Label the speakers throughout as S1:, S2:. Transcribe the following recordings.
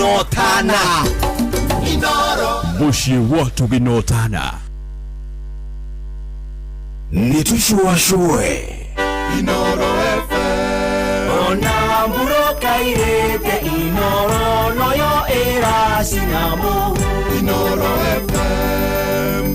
S1: Notana.
S2: Mũciĩ wa tũgĩnotana.
S1: Nĩtũcuacue.
S3: Inoro FM.
S4: Ona mburoka irĩte inoro noyo ĩracina mũhu.
S3: Inoro FM.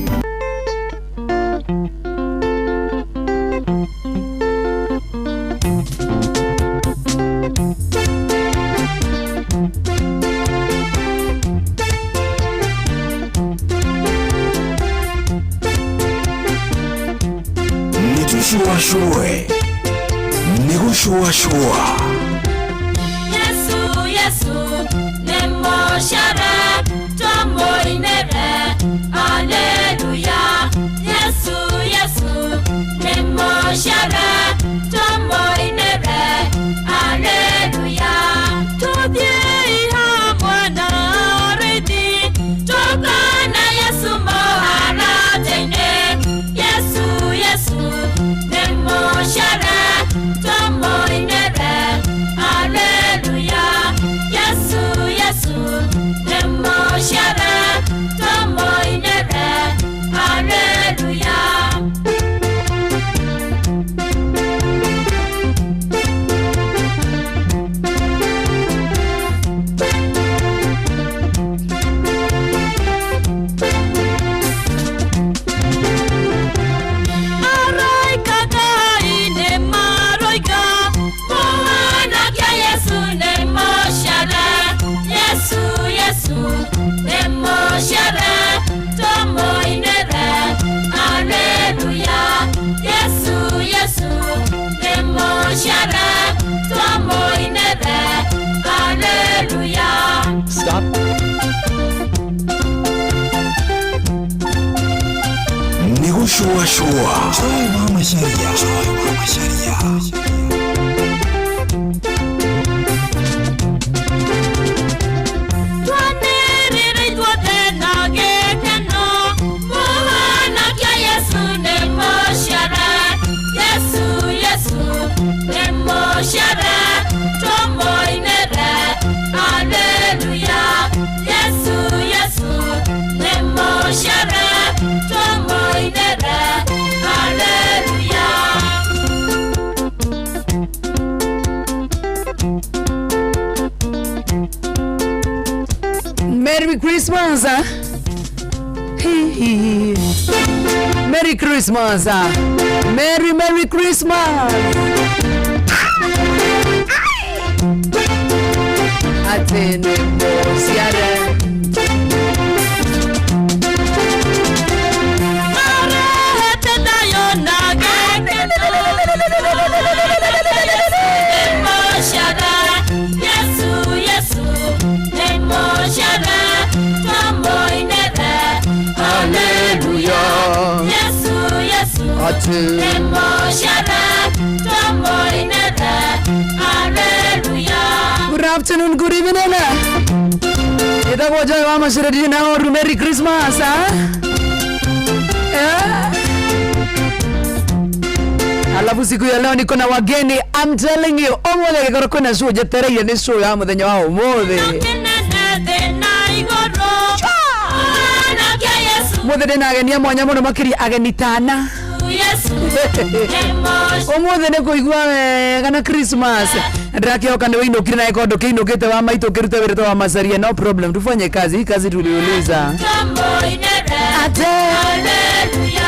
S1: Nĩtũcuacue. Nĩgũcuacua.
S5: Yesu, Yesu, nĩ mũcere tũmũinĩre, Haleluya. Yesu, Yesu, nĩ mũcere tũmũinĩre, Haleluya. Tũthiĩi hamwe na arĩithi, tũkone Yesu mũharatĩ-inĩ. Yesu, Yesu, nĩ mũcere tũmũinĩre, Haleluya. Yesu, Yesu, nĩ mũcere tũmũinĩre, Haleluya. Araika Ngai nĩ maroiga, mũhonokia Yesu nĩ mũcere. Yesu, Yesu, nĩ mũcere, tũmũinĩre, Haleluya. Yesu, Yesu, nĩ mũcere, tũmũinĩre, Haleluya.
S4: Stop.
S1: Nĩgũcuacua. Joy wa Macharia. Joy wa Macharia.
S5: Twanĩrĩre ithuothe na gĩkeno, mũhonokia Yesu nĩ mũcere. Yesu, Yesu, nĩ mũcere, tũmũinĩre, Haleluya. Yesu, Yesu, nĩ mũcere, tũmũinĩre, Haleluya.
S6: Merry Christmas. Ah. Hee, hee. Merry Christmas. Ah. Merry Merry Christmas. Atĩ nĩ mũciare.
S5: Arehete thayũ na gĩkeno. Nĩ mũcere, Yesu, Yesu, nĩ mũcere, tũmũinĩre, Haleluya. Yesu, Yesu,
S6: Atĩ
S5: nĩ mũcere, tũmũinĩre, Haleluya.
S6: Good afternoon, good evening. Ĩtagwo Joy wa Macharia na Oru. Merry Christmas. Ah? Eh? Alafu siku ya leo niko na wageni. I'm telling you, ũmũthĩ gĩkorwo kwĩna show njetereire nĩ show ya mũthenya wa ũmũthĩ.
S5: Kĩnene thĩ na igũrũ. Mũhonokia Yesu,
S6: Mũthĩ ndĩna ageni a mwanya mũno makĩria ageni tana.
S5: Yesu, nĩ mũcere.
S6: Ũmũthĩ nĩ kũigua wega na Christmas. Ndĩrakĩhoka nĩ wĩinũkire na gĩkondo kĩinũkĩte wa maitũ ũkĩruta wĩra wa Macharia. No problem, tufanye kazi. Hii kazi tuliuliza.
S5: Tũmũinĩre,
S6: Ate
S5: Haleluya.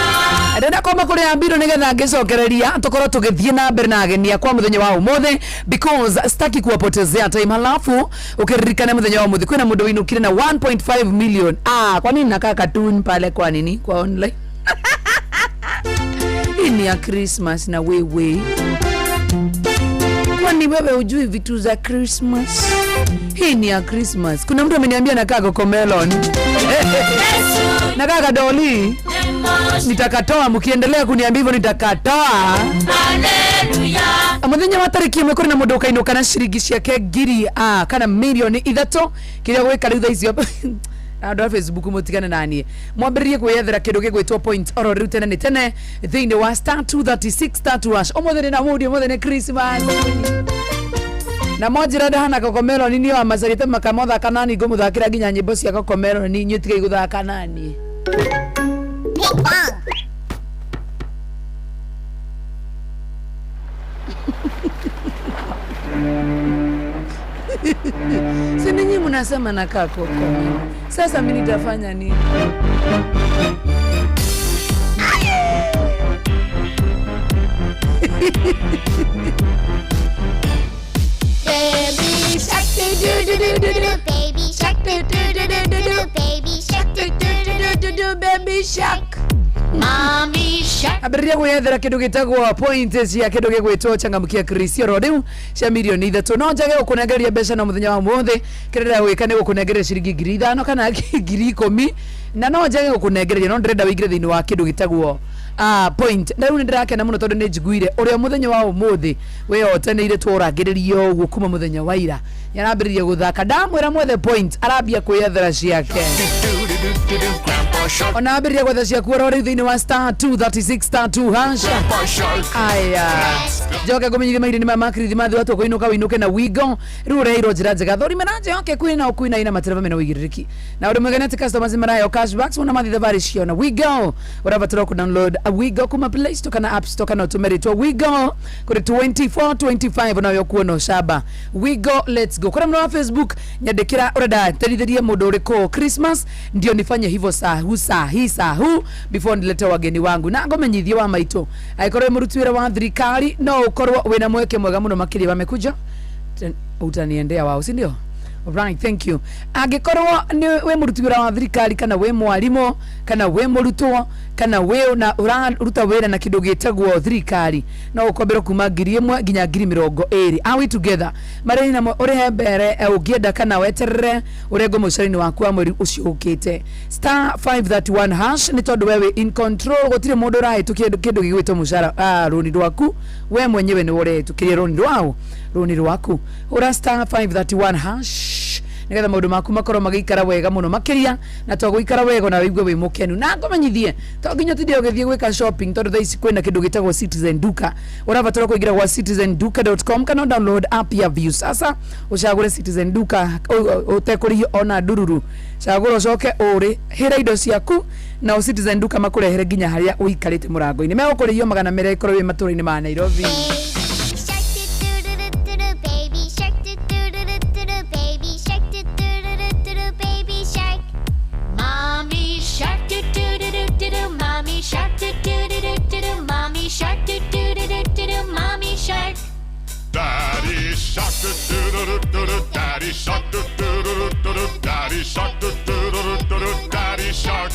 S6: Ndĩrenda kwamba kũrĩa mbiro nĩgetha ngĩcokereria tũkorwo tũgĩthiĩ na mbere na ageni akwa mũthenya wa ũmũthĩ, because sitaki kuwapotezea time. Halafu ukiririkana mũthenya wa ũmũthĩ kwĩna mũndũ wĩinũkire na 1.5 million. Ah, kwa nini nakaa cartoon pale? Kwa nini kwa online? Hii ni ya Christmas na wewe, kwani wewe hujui vitu za Christmas? Hii ni ya Christmas. Kuna mtu ameniambia nakaa Cocomelon,
S5: Yesu,
S6: nakaa kadoli.
S5: nĩ mũcere.
S6: Nitakatoa, mkiendelea kuniambia hivyo nitakatoa.
S5: Haleluya.
S6: Muthenya wa tariki 1 kũrĩ na mũndũ ũkainũka na ciringi ciake ngiri, ah, kana 3 mirioni kĩrĩa gwĩka rĩu thaa icio. Andũ a Facebook, mũtigane naniĩ, mwambĩrĩrie kwĩyethera kĩndũ gĩgwĩtwo point oro rĩu tene nĩ tene thĩinĩ wa *236*2#. Ũmũthĩ nĩ na mũndĩ, ũmũthĩ nĩ Christmas. Na mwanjĩra ndahana Cocomelon niĩ wa macarĩte makamothaka nani ngũmũthakĩra nginya nyĩmbo cia Cocomelon inyuĩ tigai gũthaka nani. Si ninyi mnasema nakaa Cocomelon. Sasa mimi nitafanya nini?
S5: Baby shark do do do do do do, baby shark do do do do do do, baby shark do do do do do do,
S6: baby shark.
S5: Mommy shark.
S6: Ambĩrĩria gwĩyethera kĩndũ gĩtagwo point cia kĩndũ gĩgwĩtwo changamkia Chris oro rĩu cia mirioni 3. No njage gũkũnengereria mbeca no mũthenya wa ũmũthĩ, kĩrĩa ndĩrenda gwĩka nĩ gũkũnengereria ciringi 5,000 kana 10,000, na no njage gũkũnengereria no ndĩrenda wĩingĩre thĩinĩ wa kĩndũ gĩtagwo point. Na rĩu nĩ ndĩrakena mũno tondũ nĩ njiguire ũrĩa mũthenya wa ũmũthĩ wĩyotanĩire tũrangĩrĩrio ũguo kuma mũthenya wa ira nĩarambĩrĩria gũthaka. Ndamwĩra mwethe point arambia kwĩyethera ciake. Ona ambĩrĩria gwetha ciaku oro rĩu thĩinĩ wa star 236 star 2 hash. Aya, njoke ngũmenyithie mahinda nĩ maya ma kirithimathi watua kũinũka wĩinũke na wigo. Rĩu ũreheirwo njĩra njega thũrime na njoke kwĩna ũkwĩna ina matereba mena ũigĩrĩrĩki na ũndũ mwega nĩ atĩ customers maraheo cashbacks wona mathiĩ thabarĩ ciao na wigo. Ũrabatara kũ download a Wigo kuma Play Store kana App Store kana ũtũme rĩtwa Wigo kũrĩ 2425 nawe ũkuona ũcamba. Wigo, let's go. Kũrĩa mũno wa Facebook nyandĩkĩra ũrenda nderithĩrie mũndũ ũrĩkũ Christmas ndio nifanye hivyo sahu sahi sahu before nilete wageni wangu. Na ngũmenyithie wa maitũ angĩkorwo wĩ mũruti wĩra wa thirikari no ũkorwo wĩna mweke mwega mũno makĩria. Wamekuja utaniendea wao, si ndio? Right, thank you. Angĩkorwo nĩ wĩ mũruti wĩra wa thirikari kana wĩ mwarimũ kana wĩ mũrutwo kana wĩ na ũraruta wĩra na kĩndũ gĩtagwo thirikari no ũkomberwo kuma 1,000 nginya 20,000. Are we together? Marĩhi namo ũrĩhe mbere ũngĩenda kana weterere ũrengwo mũcara-inĩ waku wa mweri ũcio ũkĩte. Star 531 hash nĩ tondũ we wĩ in control, gũtirĩ mũndũ ũrahĩtũkia kĩndũ gĩgwĩtwo mũcara rũni rwaku, we mwenyewe nĩwe ũrehĩtũkĩria rũni rwao rũni rwaku. Hũra star 531 hash nĩgetha maũndũ maku makorwo magĩikara wega mũno makĩria, na to gũikara wega na wĩigue wĩ mũkenu. Na ngũmenyithie to nginya ũtinde ũgĩthiĩ gwĩka shopping tondũ thaa ici kwĩna kĩndũ gĩtagwo Citizen Duka. Ũrabatara kũingĩra gwa citizenduka.com kana download app ya Viusasa ũcagũre Citizen Duka ũtekũrĩhio ona ndururu. Cagũra ũcoke ũrĩhĩre indo ciaku na o Citizen Duka makũrehere nginya harĩa ũikarĩte mũrango-inĩ. Megũkũrĩhio 200 ĩkorwo wĩ matũra-inĩ ma Nairobi.
S5: Baby shark do do do do do do, baby shark do do do do do do, baby shark do do do do do do do, baby shark. Mommy shark do do do do do do, mommy shark do do do do do do, mommy shark do do do do do do, mommy shark.
S3: Daddy shark do do do do do, daddy shark do do do do do, daddy shark do do do do do, daddy shark.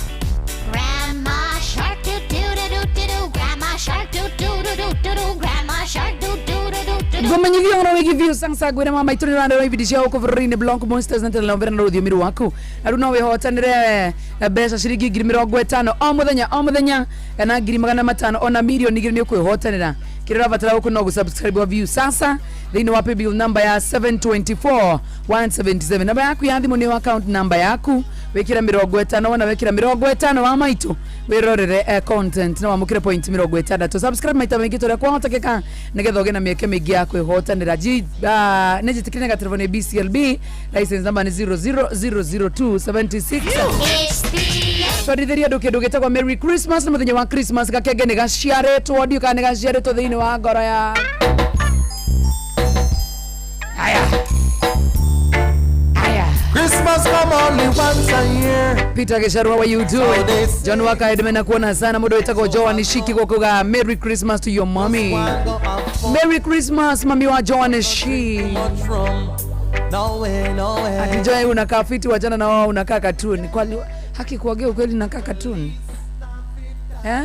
S5: Grandma shark do do do do do do, grandma shark do do do do do do, grandma shark do do do do do do.
S6: Ngũmenyithia ũhoro wĩgiĩ Viusasa ngwĩre mama maitũ nĩ ũrarora ibindi cia gũkũ bũrũri-inĩ Block Monsters na telenovela na rũthiomi rwaku. Na rĩu no wĩhotanĩre mbeca ciringi 50,000 o mũthenya o mũthenya kana 500,000 ona 2,000,000 nĩ ũkwĩhotanĩra. Kĩrĩa ũrabatara gũkũ no gũ-subscribe wa Viusasa thĩinĩ wa paybill number ya 724 177. Namba yaku ya thimũ nĩyo account number yaku, wĩkĩre 50 wona wĩkĩra 50 wa maitũ wĩrorere content na wamũkĩre point 60. Subscribe maita maingĩ tũrĩa kwahotekeka nĩgetha ũgĩe na mĩeke mĩingĩ ya kwĩhotanĩra. Nĩ njĩtĩkĩrie gaterebo nĩ BCLB license number nĩ 0000276. Twarithĩria andũ kĩndũ gĩtagwo Merry Christmas na mũthenya wa Christmas gakenge nĩ gaciarĩtwo, ndiũ kana nĩ gaciarĩtwo thĩinĩ wa ngoro ya aya aya.
S3: Christmas come only once a year.
S6: Peter Gesharwa wa you doing? John Waka Edmena kuona sana mũndũ wĩtagwo Joan Shiki gũkuga Merry Christmas to your mommy. Merry Christmas mami wa Joan Shi.
S4: No way, no way.
S6: Ati Joy unakaa fiti, wachana na wao unakaa cartoon. Kwani haki kuongea ukweli nakaa cartoon? Eh?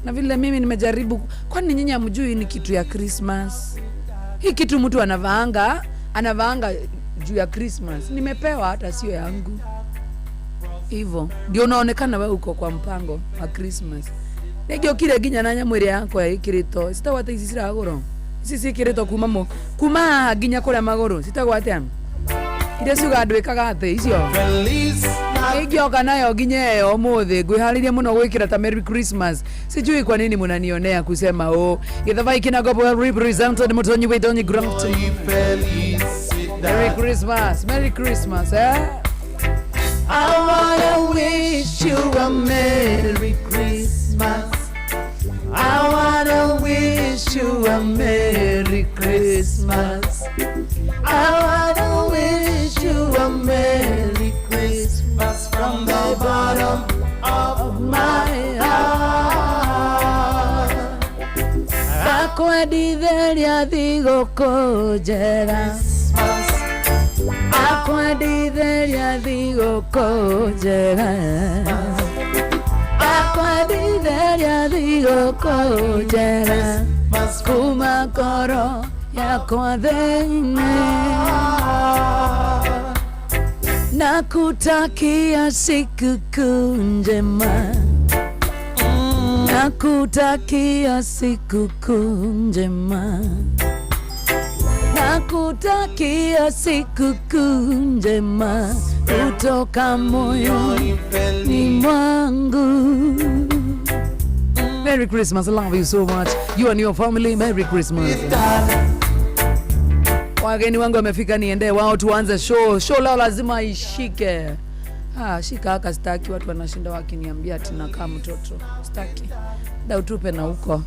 S6: Na vile mimi nimejaribu, kwani nyinyi hamjui ni kitu ya Christmas? Hii kitu mtu anavaanga juu ya Christmas. Nimepewa hata sio yangu. Hivyo ndio unaonekana wewe uko kwa mpango wa Christmas. Nĩngĩokire nginya na nyamũ ĩrĩa yakwa ĩkĩrĩtwo citagwo atĩa ici ciragũrwo ici ciĩkĩrĩtwo kuma mũ kuma nginya kũrĩa magũrũ citagwo atĩa iria ciugaga ndwĩkaga atĩ icio.
S4: Feliz
S6: Ingĩoka nayo nginya ĩyo ũmũthĩ ngwĩharĩria mũno gwĩkĩra ta Merry Christmas. Sijui kwa nini munanionea kusema oh. Githavai kinagopo well represented Mutonyi Waitonyi Grafton. Merry Christmas, Merry Christmas, eh? I wanna wish you a Merry Christmas. I wanna wish you a Merry Christmas. I wanna wish you a Merry Christmas from the bottom of my heart. Akwendithĩria thigũkũ njega, akwendithĩria thigũkũ njega, akwendithĩria thigũkũ njega kuma ngoro yakwa thĩinĩ, nakutakia sikukuu njema, nakutakia sikukuu njema, nakutakia sikukuu njema kutoka moyoni mwangu. Merry Christmas. I love you so much. You and your family, Merry Christmas. Wageni wangu wamefika, niende wao tuanze show. Show lao lazima ishike. Ah, shika haka sitaki watu wanashinda wakiniambia ati nakaa mtoto. Sitaki. Da utupe na huko.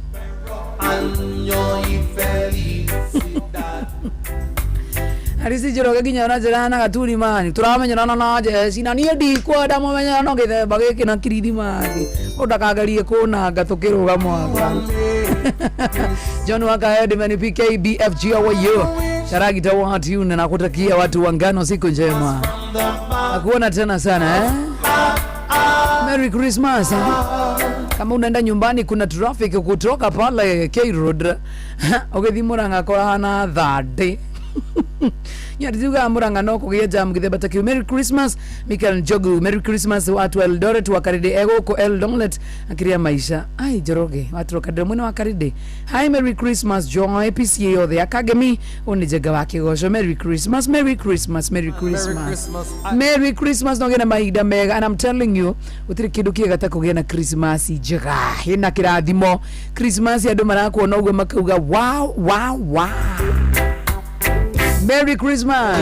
S6: Arisi Njoroge nginya ona njĩra hana gaturi mani tũramenyerana na jeci na niĩ ndikwenda mũmenyerano gĩthemba gĩkĩ na kirithimathi ũndakagerie kũnanga tũkĩrũga mwaka. John Waka Edman PK BFG, how are you? Sharagi wa tune na kutakia watu wa ngano siku njema. Nakuona tena sana eh? Merry Christmas eh? Kama unaenda nyumbani kuna traffic kutoka pale K Road ũgĩthiĩ Murang'a kũrahana thande nyatiugaga Murang'a no kũgĩe jam gĩthemba ta kĩu. Merry Christmas Michael Njogu, Merry Christmas watu wa Eldoret wa Karide egũkũ Eldoret akiria maisha ai Njoroge watu wa Karide mwena wa Karide. Hi, Merry Christmas Joy PCA yothe akagemi ũyũ nĩ Njenga wa Kĩgoco. Merry Christmas, Merry Christmas, Merry Christmas, Merry Christmas no gĩe na mahinda mega, and I'm telling you gũtirĩ kĩndũ kĩega ta kũgĩa na Christmas njega ĩna kĩrathimo. Christmas andũ marakuona ũguo makauga wow wow wow. Merry Christmas.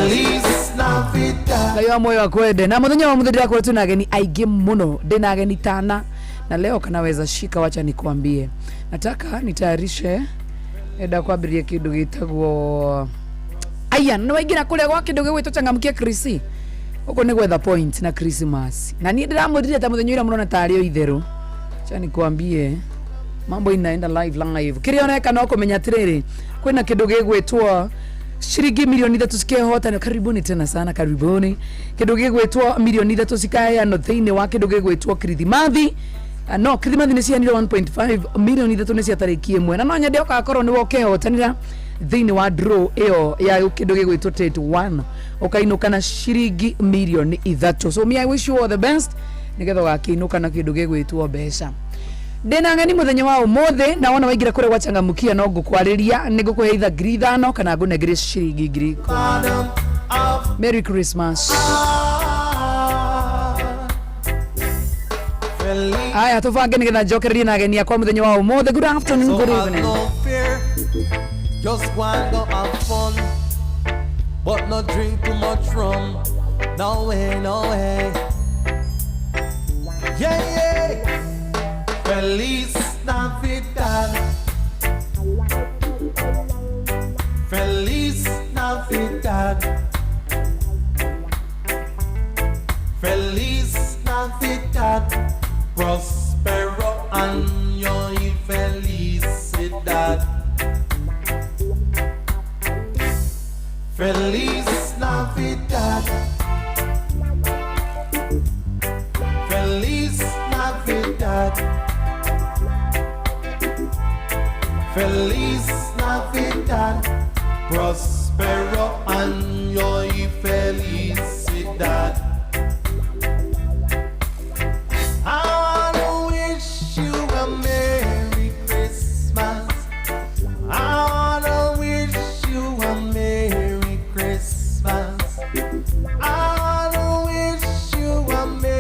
S6: Ngai wa moyo akwende. Na muthenya wa muthenya ndirakorwo twina ageni aingĩ mũno, ndĩna ageni tana na leo kanaweza shika, wacha nikwambie. Nataka nitayarishe enda kwambĩrĩria kĩndũ gĩtagwo aya nĩ waingĩra kũrĩa gwa kĩndũ gĩgwĩtwo changamkia Krisi ũguo nĩ gwetha point na Christmas na niĩ ndĩramwĩrire ta mũthenya ũrĩa mũrona tarĩ o itherũ. Acha nikwambie mambo inaenda live live. Kĩrĩa ũreka no kũmenya atĩrĩrĩ, kwĩna kĩndũ gĩgwĩtwo ciringi 3 milioni cikehotana. Karibuni tena sana, karibuni. Kĩndũ gĩgwĩtwo 3 milioni cikaheanwo thĩinĩ wa kĩndũ gĩgwĩtwo kirithimathi. No kirithimathi nĩ ciheanire 1.5 3 milioni nĩ cia tarĩki 1 na no nyende ũgakorwo nĩwe ũkehotanĩra thĩinĩ wa draw ĩyo ya kĩndũ gĩgwĩtwo tet 1 ũkainũka na ciringi 3 milioni. So me, I wish you all the best nĩgetha ũgakĩinũka na kĩndũ gĩgwĩtwo mbeca. Ndĩna ng'eni mũthenya wa ũmũthĩ na wona waingĩra kũrĩa gwachangamkia no ngũkwarĩria nĩ ngũkũhe itha 5,000 kana ngũnengere ciringi 10,000. Merry Christmas. Aya tũbange nĩgetha njokererie na ageni akwa mũthenya wa ũmũthĩ. Good afternoon,
S4: So
S6: good
S4: have
S6: evening.
S4: no fear, just go and go have fun, but not drink too much rum. No way, no way. Yeah, yeah. Feliz Navidad. Feliz Navidad. Feliz Navidad. Prospero año y felicidad. Feliz Navidad. Feliz Navidad. Feliz Navidad. Prospero año y felicidad. I wanna wish you a Merry Christmas. I wanna wish you a Merry Christmas. I wanna wish you a Merry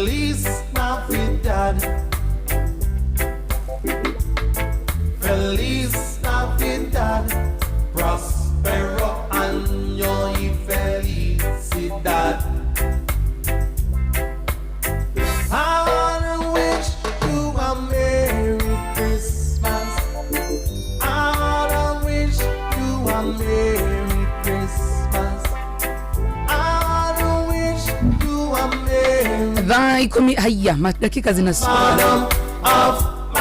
S4: Feliz Navidad. Feliz Navidad. Prospero año y felicidad. I wanna wish you a Merry Christmas. I wanna wish you a Merry Christmas. I wanna wish you a Merry
S6: Thaa 10, haiya, dakika zinasonga.
S4: Bottom of my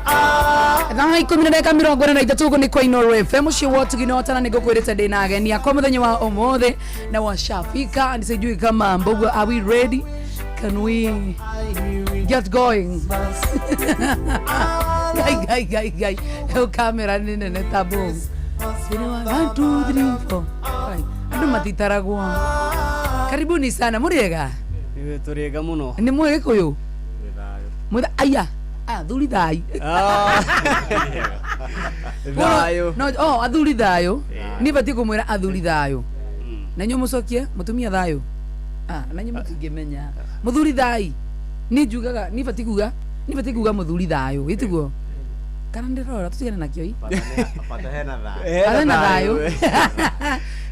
S4: heart.
S6: Thaa 10 na ndagĩka 43, ũguo nĩ kwa Inooro FM, mũciĩ wa ũtugi na ũtana. Nĩ ngũkwĩrĩte ndĩ na ageni akwa mũthenya wa ũmũthĩ na washafika. Sijui kama Mbogo, are we ready? Can we get going? Gai gai gai gai, ĩyo kamera nĩ nene ta bomu. 1 2 3 4 5, andũ matitaragwo. Karibuni sana, mũrĩega?
S7: Tũrĩega mũno.
S6: Nĩ mwĩ gĩkũyũ mwĩtha aya athuri thai.
S7: Thayũ.
S6: No, oh, athuri thayũ. Niĩ batiĩ kũmwĩra athuri thayũ na inyuĩ mũcokie mũtumia thayũ. Ah, na inyuĩ mũtingĩmenya mũthuri thai. Niĩ njugaga niĩ batiĩ kuga, niĩ batiĩ kuga mũthuri thayũ, ĩtiguo kana ndĩrora tũtigane nakĩo i.
S8: Bata hena thayũ.
S6: Hena thayũ.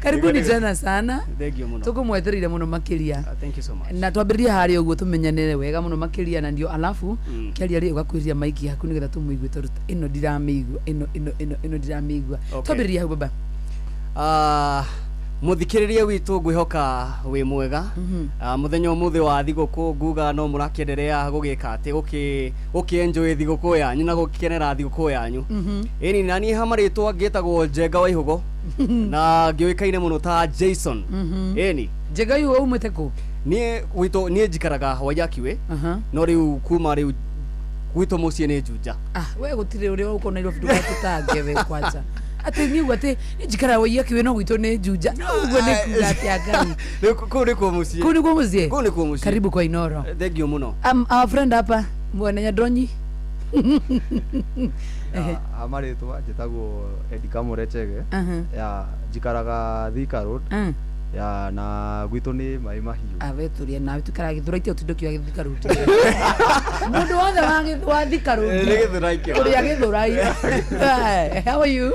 S6: Karibuni tena sana.
S7: Thank you mũno.
S6: Tũkũmwetereire mũno makĩria.
S7: Ah, thank you so much.
S6: Na twambĩrĩrie harĩa ũguo tũmenyanĩre wega mũno makĩria, na ndio alafu kĩaria rĩ ũgakwĩria maiki yaku nĩgetha tũmũigue, tondũ ĩno ndiramĩigua, ĩno ĩno ĩno ĩno ndiramĩigua.
S7: Okay.
S6: Twambĩrĩrie hau, baba.
S7: Ah, mũthikĩrĩria witũ, ngwĩhoka wĩ mwega. Ah, mũthenya ũmũthĩ wa thigũkũ, nguga no mũrakĩenderea gũgĩka atĩ gũkĩ enjoy thigũkũ yanyu na gũkenera thigũkũ yanyu. Ĩni na niĩ ha marĩtwa ngĩtagwo Njenga wa Ihũgo na ngĩũĩkaine mũno ta Jason. Ĩni.
S6: Njega ihu, umĩte kũ?
S7: Niĩ gwitũ, niĩ njikaraga Waiyaki no rĩu kuma rĩu gwitũ mũciĩ nĩ Juja.
S6: Ah, we gũtirĩ ũrĩa ũkũ Nairobi ndũgatũtange we kwanja atĩ niĩ uga atĩ niĩ njikaraga Waiyaki no gwitũ nĩ Juja. No ũguo nĩ kuga atĩa, Ngai?
S7: Rĩu kũu nĩkuo mũciĩ.
S6: Kũu nĩkuo mũciĩ.
S7: Kũu nĩkuo mũciĩ.
S6: Karibu kwa Inoro.
S7: Thank you mũno.
S6: Our friend hapa, mwene Nyandronyi.
S8: Ha marĩtwa njĩtagwo Edi Kamure Chege. Ya, njikaraga Thika Road. Ya, na gwitũ nĩ Maĩ Mahiũ.
S6: Awe tũrĩa nawe tuikaraga Gĩthũrai, tiga ũtinde ũkiuga Gĩthika Road. Mũndũ wothe wa Thika Road.
S7: Nĩ Gĩthũrai kĩo.
S6: Ũrĩa Gĩthũrai. Hi, how are you?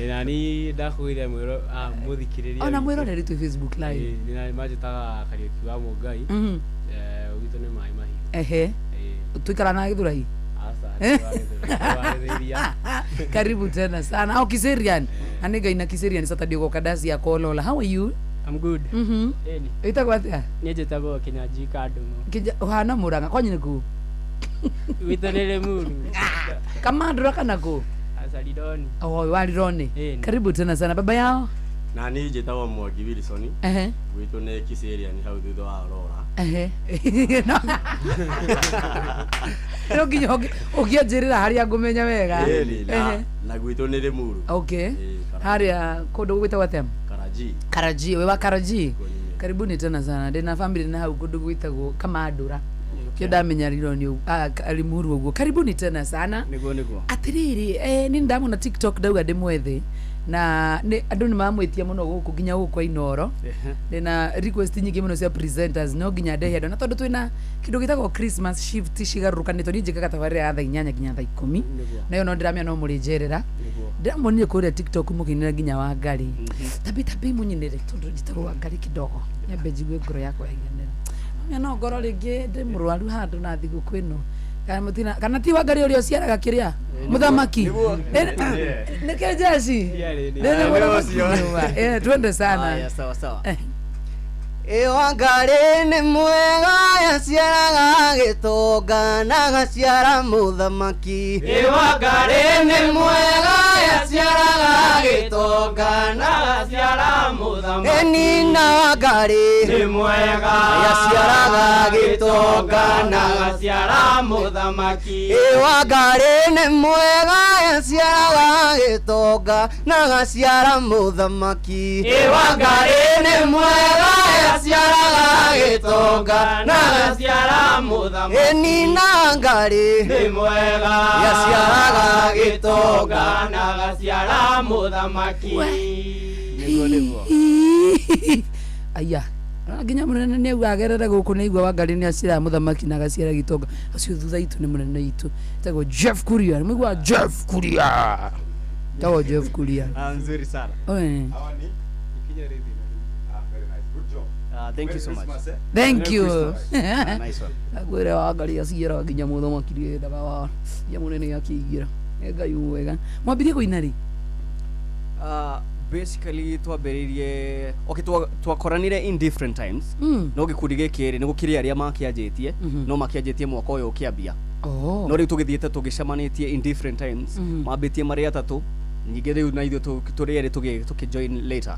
S9: Nani ndakwĩire mwĩro mũthikĩrĩria.
S6: Ona mwĩroreri twĩ Facebook Live.
S9: Nĩ manjĩtaga Kariũki wa Mũngai. Gwitũ nĩ Maĩ Mahiũ.
S6: Ehe, tuikara na Gĩthũrai.
S9: Aca, warĩrĩria.
S6: Karibu tena sana au Kiserian anĩngai na Kiserian Saturday ũgoka ndaci ya Kolola. How are you?
S9: I'm good. Ĩni.
S6: Ĩtagwo atĩa?
S9: Niĩ njĩtagwo Kĩnyanjui Kandũng'ũ.
S6: Ũhana Mũrang'a, kwanyu nĩ kũ?
S9: Gwitũ nĩ Limuru.
S6: Kamandũra kana kũ?
S9: Aca, Rironi.
S6: Oh, warironi.
S9: Ĩni.
S6: Karibu tena sana, baba yao.
S8: Na niĩ njĩtagwo Mwangi Wilson. Gwitũ nĩ Kiserian hau thutha wa Aurora.
S6: Ehe, no nginya ũngĩanjĩrĩra harĩa ngũmenya wega.
S8: Ĩni, na gwitũ nĩ Limuru.
S6: Okay, harĩa kũndũ gwĩtagwo atĩa?
S8: Karaji.
S6: Karaji, we wa Karaji, karibuni tena sana. Ndĩna family na hau kũndũ gwĩtagwo Kamandũra, kĩo ndamenya Rironi ũguo, ah, Limuru ũguo. Karibuni tena sana.
S7: Nĩguo nĩguo.
S6: Atiriri, nĩ ndamona TikTok, ndauga ndĩmwethe na nĩ andũ nĩ mamwĩtia mũno gũkũ nginya gũkũ kwa Inoro. Ndĩna request nyingĩ mũno cia presenters, no nginya ndehe andũ, na tondũ twĩna kĩndũ gĩtagwo Christmas shift cigarũrũkanĩtwo, niĩ njĩkaga tabarĩra ya thaa 8 nginya thaa 10, nayo no ndĩramenya no mũrĩnjerera. Ndĩramuonire kũrĩa TikTok mũkĩinĩra nginya wa Ngarĩ. Tambi tambi mũnyinĩre, tondũ njĩtagwo wa Ngarĩ kidogo, nyambe njigue ngoro yakwa yaiganĩra. Mamenya no ngoro rĩngĩ ndĩ mũrwaru handũ na thigũkũ ĩno, kana mũtina kana ti wa Ngarĩ ũrĩa ũciaraga kĩrĩa mũthamaki nĩkĩ jeshi. Nĩ mũthamaki. Twende sana.
S7: Haya, sawa sawa. Ĩwa Ngarĩ nĩ mwega, yaciaraga gĩtonga na gaciara mũthamaki.
S10: Ĩwa Ngarĩ nĩ mwega, yaciaraga gĩtonga na gaciara mũthamaki.
S7: Ĩnina wa Ngarĩ
S10: nĩ mwega,
S7: yaciaraga gĩtonga
S10: na gaciara mũthamaki.
S7: Ĩwa Ngarĩ nĩ mwega, yaciaraga gĩtonga na gaciara mũthamaki.
S10: Ĩwa Ngarĩ nĩ mwega, yaciaraga gĩtonga na gaciara mũthamaki.
S7: Ĩnina Ngarĩ
S10: nĩ mwega,
S7: yaciaraga gĩtonga
S10: na gaciara mũthamaki.
S7: Nĩguo nĩguo.
S6: Aya. Unaona. Nginya munene ni auga agerere guku ni igua Wangari ni aciara muthamaki na agaciara gitonga. Ucio thutha itu ni munene itu. Etagwo Jeff Kuria. Ni muigua Jeff Kuria. Etagwo Jeff Kuria.
S7: Nzuri sana.
S6: Oe.
S8: Very nice. Good job.
S7: Thank you so much.
S6: Thank you.
S7: Nice one.
S6: Akwire Wangari aciara nginya muthamaki riendaga wa nginya munene akiigira. Ngai wega. Mwambirie kuina ri?
S7: Basically twambĩrĩirie okay twakoranire in different times. No gĩkundi gĩkĩ rĩ nĩ gũkĩrĩ arĩa makĩanjĩtie no makĩanjĩtie mwaka ũyũ ũkĩambia. No rĩu tũgĩthiĩte tũgĩcemanĩtie in different times. Mambĩtie marĩ atatũ ningĩ rĩu na ithuĩ tũrĩ erĩ tũkĩjoin later.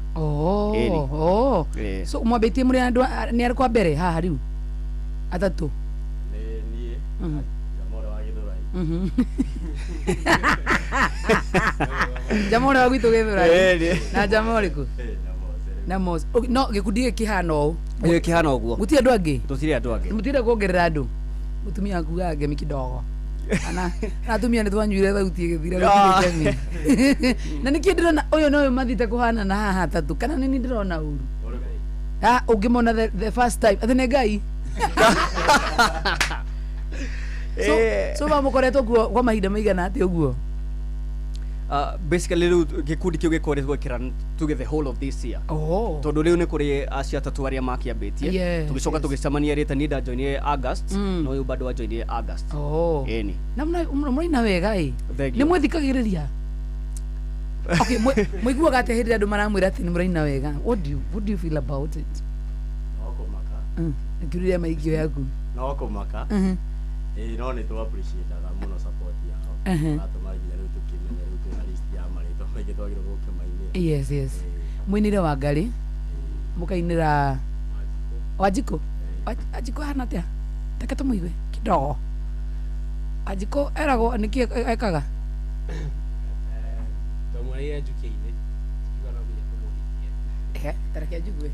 S6: So mwambĩtie mũrĩ andũ nĩ arĩkũ a mbere haha rĩu atatũ?
S11: Nĩ niĩ Jamaa ũrĩa wa Gĩthũrai.
S6: Jamaa ũrĩa wa gwitũ Gĩthũrai na jamaa ũrĩkũ? Na Mose. No gĩkundi gĩkĩ kĩhana ũũ?
S7: Gĩkĩ kĩhana ũguo.
S6: Gũtirĩ andũ angĩ?
S7: Tũtirĩ andũ angĩ.
S6: Mũtirĩ kuongerera andũ? Mũtumia akuaga ngemi kidogo. Ana atumia nĩ twanyuire thauti ĩgĩthira gũtirĩ ngemi. Na nĩkĩ ndĩrona ũyũ na ũyũ mathiĩte kũhana na haha atatũ kana nĩ niĩ ndĩrona ũru? Ũngĩmona the first time atĩ nĩ Ngai. So mamukoretwo kuo kwa mahinda maigana atĩa ũguo?
S7: Basically rĩu gĩkundi kĩu gĩkoretwo gĩkĩrun tuge the whole of this year. Tondũ rĩu nĩ kũrĩ acio atatũ arĩa makĩambĩtie tũgĩcoka tũgĩcemania rĩta niĩ ndajoinire August no ũyũ bado ajoinire August. Ĩni.
S6: Na mũraina wega ĩ. Nĩ mwĩthikagĩrĩria? Okay, mũiguaga atĩa hĩndĩ ĩrĩa andũ maramwĩra atĩ nĩ mũraina wega? What do you feel about it?
S11: No kũmaka.
S6: Ngĩrĩria maikio yaku.
S11: No kũmaka. No nĩ tũ appreciate-aga mũno support yao. Atũma nginya rĩu tũkĩmenya rĩu twĩna list ya marĩtwa maingĩ twagĩrĩirwo gũkĩmainĩra.
S6: Yes, yes. Mwinire Wangari mukainira Wanjikũ. Wanjikũ ahana atĩa? Reke tũmũigue kidogo. Wanjikũ eragwo nĩkĩ ekaga?
S9: Twamuoneire njukia-inĩ tukiuga no nginya tũmũhikie.
S6: Tareke njigue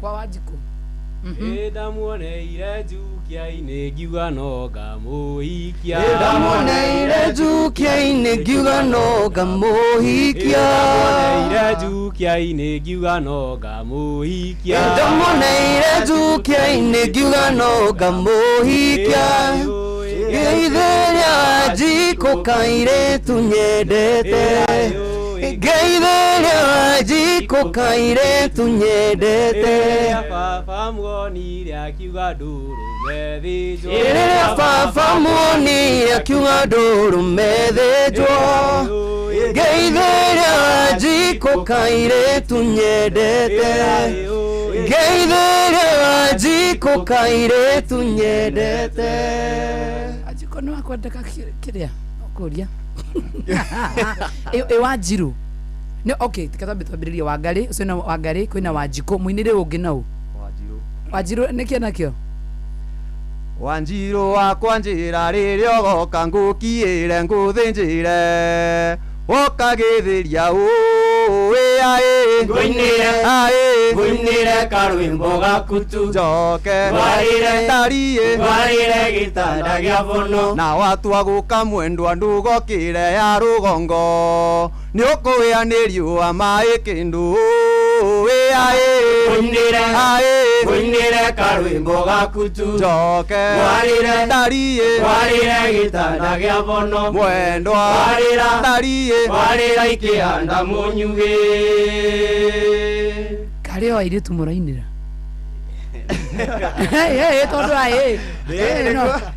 S6: kwa Wanjikũ.
S9: Ndamuoneire njukia-inĩ ngiuga no ngamũhikia.
S7: Ndamuoneire njukia-inĩ ngiuga no ngamũhikia.
S9: Ndamuoneire njukia-inĩ ngiuga no ngamũhikia.
S7: Ndamuoneire njukia-inĩ ngiuga no ngamũhikia. Ngeithĩria Wanjikũ kairĩtu nyendete. Ngeithĩria Wanjikũ kairĩtu nyendete.
S9: Rĩrĩa baba muonire akiuga ndũrũme thĩnjwo.
S7: Rĩrĩa baba muonire akiuga ndũrũme thĩnjwo. Ngeithĩria Wanjikũ kairĩtu nyendete. Ngeithĩria Wanjikũ kairĩtu nyendete.
S6: Wanjikũ nĩ wakwendeka kĩrĩa ũkũria. Ĩ Wanjirũ. No, okay, tikatwambe twambĩrĩrie Wangari, ũcio na Wangari kwĩna Wanjikũ, mũinĩre ũngĩ nau.
S8: Wanjirũ.
S6: Wanjirũ nĩkĩ nakĩo?
S8: Wanjirũ wakwa njĩra rĩrĩa ũgoka ngũkiĩre ngũthĩnjĩre. Woka gĩthĩria ũĩ aĩ.
S10: Ngũinĩre
S8: aĩ.
S10: Ngũinĩre karwĩmbo gaku tu.
S8: Njoke
S10: ngwarĩre
S8: ndariĩ
S10: ngwarĩre gĩtanda gĩa bono.
S8: Na watua gũka mwendwa ndũgokĩre ya rũgongo. Nĩ ũkũhĩa nĩ riũa maĩ kĩndũ ũĩ aĩ.
S10: Ngũinĩre
S8: aĩ.
S10: Ngũinĩre karwĩmbo gaku tu.
S8: Njoke
S10: ngwarĩre
S8: ndariĩ
S10: ngwarĩre gĩtanda gĩa bono.
S8: Mwendwa
S10: ngwarĩra
S8: ndariĩ
S10: ngwarĩra ikĩhanda mũnyugĩ.
S6: Karĩ o airĩtu mũrainĩra. Tondũ aĩ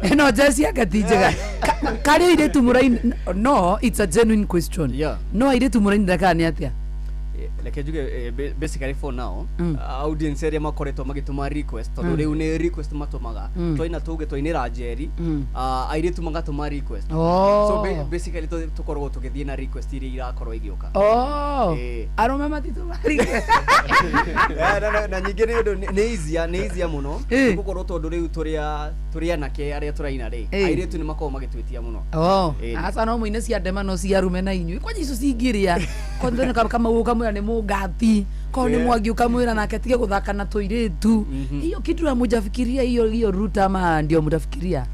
S6: ĩno njeci anga ti njega. Karĩ airĩtu mũrainĩra? No, it's a genuine question. No airĩtu mũrainĩra kana nĩ atĩa?
S7: Reke njuge basically for now audience arĩa makoretwo magĩtũma request tondũ rĩu nĩ request matũmaga twaina tuge twainĩra Njeri airĩtu magatũma request. So basically tũkoragwo tũgĩthiĩ na request iria irakorwo igĩũka.
S6: Arũme matitũma request.
S7: Na nyingĩ nĩ ũndũ nĩ easier mũno gũkorwo tondũ rĩu tũrĩ anake arĩa tũraina rĩ airĩtu nĩ makoragwo magĩtwĩtia mũno.
S6: Aca no mũine cia ndema no cia arume na inyuĩ kwanja icio cingĩrĩa kwanja kamau ũkamwĩra nĩ mũngati ko nĩ Mwangi ukamwĩra nake tige gũthaka na tũirĩtu. Hiyo kitu hamujafikiria hiyo route ama ndio mtafikiria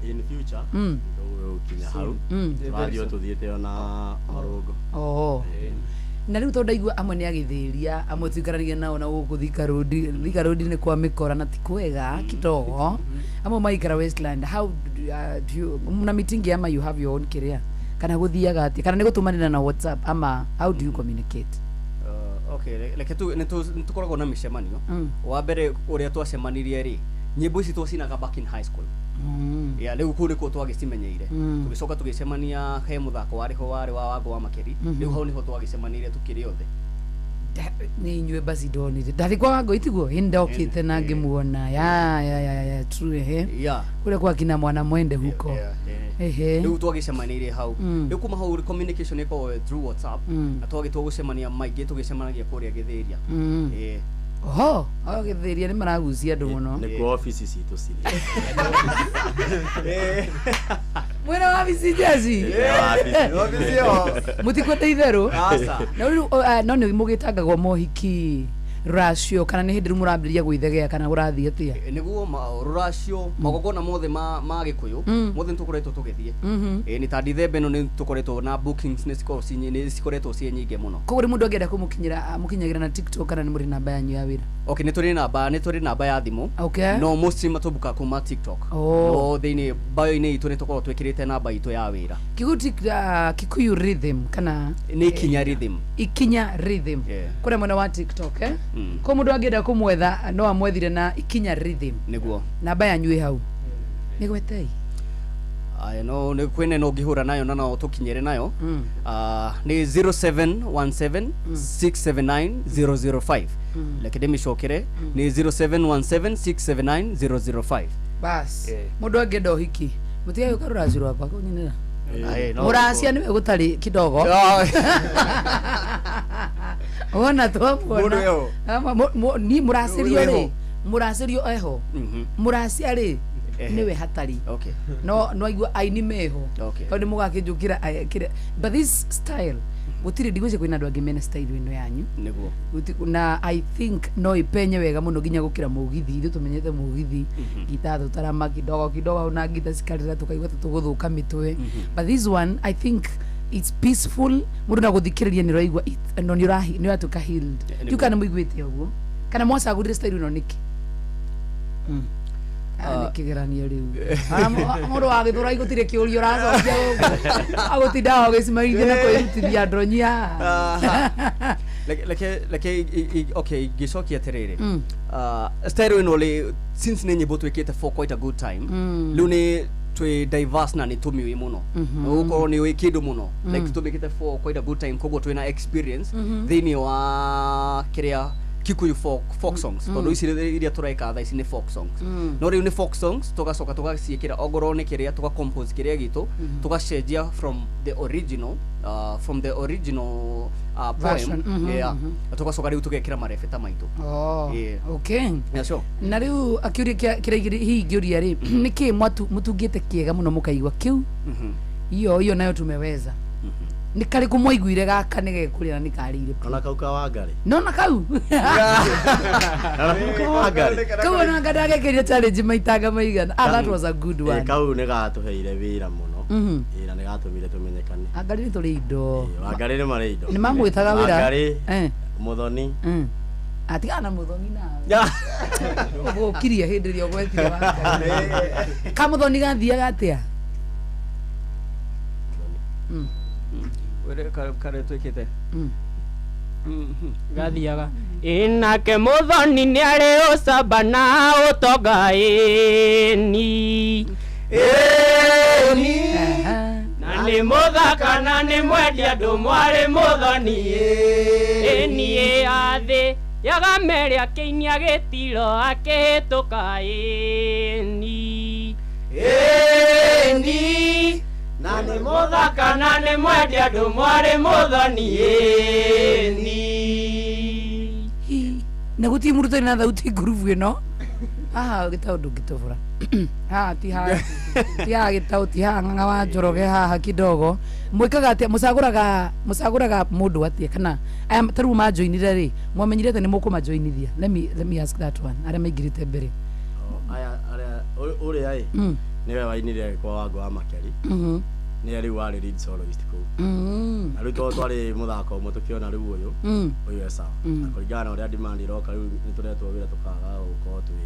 S11: in future? Ndio kinya hau tũrathiĩ tũthiĩte ona marũngo.
S6: Na rĩu tondũ ndaigua amwe nĩ agĩthĩria, amwe tuikaranagia nao na gũkũ Thika Road, Thika Road nĩ kwa mĩkora na ti kwega kidogo. Amwe maikara Westland. How do you mna meeting ama you have your own kĩrĩa? Kana gũthiaga atĩa? Kana nĩ gũtũmanĩra na WhatsApp ama how do you communicate?
S7: Okay, reke tu nĩ tũkoragwo na mĩcemanio. Wa mbere ũrĩa twacemanirie rĩ, nyĩmbo ici twacinaga back in high school. Ya rĩu kũu nĩkuo twagĩcimenyeire. Tũgĩcoka tũgĩcemania he mũthako warĩ ho warĩ wa Wango wa Makeri. Rĩu hau nĩho twagĩcemanirie tũkĩrĩ othe.
S6: Nĩ inyuĩ basi ndonire ndarĩ kwa Wango itiguo hĩndĩ na ngĩmuona. Ya true, ehe. Kũrĩa kwa kina mwana mwende huko. Ehe.
S7: Rĩu twagĩcemanirie hau. Rĩu kuma hau communication ĩkoragwo through WhatsApp. Na twagĩtua gũcemania maingĩ tũgĩcemanagia kũrĩa Gĩthĩria.
S6: Oho, Gĩthĩria nĩ maragucia andũ mũno.
S11: Nĩkuo ofici citũ cirĩ.
S6: Mwena wa wabici Jesse?
S8: Wabici ĩyo.
S6: Mũtikwenda itherũ?
S7: Aca.
S6: Na rĩu no nĩ mũgĩtangagwo mohiki rũracio kana nĩ hĩndĩ rĩu mũrambĩrĩria gwĩthegea kana kũrathiĩ atĩa?
S7: Nĩguo rũracio magongona mothe ma Gĩkũyũ mothe nĩ tũkoretwo tũgĩthiĩ. Nĩ ta Dithemba ĩno nĩ tũkoretwo na bookings nĩ cikoretwo ciĩ nyingĩ mũno.
S6: Koguo rĩ mũndũ angĩenda kũmũkinyĩra mũkinyagĩra na TikTok kana nĩ mũrĩ namba yanyu ya wĩra?
S7: Okay, nĩ tũrĩ namba ya thimũ.
S6: Okay.
S7: No mostly matũbuka kuma TikTok. No thĩinĩ bio-inĩ itũ nĩ tũkoragwo twĩkĩrĩte namba itũ ya wĩra.
S6: Kikuyu Rhythm kana
S7: nĩ Ikinya Rhythm.
S6: Ikinya Rhythm. Kũrĩa mwena wa TikTok, eh? Ko mũndũ angĩenda kũmwetha no amwethire na Ikinya Rhythm.
S7: Nĩguo.
S6: Namba yanyu ĩ hau. Nĩgwetei.
S7: Aya no nĩ kwĩna no ngĩhũra nayo na no tũkinyĩre nayo. Nĩ 0717 679 005. Reke ndĩmĩcokere nĩ 0717 679 005.
S6: Bas. Mũndũ angĩenda ũhiki mũtigagĩũka rũracio rwakwa kũnyinĩra. Mũracia nĩwe gũtarĩ kidogo. Wona twamuona. Ni mũracĩrio rĩ, mũracĩrio eho. Mũracia rĩ nĩwe hatarĩ. No aigua aini meho. Tondũ mũgakĩnjũkĩra kĩrĩa. But this style gũtirĩ ndigwĩciria kwĩna andũ angĩ mena style ĩno yanyu.
S7: Nĩguo.
S6: Na I think no ipenye wega mũno nginya gũkĩra mũgithi. Ithuĩ tũmenyete mũgithi ngita tũtarama kidogo kidogo na ngita cikarĩra tũkaigua tũgũthũka mĩtwe. But this one I think it's peaceful. Mũndũ na gũthikĩrĩria nĩ ũraigua no nĩ ũratuĩka healed. Ndiũ kana mũiguĩte ũguo kana mwacagũrire style ĩno nĩkĩ? Nĩ kĩgeranio rĩu. Mũndũ wa Gĩthũrai gũtirĩ kĩũria ũracokia gũkũ. Agũtinda ũgĩcimarithia na kwĩrutithia ndonyi haha.
S7: Reke okay ngĩcokia atĩrĩrĩ. Style ĩno rĩ since nĩ nyĩmbo twĩkĩte for quite a good time. Rĩu nĩ twĩ diverse na nĩ tũmĩũĩ mũno. Ũgũkorwo nĩ ũĩ kĩndũ mũno. Like tũmĩkĩte for quite a good time koguo twĩna experience thĩinĩ wa kĩrĩa Kikuyu folk songs. Tondũ ici iria tũreka thaa ici nĩ folk songs. No rĩu nĩ folk songs tũgacoka tũgaciĩkĩra ongorwo nĩ kĩrĩa tũga compose kĩrĩa gitũ tũgacenjia from the original poem. Yeah. Tũgacoka rĩu tũgekĩra marebeta maitũ.
S6: Okay.
S7: Yeah, sure.
S6: Na rĩu akĩũria kĩrĩa hihi ingĩũria rĩ nĩkĩ mũtungĩte kĩega mũno mũkaigua kĩu hiyo nayo tumeweza. Nĩ karĩkũ mwaiguire gaka nĩ gekũrĩa na nĩ karĩire?
S11: Ona kau ka Wangari.
S6: Nona kau?
S11: Ona kau ka Wangari.
S6: Kau ona ngandagekĩria challenge maitanga maigana. That was a good one.
S11: Kau nĩ gatũheire wĩra mũno. Na nĩ gatũmire tũmenyekane.
S6: Wangari nĩ tũrĩ indo.
S11: Wangari nĩ marĩ indo.
S6: Nĩ mamwĩtaga wĩra.
S11: Wangari. Mũthoni.
S6: Atigana na Mũthoni nawe. Ũgũkirie hĩndĩ ĩrĩa ũgwetire Wangari. Ka Mũthoni gathiaga atĩa?
S7: Kare twĩkĩte
S10: gathiaga ĩnake Mũthoni nĩ arĩ ũcamba na ũtonga ĩni ĩni na nĩ mũthaka na nĩ mwendia andũ mwarĩ Mũthoni ĩni athĩ yaga mere akĩinia gĩtiro akĩhĩtũka ĩni ĩni na nĩ mũthaka na nĩ mwendia andũ mwarĩ Mũthoni ĩni.
S6: Na gũtirĩ mũndũ ũtarĩ na thauti ngurubu ĩno haha gĩtaũ ndũngĩtobora. Haha ti haha gĩtaũ ti haha ng'ang'a wa Njoroge haha kidogo. Mwĩkaga atĩa? Mũcagũraga mũndũ atĩa kana aya ta rĩu manjoinire rĩ mwamenyire atĩa nĩ mũkũmanjoinithia? Let me ask that one. Arĩa maingĩrĩte mbere.
S11: Aya arĩa ũrĩa ĩ nĩwe wainire kwa Wango wa Makeri. Nĩwe rĩu warĩ lead soloist kũu. Na rĩu tondũ twarĩ mũthako ũmwe tũkĩona rĩu ũyũ ũyũ e sawa. Na kũringana na ũrĩa demand ĩroka rĩu nĩ tũretwo wĩra tũkaga gũkorwo twĩ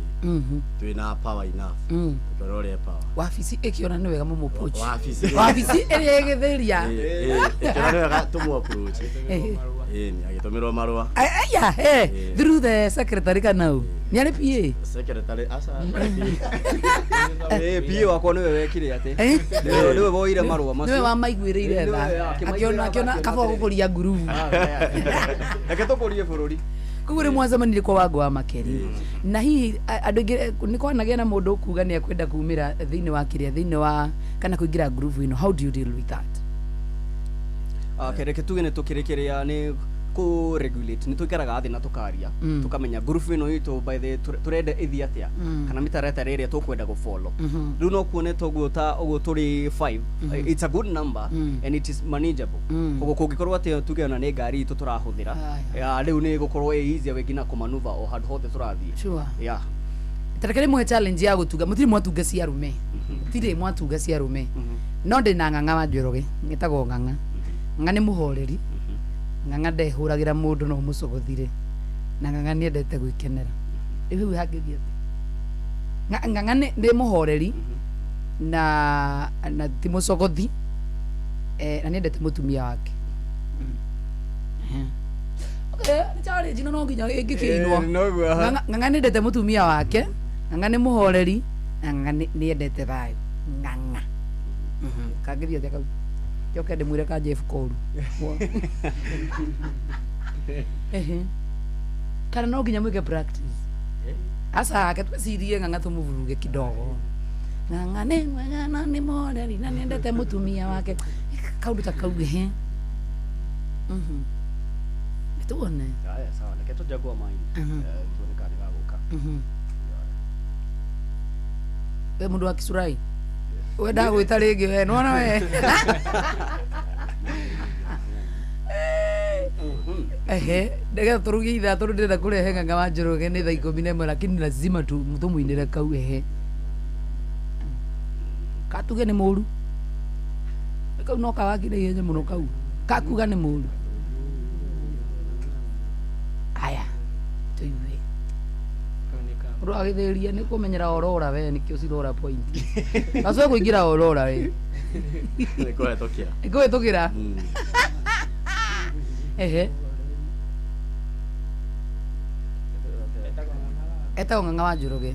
S11: twĩna power enough. Tũkĩona ũrĩa e power.
S6: Wabici ĩkĩona nĩ wega mũmũpochi.
S11: Wabici.
S6: Wabici ĩrĩa ĩgĩthĩria.
S11: Ĩkĩona nĩ wega tũmũ approach. Ĩni agĩtũmĩrwo marũa.
S6: Aya, eh, through the secretary kana ũ nĩ arĩ PA?
S11: Secretary aca.
S7: Eh, PA wakwa nĩwe wekire atĩ nĩwe woire marũa macio.
S6: Nĩwe wamaiguĩrĩire
S7: Nĩwe
S6: tha,
S7: akĩmaiguĩra
S6: akĩona
S7: tha,
S6: akĩona
S7: akiona
S6: kaba
S7: atĩrĩrĩ.
S6: gũkũria ngurubu.
S7: Reke tũkũrie bũrũri.
S6: Koguo rĩ mwacemanirie kwa Wangu wa Makeri na hihi andũ aingĩ nĩ kwanagĩa na mũndũ ũkuga nĩ ekwenda kumĩra thĩinĩ wa kĩrĩa thĩinĩ wa kana kũingĩra ngurubu ĩno, how do you deal with that?
S7: Okay, reke tuge nĩ tũkĩrĩkĩrĩa nĩ kũ regulate nĩ tũikaraga thĩ na tũkaria tũkamenya group ĩno itũ by the tũrenda ĩthiĩ atĩa kana mĩtaratara ĩrĩa tũkwenda gũ follow. Rĩu no kuone toguo ta ũguo tũrĩ 5, it's a good number and it is manageable. Koguo kũngĩkorwo atĩ tuge ona nĩ ngari itũ tũrahũthĩra ya, rĩu nĩ gũkorwo ĩ easier we nginya kũmanuva o handũ hothe tũrathiĩ. Yeah.
S6: Tareke rĩmwe challenge ya gũtunga mũtirĩ mwatunga cia arũme, mũtirĩ mwatunga cia arũme, no ndĩ na Ng'ang'a wa Njoroge ngĩtagwo Ng'ang'a. Ng'ang'a nĩ mũhoreri, Ng'ang'a ndehũragĩra mũndũ no mũcogothire, na Ng'ang'a nĩendete gwĩkenera. Rĩu hau hangĩthiĩ atĩa? Ng'ang'a nĩ mũhoreri na ti mũcogothi, na nĩendete mũtumia wake. Okay, nĩ challenge ĩno no nginya ĩngĩkĩinwo.
S7: Eh, noguo.
S6: Ng'ang'a nĩendete mũtumia wake, Ng'ang'a nĩ mũhoreri, na Ng'ang'a nĩendete thayũ. Ng'ang'a kangĩthiĩ atĩa kau? Njoke ndĩmwĩre ka Jeff Koru. Ehe. Kana no nginya mwĩke practice? Aca ke twecirie Ng'ang'a tũmũvuruge kidogo. Ng'ang'a nĩ mwega na nĩ mũhoreri na nĩendete mũtumia wake, kaũndũ ta kau. Ehe. Tuone.
S7: Haya, sawa, reke tũjagua mind. Eh, tuone kana nĩ gagũka.
S6: We mũndũ wa Kisurai, we ndagwĩta rĩngĩ we nĩwona we. Ehe, nĩgetha tũrugie ithaa tondũ ndĩrenda kũrehe Ng'ang'a wa Njoroge nĩ thaa 11, lakini lazima tũmũinĩre kau. Ehe, katuge nĩ mũru kau no kawakire ihenya mũno kau kakuga nĩ mũru. Aya, tũigue mũndũ agĩthĩria nĩ kũmenyera orora we nĩkĩo cirora point acoe kũingĩra orora we.
S11: Nĩ kũhetũkĩra.
S6: Nĩ kũhĩtũkĩra. Ehe, etagwo Ng'ang'a wa Njoroge.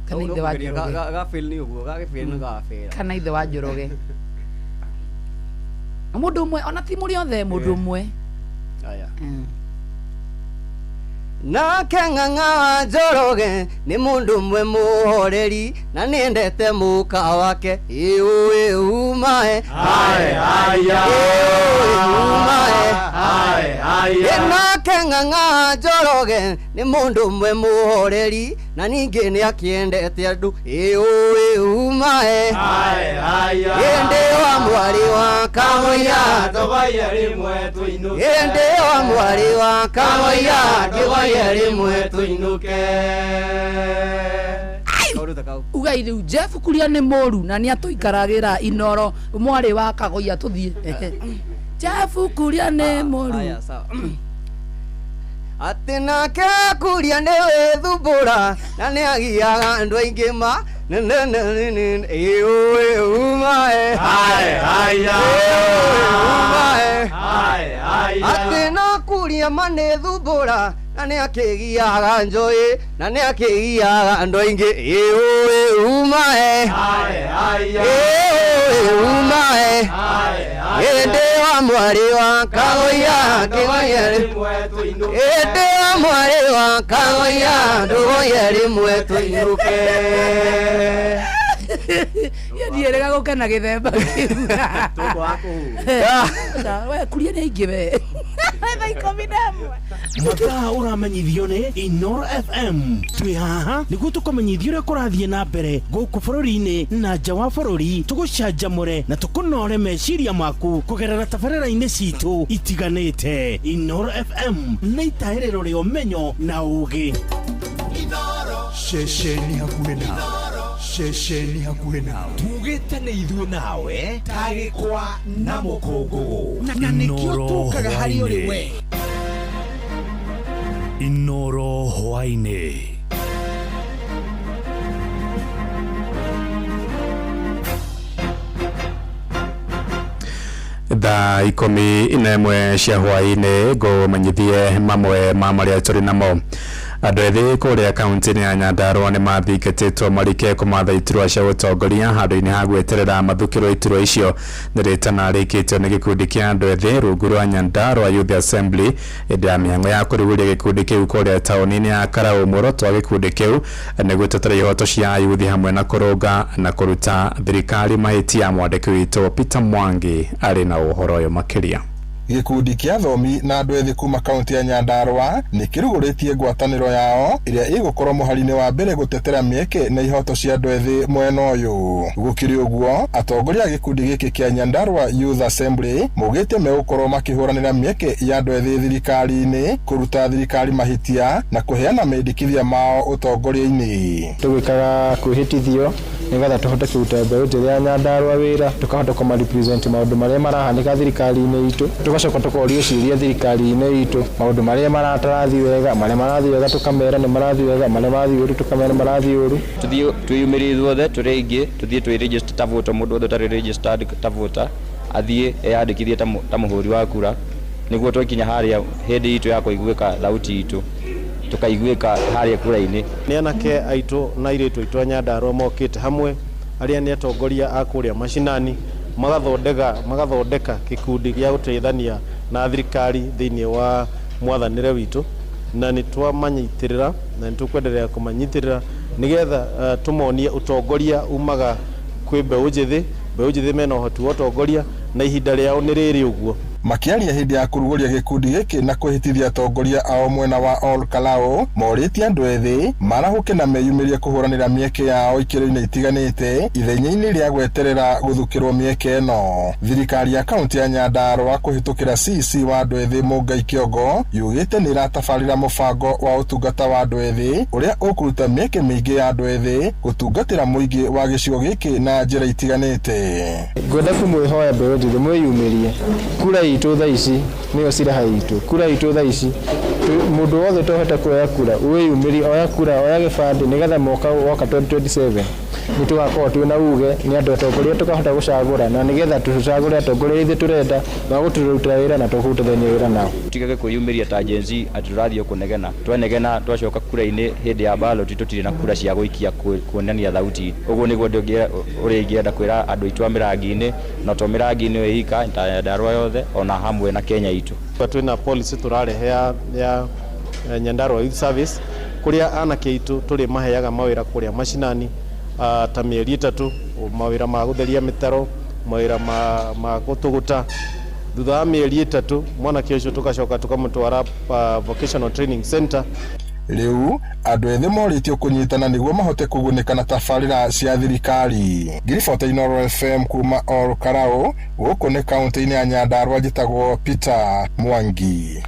S6: Kana ithe wa Njoroge.
S7: Gafeel nĩ ũguo gagĩfeel nĩ gabera.
S6: Kana ithe wa Njoroge, mũndũ ũmwe ona ti mũrĩ othe, mũndũ ũmwe.
S7: Aya. Nake Ng'ang'a wa Njoroge nĩ mũndũ ũmwe mũhoreri na nĩendete mũka wake ĩũĩ umae ĩũĩ umae. Nake Ng'ang'a wa Njoroge nĩ mũndũ ũmwe mũhoreri na ningĩ nĩ akĩendete andũ ĩũĩ umae ĩndĩ wa mwarĩ wa Kamoya ĩndĩ wa mwarĩ wa Kamoya kĩgoye rĩmwe tũinũke. Kaũndũ ta kau.
S6: Ugai rĩu Jeff Kuria nĩ mũru na nĩ atũikaragĩra inoro mwarĩ wa Kagoia tũthiĩ. Jeff Kuria nĩ mũru.
S7: Aya, sawa. Atĩ nake Kuria nĩ wĩthumbũra na nĩ agiaga andũ aingĩ ma ĩũĩ umae ĩũĩ umae atĩ no Kuria ma nĩ thumbũra na nĩ akĩgiaga njoĩ na nĩ akĩgiaga andũ aingĩ ĩũĩ umae ĩũĩ umae ĩndĩ wa mwarĩ wa Kagoya kĩgoye ĩndĩ wa mwarĩ wa Kagoya ndũgoye rĩmwe tũinũke.
S6: Ndiĩrĩga gũkena gĩthemba kĩu. We Kuria nĩ aingĩ we thaa 11.
S12: Mathaa ũramenyithio nĩ Inoro FM. Twĩ haha nĩguo tũkũmenyithia ũrĩa kũrathiĩ na mbere gũkũ bũrũri-inĩ na nja wa bũrũri, tũgũcanjamũre na tũkũnore meciria maku kũgerera tabarĩra-inĩ citũ itiganĩte. Inoro FM nĩ itahĩrĩro rĩa ũmenyo na ũũgĩ.
S1: Ceceni hakuhĩ nawe. Ceceni hakuhĩ nawe. Tugĩte nĩ ithuĩ nawe ta gĩkwa na mũkũngũgũ.
S12: Na nĩkĩo tũkaga harĩ ũrĩ we.
S2: Inoro hwaĩ-inĩ.
S13: Thaa 11 cia hwaĩ-inĩ ngũmenyithie mamwe ma marĩa tũrĩ namo. Andũ ethĩ kũrĩa kaunti-inĩ ya Nyandarua nĩ mathingĩtĩtwo marike kũmatha iturwa cia ũtongoria handũ-inĩ ha gweterera mathukĩrwo iturwa icio nĩ rĩtana rĩkĩtio nĩ gĩkundi kĩa andũ ethĩ rungu rwa Nyandarua Youth Assembly hĩndĩ ya mĩhang'o ya kũrugũria gĩkundi kĩu kũrĩa taũni-inĩ ya Karau. Muoroto wa gĩkundi kĩu nĩ gũtetera ihoto cia ayuthi hamwe na kũrũnga na kũruta thirikari mahĩtia. Mwandĩki witũ Peter Mwangi arĩ na ũhoro ũyũ makĩria.
S14: Gĩkundi kĩa athomi na andũ ethĩ kuma kaunti ya Nyandarua nĩ kĩrugũrĩtie ngwatanĩro yao ĩrĩa ĩgũkorwo mũhari-inĩ wa mbere gũtetera mĩeke na ihoto cia andũ ethĩ mwena ũyũ. Gũkĩrĩ ũguo, atongoria a gĩkundi gĩkĩ kĩa Nyandarua Youth Assembly maugĩte megũkorwo makĩhũranĩra mĩeke ya andũ ethĩ thirikari-inĩ, kũruta thirikari mahĩtia na kũheana mendekithia mao ũtongoria-inĩ.
S15: Tũgĩkaga kwĩhĩtithio nĩgetha tũhote kũruta mbeũ njĩthĩ ya Nyandarua wĩra, tũkahota kũmarepresent maũndũ marĩa marahanĩka thirikari-inĩ itũ, tũgacoka tũkorio ciũria thirikari-inĩ itũ maũndũ marĩa maratarathi wega, marĩa marathiĩ wega tũkamera nĩ marathiĩ wega, marĩa marathiĩ ũru tũkamera nĩ marathiĩ ũru.
S16: Tuthiĩ twĩyumĩrie ithuothe tũrĩ aingĩ, tuthiĩ twĩregister ta voter, mũndũ wothe ũtarĩ registered ta voter athiĩ eyandĩkithie ta mũhũri wa kura, nĩguo twakinya harĩa hĩndĩ itũ ya kũiguĩka thauti itũ tukaiguĩka harĩa kura-inĩ.
S17: Nĩ anake aitũ na airĩtu aitũ a Nyandarua mokĩte hamwe, arĩa nĩ atongoria a kũrĩa macinani, magathondeka gĩkundi gĩa gũteithania na thirikari thĩinĩ wa mwathanĩre witũ, na nĩ twamanyitĩrĩra na nĩ tũkwenderea kũmanyitĩrĩra nĩgetha tũmonie ũtongoria umaga kwĩ mbeũ njĩthĩ. Mbeũ njĩthĩ mena ũhoti wa ũtongoria na ihinda rĩao nĩ rĩrĩ ũguo.
S14: Makĩaria hĩndĩ ya kũrugũria gĩkundi gĩkĩ na kwĩhĩtithia atongoria ao mwena wa Ol Kalou, morĩtie andũ ethĩ marahũke na meyumĩrie kũhũranĩra mĩeke yao ikĩro-inĩ itiganĩte ithenya-inĩ rĩa gweterera gũthukĩrwo mĩeke ĩno. Thirikari ya kaunti ya Nyandarua kũhĩtũkĩra CC wa andũ ethĩ Mũngai Kĩongo yugĩte nĩ ĩratabarĩra mũbango wa ũtungata wa andũ ethĩ ũrĩa ũkũruta mĩeke mĩingĩ ya andũ ethĩ gũtungatĩra mũingĩ wa gĩcigo gĩkĩ na njĩra itiganĩte.
S15: Ngwenda kũmwĩhoya mbeũ njĩthĩ mwĩyumĩrie, kura itũ thaa ici nĩyo silaha itũ, kura itũ thaa ici mũndũ wothe tohota kuoya kura wĩyumĩrie, oya kura, oya gĩbandĩ nĩgetha mwaka woka 2027 nĩ tũgakorwo twĩna uge nĩ andũ atongoria tũkahota gũcagũra, na nĩgetha tũcagũre atongoria ithuĩ tũrenda magũtũrutĩra wĩra na tũkũrutithania wĩra nao.
S16: Tutigage kwĩyumĩria ta Gen Z atĩ tũrathiĩ kũnegena, twanegena twacoka kura-inĩ hĩndĩ ya ballot tũtirĩ na kura cia gũikia kuonania thauti. Ũguo nĩguo ũrĩa ingĩenda kwĩra andũ aitũ a mĩrangi-inĩ, na to mĩrangi-inĩ ĩika ta Nyandarua yothe ona hamwe na Kenya itũ.
S17: Twĩna policy tũrarehe ya Nyandarua Youth Service kũrĩa anake aitũ tũrĩ maheaga mawĩra kũrĩa macinani ta mĩeri 3, mawĩra ma gũtheria mĩtaro, mawĩra ma gũtũgũta. Thutha wa mĩeri 3 mwanake ũcio tũgacoka tũkamũtwara vocational training center.
S14: Rĩu andũ ethĩ morĩtio kũnyitana nĩguo mahote kũgunĩka na tabarĩra cia thirikari. Ngiribota Inoro FM kuma Ol Kalou, gũkũ nĩ kaunti-inĩ ya Nyandarua, njĩtagwo Peter Mwangi.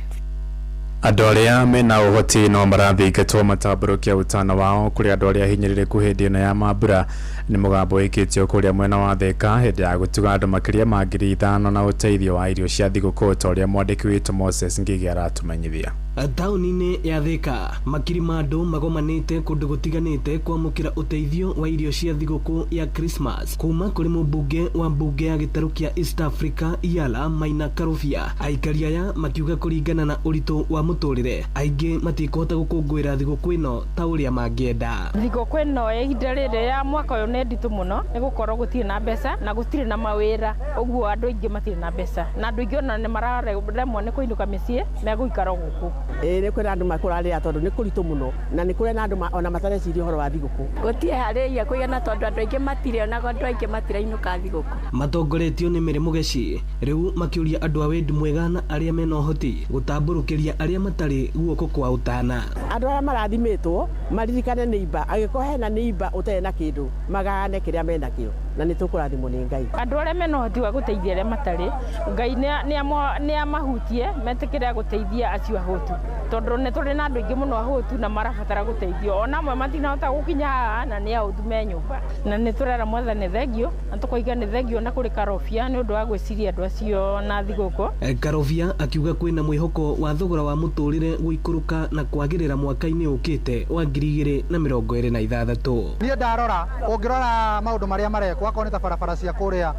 S13: Andũ arĩa mena ũhoti no marathingatwo matambũrũkia ũtana wao kũrĩ andũ arĩa hinyĩrĩrĩku hĩndĩ ĩno ya mambura. Nĩ mũgambo wĩkĩtio kũrĩa mwena wa Thika hĩndĩ ya gũtuga andũ makĩria ma 5,000 na ũteithio wa irio cia thigũkũ, ta ũrĩa mwandĩki witũ Moses Ngigi aratũmenyithia.
S18: Taũni-inĩ ya Thika makiri ma andũ magomanĩte kũndũ gũtiganĩte kwamũkĩra ũteithio wa irio cia thigũkũ ya Christmas kuma kũrĩ mũmbunge wa mbunge ya gĩtarũ kĩa East Africa Yala Maina Karũbia. Aikari aya makiuga kũringana na ũritũ wa mũtũrĩre aingĩ matikũhota gũkũngũĩra thigũkũ ĩno ta ũrĩa mangĩenda.
S19: Thigũkũ ĩno ya ihinda rĩrĩ ya mwaka ũyũ nĩ nditũ mũno nĩ gũkorwo gũtirĩ na mbeca na gũtirĩ na mawĩra, ũguo andũ aingĩ matirĩ na mbeca na andũ aingĩ ona nĩ mararemwo nĩ kũinũka mĩciĩ megũikara gũkũ.
S20: Ĩĩ nĩ kwĩna andũ makũrarĩra tondũ nĩ kũritũ mũno na nĩ kũrĩ na andũ ona matareciria ũhoro wa thigũkũ.
S21: Gũtirĩ harĩria kũigana tondũ andũ aingĩ matirĩ ona andũ aingĩ matirainũka thigũkũ.
S18: Matongoretio nĩ Mary Mũgeci rĩu makĩũria andũ a wendi mwega na arĩa mena ũhoti gũtambũrũkĩria arĩa matarĩ guoko kwa ũtana.
S20: Andũ arĩa marathimĩtwo maririkane nĩimba, angĩkorwo hena nĩimba ũtarĩ na kĩndũ magayane kĩrĩa menakĩo na nĩ tũkũrathimwo nĩ Ngai.
S19: Andũ arĩa mena ũhoti wa gũteithia arĩa matarĩ, Ngai nĩ amahutie metĩkĩre gũteithia acio ahũtu, Tondũ nĩ tũrĩ na andũ aingĩ mũno ahũtu na marabatara gũteithio, ona amwe matinahota gũkinya haha na nĩ ahũtu me nyũmba. Na nĩ tũrera Mwathani thengio, na tũkoiga nĩ thengio na kũrĩ Karobia nĩ ũndũ wa gwĩciria andũ acio na thigũkũ.
S18: Karobia akiuga kwĩna mwĩhoko wa thogora wa mũtũrĩre gũikũrũka na kwagĩrĩra mwaka-inĩ ũkĩte wa 2026.
S5: Niĩ ndarora, ũngĩrora maũndũ marĩa marekwo, akorwo nĩ ta barabara cia kũrĩa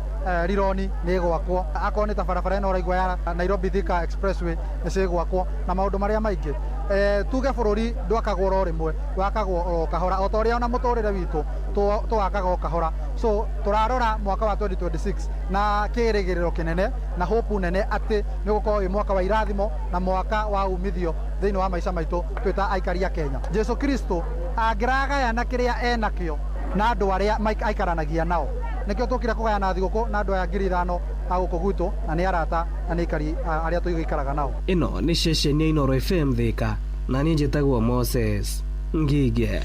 S5: Rironi nĩ ĩgwakwo, akorwo nĩ ta barabara ĩno ũraigua ya Nairobi Thika Expressway nĩ cigwakwo, na maũndũ marĩa maingĩ. Tuge bũrũri ndwakagwo oro rĩmwe, wakagwo oro kahora, o ta ũrĩa ona mũtũrĩre witũ tũwakaga o kahora. So tũrarora mwaka wa 2026 na kĩrĩgĩrĩro kĩnene na hope nene atĩ nĩ ũgũkorwo wĩ mwaka wa irathimo na mwaka wa umithio thĩinĩ wa maica maitũ twĩ ta aikari a Kenya. Jesu Kristo angĩragayana kĩrĩa enakĩo na andũ arĩa aikaranagia nao, nĩkĩo tũkire kũgayana thigũkũ na andũ aya 5,000 a gũkũ gwitũ, na nĩ arata na nĩ aikari arĩa tũgĩikaraga nao.
S18: Ĩno nĩ ceceni ya Inooro FM Thika, na niĩ njĩtagwo Moses Ngige.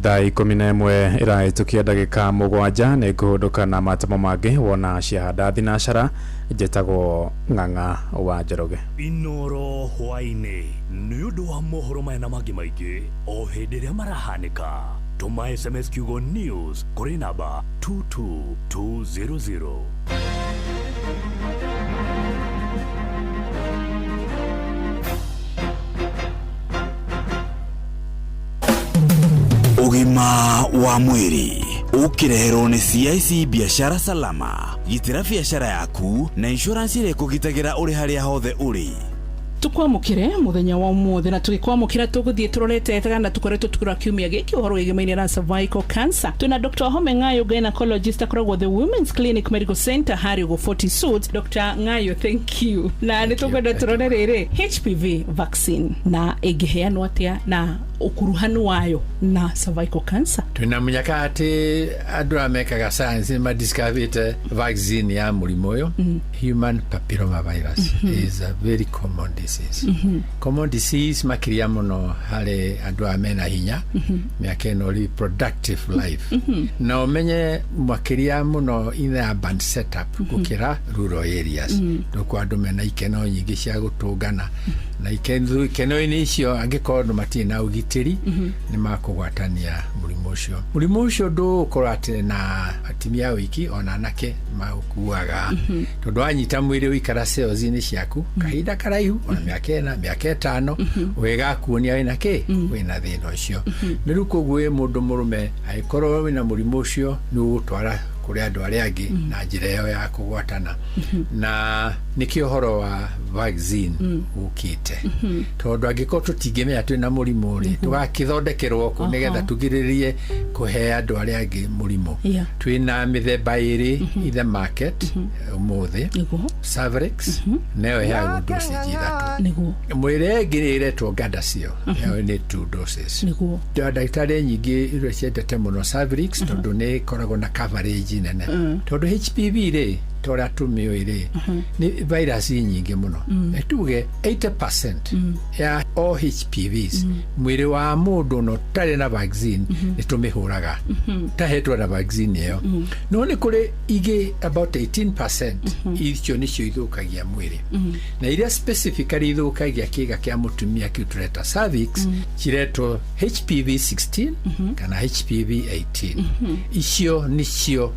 S13: Thaa 11 ĩrahĩtũkia ndagĩka 7 nĩ ngũhũndũka na matemo mangĩ wona ciahanda thinacara. Njĩtagwo Ng'ang'a wa Njoroge.
S2: Inooro hwaĩ-inĩ nĩ ũndũ wa mohoro maya na mangĩ maingĩ o hĩndĩ ĩrĩa marahanĩka. Tũma SMS kiugo news kũrĩ namba 22200.
S1: Ũgima wa mwĩrĩ ũkĩreherwo nĩ CIC Biashara Salama. Gitĩra biashara yaku na insurance ĩrĩa ĩkũgitagĩra ũrĩ harĩa hothe ũrĩ.
S22: Tukwamukire muthenya wa umuthi na tugikwamukira tuguthie turorete kana tukoretwo tukira kiumia giki uhoro wigemaine na cervical cancer. Twina Dr. Home Ngayo, gynecologist akoragwo the Women's Clinic Medical Center hari ugo 40 Suits. Dr. Ngayo, thank you. Na nĩ tũkwenda turore rĩrĩ HPV vaccine na ĩngĩheanwo atĩa na ukuruhanu wayo na cervical cancer.
S23: Twina munyaka ati andũ arĩa mekaga science nĩ madiscoverite vaccine ya mũrimũ ũyũ. Human papilloma virus is a very common disease. Common disease makiria mũno harĩ andũ arĩa mena hinya, mĩaka ĩno reproductive life, na ũmenye makĩria mũno in the urban setup gũkĩra rural areas. Nĩkuo andũ mena ikeno nyingĩ cia gũtũngana, na ikeno-inĩ icio angĩkorwo andũ matirĩ na ũgitĩri nĩ makũgwatania mũrimũ ũcio. Mũrimũ ũcio ndũgũkorwo atĩ na atumia wiki ona anake maũkuaga, tondũ wanyita mwĩrĩ ũikara cells-inĩ ciaku kahinda karaihu, ona mĩaka 4 mĩaka 5 ũgĩgakuonia wĩna kĩ, wĩna thĩna ũcio. Nĩ rĩu koguo wĩ mũndũ mũrũme angĩkorwo wĩna mũrimũ ũcio nĩ ũgũtwara kũrĩ andũ arĩa angĩ na njĩra ĩyo ya kũgwatana. Na nĩkĩo ũhoro wa vaccine ũkĩte, tondũ angĩkorwo tũtingĩmenya twĩna mũrimũ rĩ, tũgakĩthondekerwo kũ nĩgetha tũgirĩrĩrie kũhe andũ arĩa angĩ mũrimũ. Twĩna mĩthemba ĩrĩ in the market ũmũthĩ, Cervarix nayo ĩheagwo dosage 3, mwĩrĩ ĩngĩ ĩretwo Gardasil nayo nĩ 2 doses. Ndagĩtarĩ nyingĩ iria ciendete mũno Cervarix tondũ nĩ ĩkoragwo na coverage nene, tondũ HPV rĩ torĩa tũmĩũĩ rĩ nĩ virus nyingĩ mũno. Tuge 80% ya all HPVs mwĩrĩ wa mũndũ no tarĩ na vaccine nĩ tũmĩhũraga, tahetwo na vaccine ĩyo. No nĩ kũrĩ ingĩ about 18% icio nĩcio ithũkagia mwĩrĩ, na iria specifically ithũkagia kĩga kĩa mũtumia kĩu tũreta cervix ciretwo HPV 16 kana HPV 18. Icio nĩcio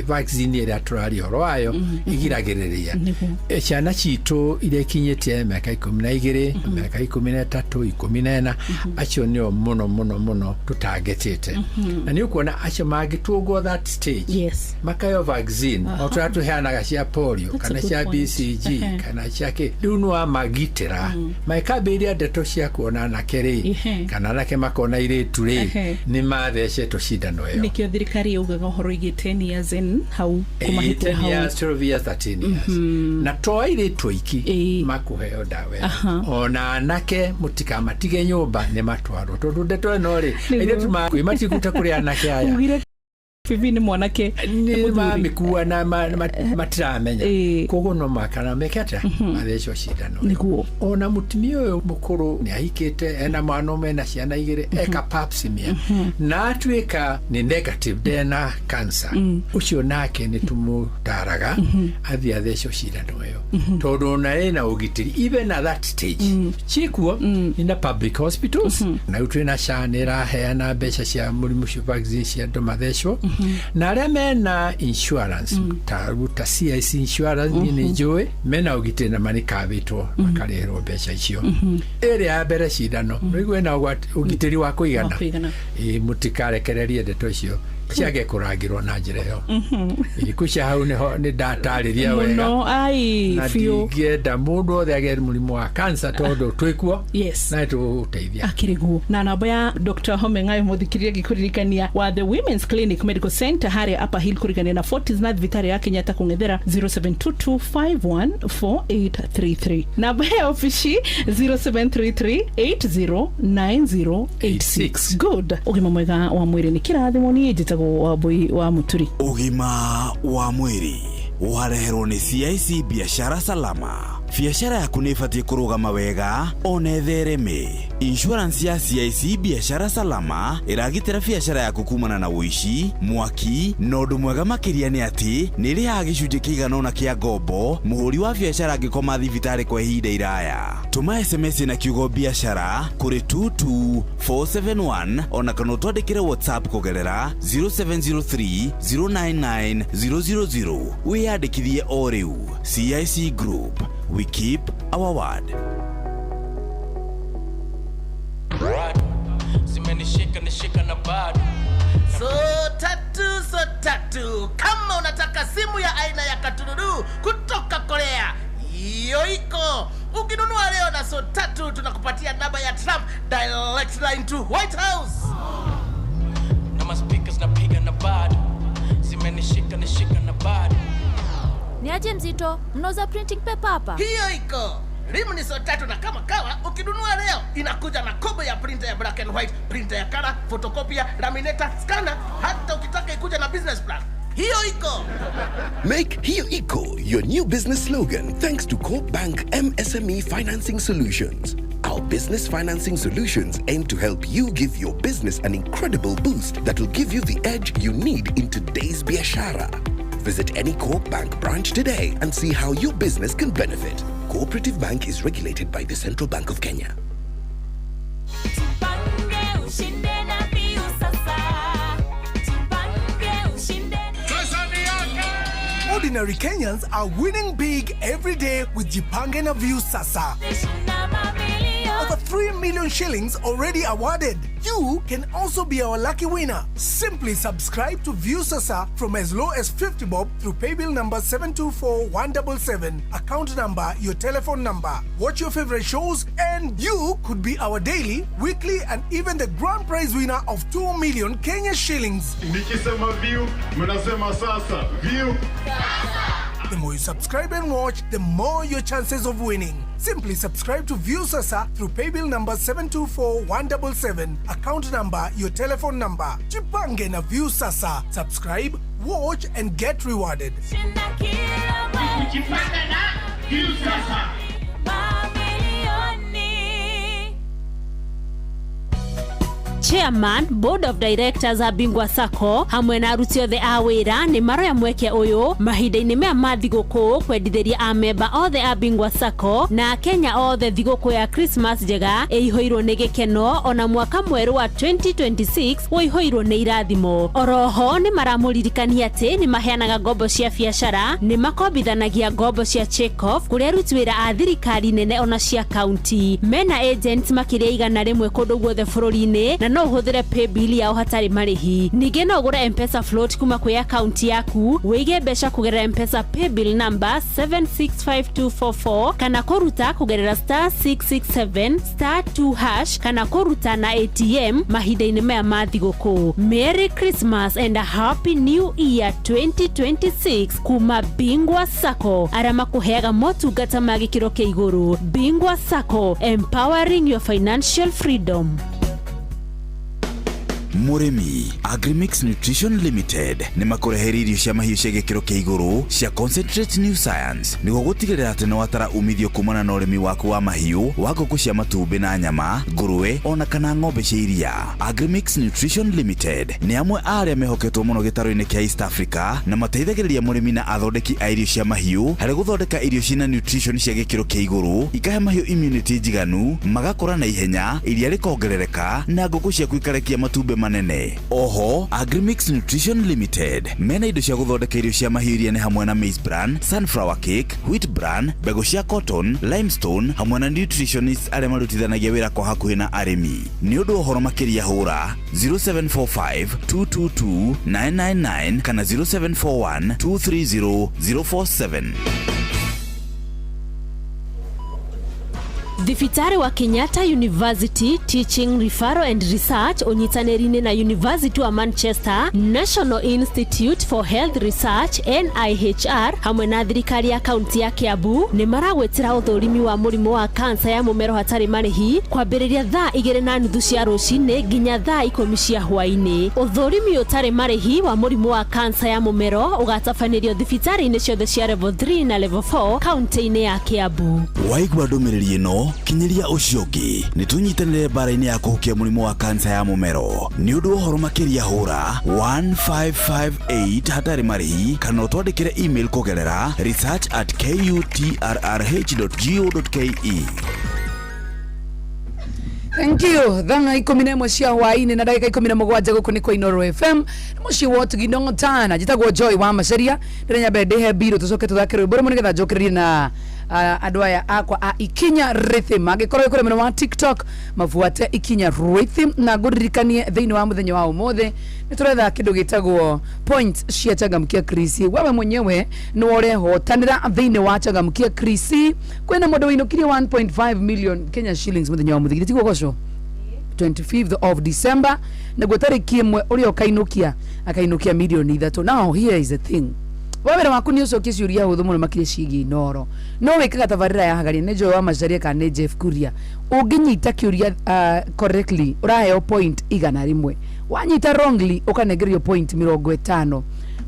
S23: vaccine ĩrĩa tũraria ũhoro wayo igiragĩrĩria ciana citũ iria ikinyĩtie mĩaka 12, mĩaka 13, 14, acio nĩo mũno mũno mũno tũtangetĩte. Na nĩ ũkuona acio mangĩtũngwo that stage makaheo vaccine o tũrĩa tũheanaga cia polio kana cia BCG kana cia kĩ, rĩu nĩ wamagitĩra mangĩkambĩrĩria ndeto cia kuona anake rĩ kana anake makona airĩtu rĩ, nĩ mathecetwo cindano ĩyo.
S22: Nĩkĩo thirikari yaugaga ũhoro wĩgiĩ 10 years in hau kũmahĩtwo hau
S23: 10 years, 12 years, 13 years, na to airĩtu aiki makũheo ndawa ĩyo, ona anake mũtikamatige nyũmba nĩ matwarwo, tondũ ndeto ĩno rĩ airĩtu matigute kũrĩ anake aya.
S22: HPV nĩ mwanake.
S23: Nĩ mamĩkua na matiramenya, koguo no makana meke atĩa? Mathecwo cindano.
S22: Nĩguo.
S23: Ona mũtumia ũyũ mũkũrũ nĩ ahikĩte, ena mwana ũmwe na ciana igĩrĩ, eka pap smear na atuĩka nĩ negative, ndena cancer, ũcio nake nĩ tũmũtaraga athiĩ athecwo cindano ĩyo, tondũ ona ĩna ũgitĩri even at that stage. Ciĩkuo ina public hospitals, na rĩu twĩna SHA, nĩ ĩraheana mbeca cia mũrimũ ũcio, vaccine cia andũ mathecwo, na arĩa mena insurance ta rĩu ta CIC insurance, niĩ nĩ njũĩ mena ũgitĩri na manĩkabĩtwo makarĩhĩrwo mbeca icio. Ĩrĩa ya mbere cindano rĩu ĩna ũgitĩri wa kũigana.
S22: Wa kũigana.
S23: Ĩ, mũtikarekererie ndeto icio ciage kũrangĩrwo na njĩra ĩyo. Ĩ, cia hau nĩho nĩ ndatarĩria wega.
S22: Mũno ai.
S23: Na
S22: biũ.
S23: Ndingĩenda mũndũ othe agĩe mũrimũ wa cancer tondũ twĩkuo na nĩtũgũteithia.
S22: Akĩrĩguo na namba ya Dr Home Ng'ayo, mũthikĩrĩria, ngĩkũririkania wa The Women's Clinic Medical Center harĩa Upper Hill kũrigania na Fortis na thibitarĩ ya Kenyatta kũng'ethera, 0722514833, namba ya obici 0733809086. Good, ũgima mwega wa mwĩrĩ nĩ kĩrathimo. Niĩ njĩtagwo Wambui wa Mũturi.
S1: Ũgima wa mwĩrĩ wareherwo nĩ CIC Biashara Salama. Biashara yaku nĩ ĩbatiĩ kũrũgama wega ona ĩthereme. Insurance ya CIC Biashara Salama ĩragitĩra biashara yaku kumana na ũici, mwaki, na ũndũ mwega makĩria nĩ atĩ nĩ ĩrĩhaga gĩcunjĩ kĩigana ũna kĩa ngombo mũhũri wa biashara angĩkoma thibitarĩ kwa ihinda iraya. Tũma SMS na kiugo biashara kũrĩ 22471 ona kana ũtwandĩkĩre WhatsApp kũgerera 0703 099 000 wĩyandĩkithie o rĩu. CIC Group, we keep our word.
S3: Zimenishika nishika na bado.
S4: So tatu, so tatu. Kama unataka simu ya aina ya katururu kutoka Korea, hiyo iko. Ukinunua leo na so tatu, tunakupatia namba ya Trump, direct line to White House.
S3: Na maspeakers napiga na bado zimenishika nishika na bado.
S9: Ni aje mzito, mnauza printing paper hapa?
S4: Hiyo iko. Rimu ni so tatu, na kama kawa, ukinunua leo inakuja na kobo ya printer ya black and white, printer ya color, photocopier, laminator, scanner, hata ukitaka ikuja na business plan. Hiyo iko.
S24: Make Hiyo Iko your new business slogan thanks to Corp Bank MSME Financing Solutions. Our business financing solutions aim to help you give your business an incredible boost that will give you the edge you need in today's biashara. Visit any Corp Bank branch today and see how your business can benefit. Cooperative Bank is regulated by the Central Bank of Kenya.
S9: Tupange ushinde na Viusasa. Tupange ushinde.
S25: Ordinary Kenyans are winning big every day with Jipange na Viusasa. Over 3 million shillings already awarded. You can also be our lucky winner. Simply subscribe to Viusasa from as low as 50 bob through paybill number 724177, account number, your telephone number. Watch your favorite shows and you could be our daily, weekly and even the grand prize winner of 2 million Kenya shillings.
S14: Nikisema view, mnasema sasa. View.
S25: The more you subscribe and watch, the more your chances of winning. Simply subscribe to Viusasa through paybill number 724177, account number, your telephone number. Jipange na Viusasa. Subscribe, watch and get rewarded.
S9: Jipange na Viusasa. Mamilioni.
S26: Chairman board of directors a Bingwa Sacco hamwe na aruti othe a wĩra nĩ maroya mweke ũyũ mahinda-inĩ maya ma thigũkũ kwendithĩria amemba othe a Bingwa Sacco na Kenya othe thigũkũ ya Christmas njega ĩihũirwo nĩ gĩkeno ona mwaka mwerũ wa 2026 ũihũirwo nĩ irathimo. Oroho nĩ maramũririkania atĩ nĩ maheanaga ngombo cia biacara, nĩ makombithanagia ngombo cia check off kũrĩ aruti wĩra a thirikari nene ona cia kaunti. Mena agents makĩria 100 kũndũ guothe bũrũri-inĩ na no ũhũthĩre paybill yao hatarĩ marĩhi. Ningĩ no ũgũre M-Pesa float kuma kwĩ akaunti yaku, wĩige mbeca kũgerera M-Pesa paybill number 765244 kana kũruta kũgerera *667*2# kana kũruta na ATM mahinda-inĩ maya ma thigũkũ. Merry Christmas and a Happy New Year 2026 kuma Bingwa Sacco, arĩa makũheaga motungata ma gĩkĩro kĩa igũrũ. Bingwa Sacco, empowering your financial freedom.
S1: Mũrĩmi, Agrimix Nutrition Limited nĩ makũreheire irio cia mahiũ cia gĩkĩro kĩa igũrũ cia Concentrate New Science nĩguo gũtigĩrĩra atĩ nĩ watara umithio kumana na ũrĩmi waku wa mahiũ wa ngũkũ cia matumbĩ na nyama, ngũrwe ona kana ng'ombe cia iria. Agrimix Nutrition Limited nĩ amwe a arĩa mehoketwo mũno gĩtarũ-inĩ kĩa East Africa na mateithagĩrĩria mũrĩmi na athondeki a irio cia mahiũ harĩ gũthondeka irio ciĩna nutrition cia gĩkĩro kĩa igũrũ, ikahe mahiũ immunity njiganu, magakũra na ihenya, iria rĩkongerereka na ngũkũ ciaku ikarekia matumbĩ manene. Oho, Agrimix Nutrition Limited mena indo cia gũthondeka irio cia mahiũ iria nĩ hamwe na maize bran, sunflower cake, wheat bran, mbegũ cia cotton, limestone hamwe na nutritionists arĩa marutithanagia wĩra kwa hakuhĩ na arĩmi. Nĩ ũndũ wa ũhoro makĩria hũra 0745 222 999 kana 0741 230 047.
S26: Thibitarĩ wa Kenyatta University Teaching Referral and Research ũnyitanĩri-inĩ na University wa Manchester, National Institute for Health Research NIHR hamwe na thirikari ya kaunti ya Kiambu nĩ maragwĩtĩra ũthũrimi wa mũrimũ wa kansa ya mũmero hatarĩ marĩhi kwambĩrĩria thaa 2:30 cia rũcinĩ nginya thaa 10 cia hwaĩ-inĩ. Ũthũrimi ũtarĩ marĩhi wa mũrimũ wa kansa ya mũmero ũgatabanĩrio thibitarĩ-inĩ ciothe cia level 3 na level 4 kaunti-inĩ ya Kiambu.
S1: Waigua ndũmĩrĩri ĩno, kinyĩria ũcio ũngĩ. Nĩ tũnyitanĩre mbara-inĩ ya kũhukia mũrimũ wa kansa ya mũmero. Nĩ ũndũ wa ũhoro makĩria hũra 1558 hatarĩ marĩhi kana ũtwandĩkĩre email kũgerera research@kutrrh.go.ke.
S6: Thank you. Thaa 11 cia hwaĩ-inĩ na ndagĩka 17 gũkũ nĩ kwa Inoro FM mũciĩ wa ũtugi Ndong'otana. Njĩtagwo Joy wa Macaria. Ndĩrenda nyambe ndĩhe mbirũ tũcoke tũthake rwĩmbo rũmwe nĩgetha njokererie na andũ aya akwa a Ikinya Rhythm. Angĩkorwo wĩ kũrĩa mwena wa TikTok, mabuate Ikinya Rhythm. Na ngũririkanie thĩinĩ wa mũthenya wa ũmũthĩ nĩ tũretha kĩndũ gĩtagwo points cia Changamkia Krisi. Wewe mwenyewe nĩwe ũrehotanĩra thĩinĩ wa Changamkia Krisi. Kwĩna mũndũ wĩinũkirie 1.5 million Kenya shillings mũthenya wa mũthĩ. Tiguo goco? 25th of December, naguo tarĩki 1 ũrĩa ũkainũkia akainũkia mirioni 3. Now here is the thing, we wĩra waku nĩ ũcokie ciũria hũthũ mũno makĩria ciĩgiĩ Inoro. No wĩkaga tabarĩra ya hagaria nĩ Joy wa Macaria kana nĩ Jeff Kuria. Ũngĩnyita kĩũria correctly, ũraheo point 100. Wanyita wrongly, ũkanengererio point 50.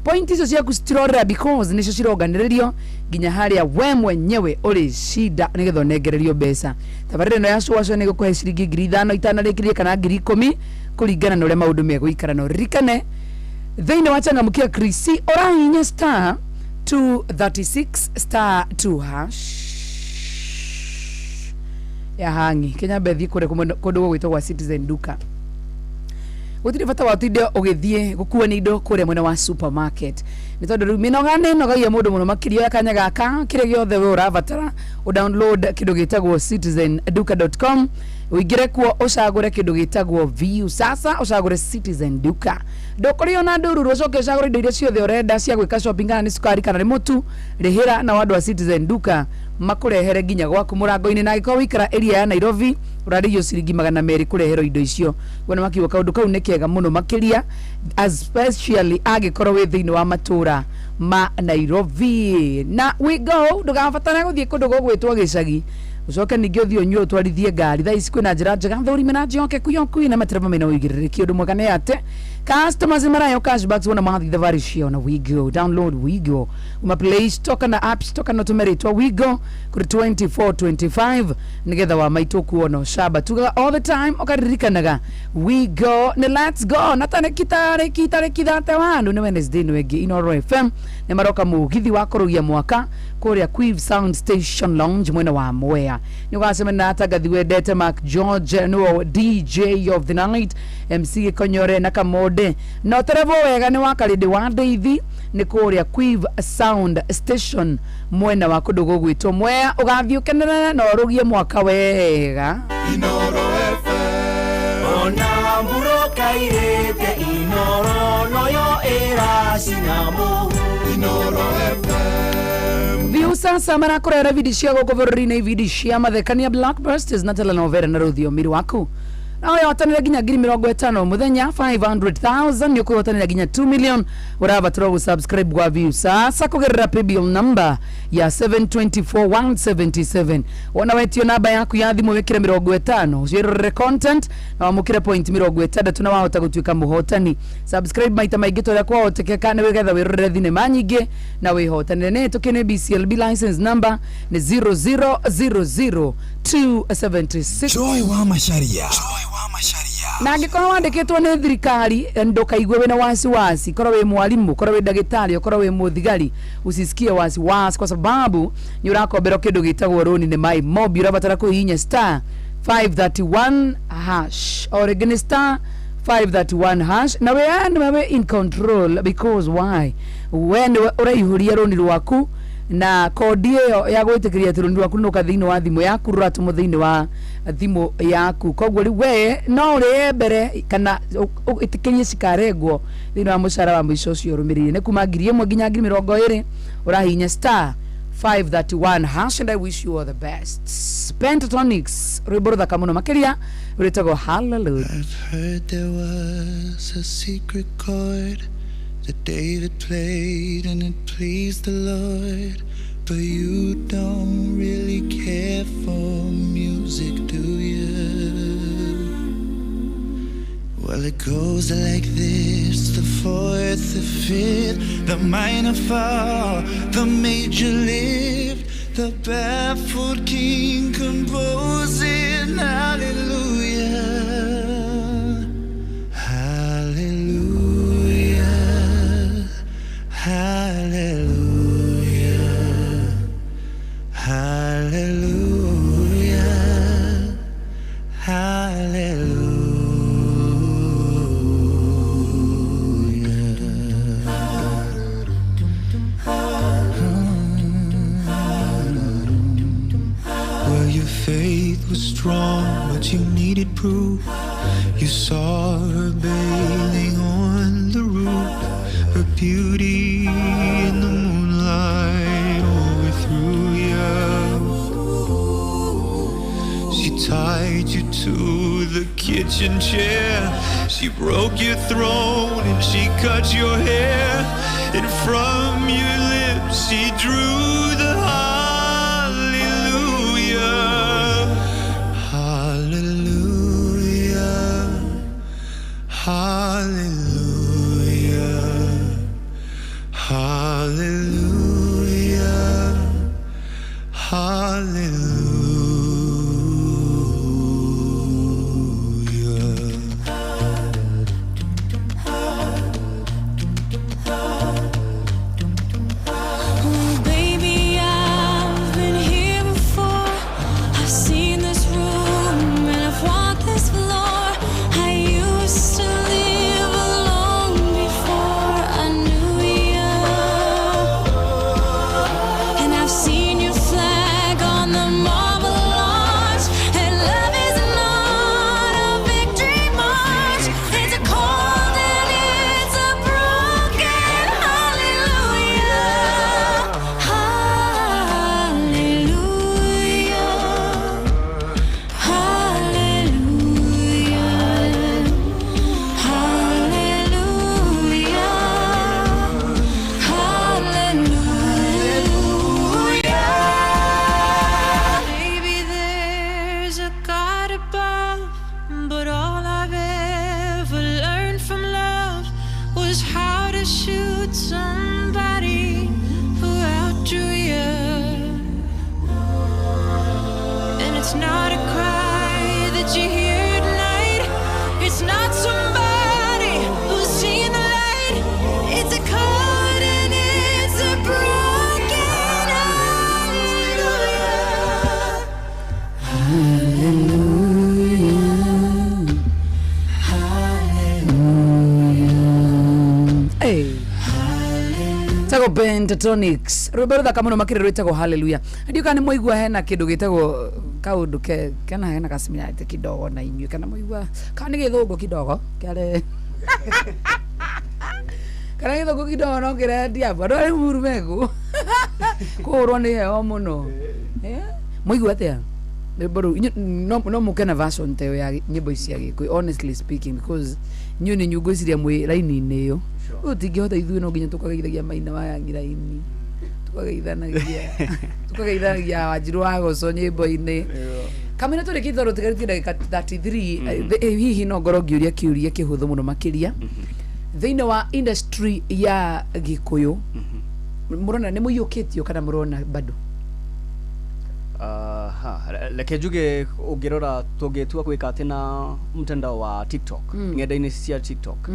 S6: Point icio ciaku citirorera because nĩcio cironganĩrĩrio nginya harĩa we mwenyewe ũrĩ cinda nĩgetha ũnengererio mbeca. Tabarĩra ĩno ya cũacũa nĩ ĩgũkũhe ciringi 5,000 itanarĩkĩrie kana 10,000 kũringana na ũrĩa maũndũ megũikara. Na ũririkane thĩinĩ wa Changamkia Krisi ũrahihinya star 236 star 2 hash ya hangi. Kenya mbethi kũrĩa kũndũ gũgwĩtwo gwa Citizen Duka. Gũtirĩ bata wa ũtinde ũgĩthiĩ gũkua nĩ indo kũrĩa mwena wa supermarket, nĩ tondũ rĩu mĩnoga nĩ ĩnogagia mũndũ mũno makĩria. Oya kanya gaka, kĩrĩa gĩothe we ũrabatara, ũdownload kĩndũ gĩtagwo citizenduka.com, ũingĩre kuo, ũcagũre kĩndũ gĩtagwo view sasa, ũcagũre Citizen Duka, ndũkũrĩo na ndũruru, ũcoke ũcagũre indo iria ciothe ũrenda cia gwĩka shopping, kana nĩ cukari kana nĩ mũtu, rĩhĩra nao andũ a Citizen Duka makũrehere nginya gwaku mũrango-inĩ. Na angĩkorwo wĩikara area ya Nairobi, ũrarĩhio ciringi 200 kũreherwo indo icio. Kuona makiuga kaũndũ kau nĩ kega mũno makĩria, especially angĩkorwo wĩ thĩinĩ wa matũra ma Nairobi. Na we go, ndũgabatare gũthiĩ kũndũ gũgwĩtwo gĩcagi, ucoke ningĩ ũthiĩ ũnyue ũtwarithie ngari. Thaa ici kwĩna njĩra njega thũrime na njokeku ya ũkui na matereba mena ũigĩrĩrĩki. Ũndũ mwega nĩ atĩ customers nĩ maraheo cashbacks wona mathiĩ thabarĩ ciao na Wigo. Download Wigo uma Play Store kana App Store kana ũtũme rĩtwa Wigo kũrĩ 2425 nĩgetha wa maitũ kuona ũcamba. Tugaga all the time, ũkaririkanaga Wigo nĩ let's go. Na tarĩki tarĩki tarĩki 31 nĩ Wednesday nĩ ĩngĩ, Inoro FM nĩ maroka mũgithi wa kũrũgia mwaka kũrĩa Quiv Sound Station Lounge mwena wa Mwea. Nĩ ũgacemania na atangathi wendete Mark George, nĩwe DJ of the night, MC Gĩkonyore na Kamode na ũterevwo wega nĩ wa Karĩndĩ wa Ndeithi. Nĩ kũrĩa Quiv Sound Station mwena wa kũndũ gũgwĩtwo Mwea. Ũgathiĩ ũkenerere na ũrũgie mwaka wega.
S7: Ona mburoka irĩte Inoro noyo ĩracina mũhu Inoro FM.
S6: Viu sasa marakurera vidi cia gũkũ bũrũri-inĩ, ibindi cia mathekania, blockbusters na telenovela na rũthiomi rwaku. No wĩhotanĩre nginya 50,000 mũthenya, 500,000 nĩ ũkwĩhotanĩra nginya 2 million. Ũrabatara gũsubscribe gwa Viusasa kũgerera paybill number ya 724177. Wona wetio namba yaku ya thimũ, wĩkĩre 50, ũciĩrorere content na wamũkĩre point 60 na wahota gũtuĩka mũhotani. Subscribe maita maingĩ ta ũrĩa kwahotekeka nĩ wĩgetha wĩrorere thinema nyingĩ na wĩhotanĩre. Nĩ tũkĩ nĩ BCLB license number nĩ 0000276.
S1: Joy wa Macharia.
S6: Na angĩkorwo wandĩkĩtwo nĩ thirikari, ndũkaigue wĩna wasiwasi. Korwo wĩ mwalimu, korwo wĩ ndagĩtarĩ, korwo wĩ mũthigari, usisikie wasiwasi kwa sababu nĩ ũrakomberwo kĩndũ gĩtagwo rũni nĩ My Mobi. Ũrabatara kũhihinya star 531 hash, o rĩngĩ nĩ star 531 hash, na we nĩwe wĩ in control, because why? We nĩwe ũraihũria rũni rwaku na kodi ĩyo ya gwĩtĩkĩria atĩ rũni rwaku nũka thĩinĩ wa thimũ yaku, rũratũmwo thĩinĩ wa thimũ yaku. Koguo rĩu we no ũrĩe mbere kana ĩtĩkĩrie cikarengwo thĩinĩ wa mũcara wa mũico ũcio ũrũmĩrĩire. Nĩ kuma 1,000 nginya 20,000. Ũrahihinya star 531 hash, and I wish you all the best. Pentatonix, rwĩmbo rũthaka mũno makĩria rwĩtagwo Hallelujah.
S8: I've heard there was a secret chord that David played and it pleased the Lord. But you don't really care for music, do you? Well, it goes like this: the fourth, the fifth, the minor fall, the major lift, the baffled king composing hallelujah, hallelujah, hallelujah, hallelujah, hallelujah. Well, your faith was strong, but you needed proof. You saw her bathing on the roof, her beauty in the moonlight overthrew you. She tied you to the kitchen chair. She broke your throne and she cut your hair. And from your lips she drew the hallelujah. Hallelujah. Hallelujah. Hallelujah. Hallelujah.
S10: Oh, baby, I've been here before. I've seen this room and I've walked this floor. I used to live alone before I knew you. And I've seen your flag on the marble arch. And love is not a victory march. It's a cold and it's a broken hallelujah. Hallelujah. Hallelujah. Hallelujah. Hallelujah. Maybe there's a God above, but all I've ever learned from love was how to shoot somebody who outdrew you. And it's not a cry that you hear at night. It's not somebody who's seen the light. It's a cut and it's a broken hallelujah.
S6: Hey. Tagwo Pentatonix, rwĩmbo rũthaka mũno makĩria rwĩtagwo Hallelujah. Ndiũ kana nĩ mwaigua hena kĩndũ gĩtagwo kaũndũ ke kana hena kasimilarity kidogo na inyuĩ, kana mwaigua kana nĩ gĩthũngũ kidogo kĩarĩ kana gĩthũngũ kidogo no kĩrendia andũ arĩa muru megu kũhũrwo nĩ heho mũno. Eh? Mwaigua atĩa? Rwĩmbo rũu no mũke na version ta ĩyo ya nyĩmbo ici cia Gĩkũyũ, honestly speaking, because inyuĩ nĩ inyuĩ ngwĩciria mwĩ raini-inĩ ĩyo. Rĩu tũtingĩhota ithuĩ, no nginya tũkageithagia maina wa raini, tukageithanagia Wanjirũ wa Goco nyĩmbo-inĩ. Kamena tũrĩkĩtie tondũ tũtigarĩtie ndagĩka 33, hihi no ngorwo ngĩũria kĩũria kĩhũthũ mũno makĩria. Thĩinĩ wa industry ya Gĩkũyũ, mũrona nĩ mũiyũkĩtio kana mũrona bado?
S11: Reke njuge, ũngĩrora tũngĩtua gwĩka atĩ na mtandao wa TikTok, ng'enda-inĩ cia TikTok,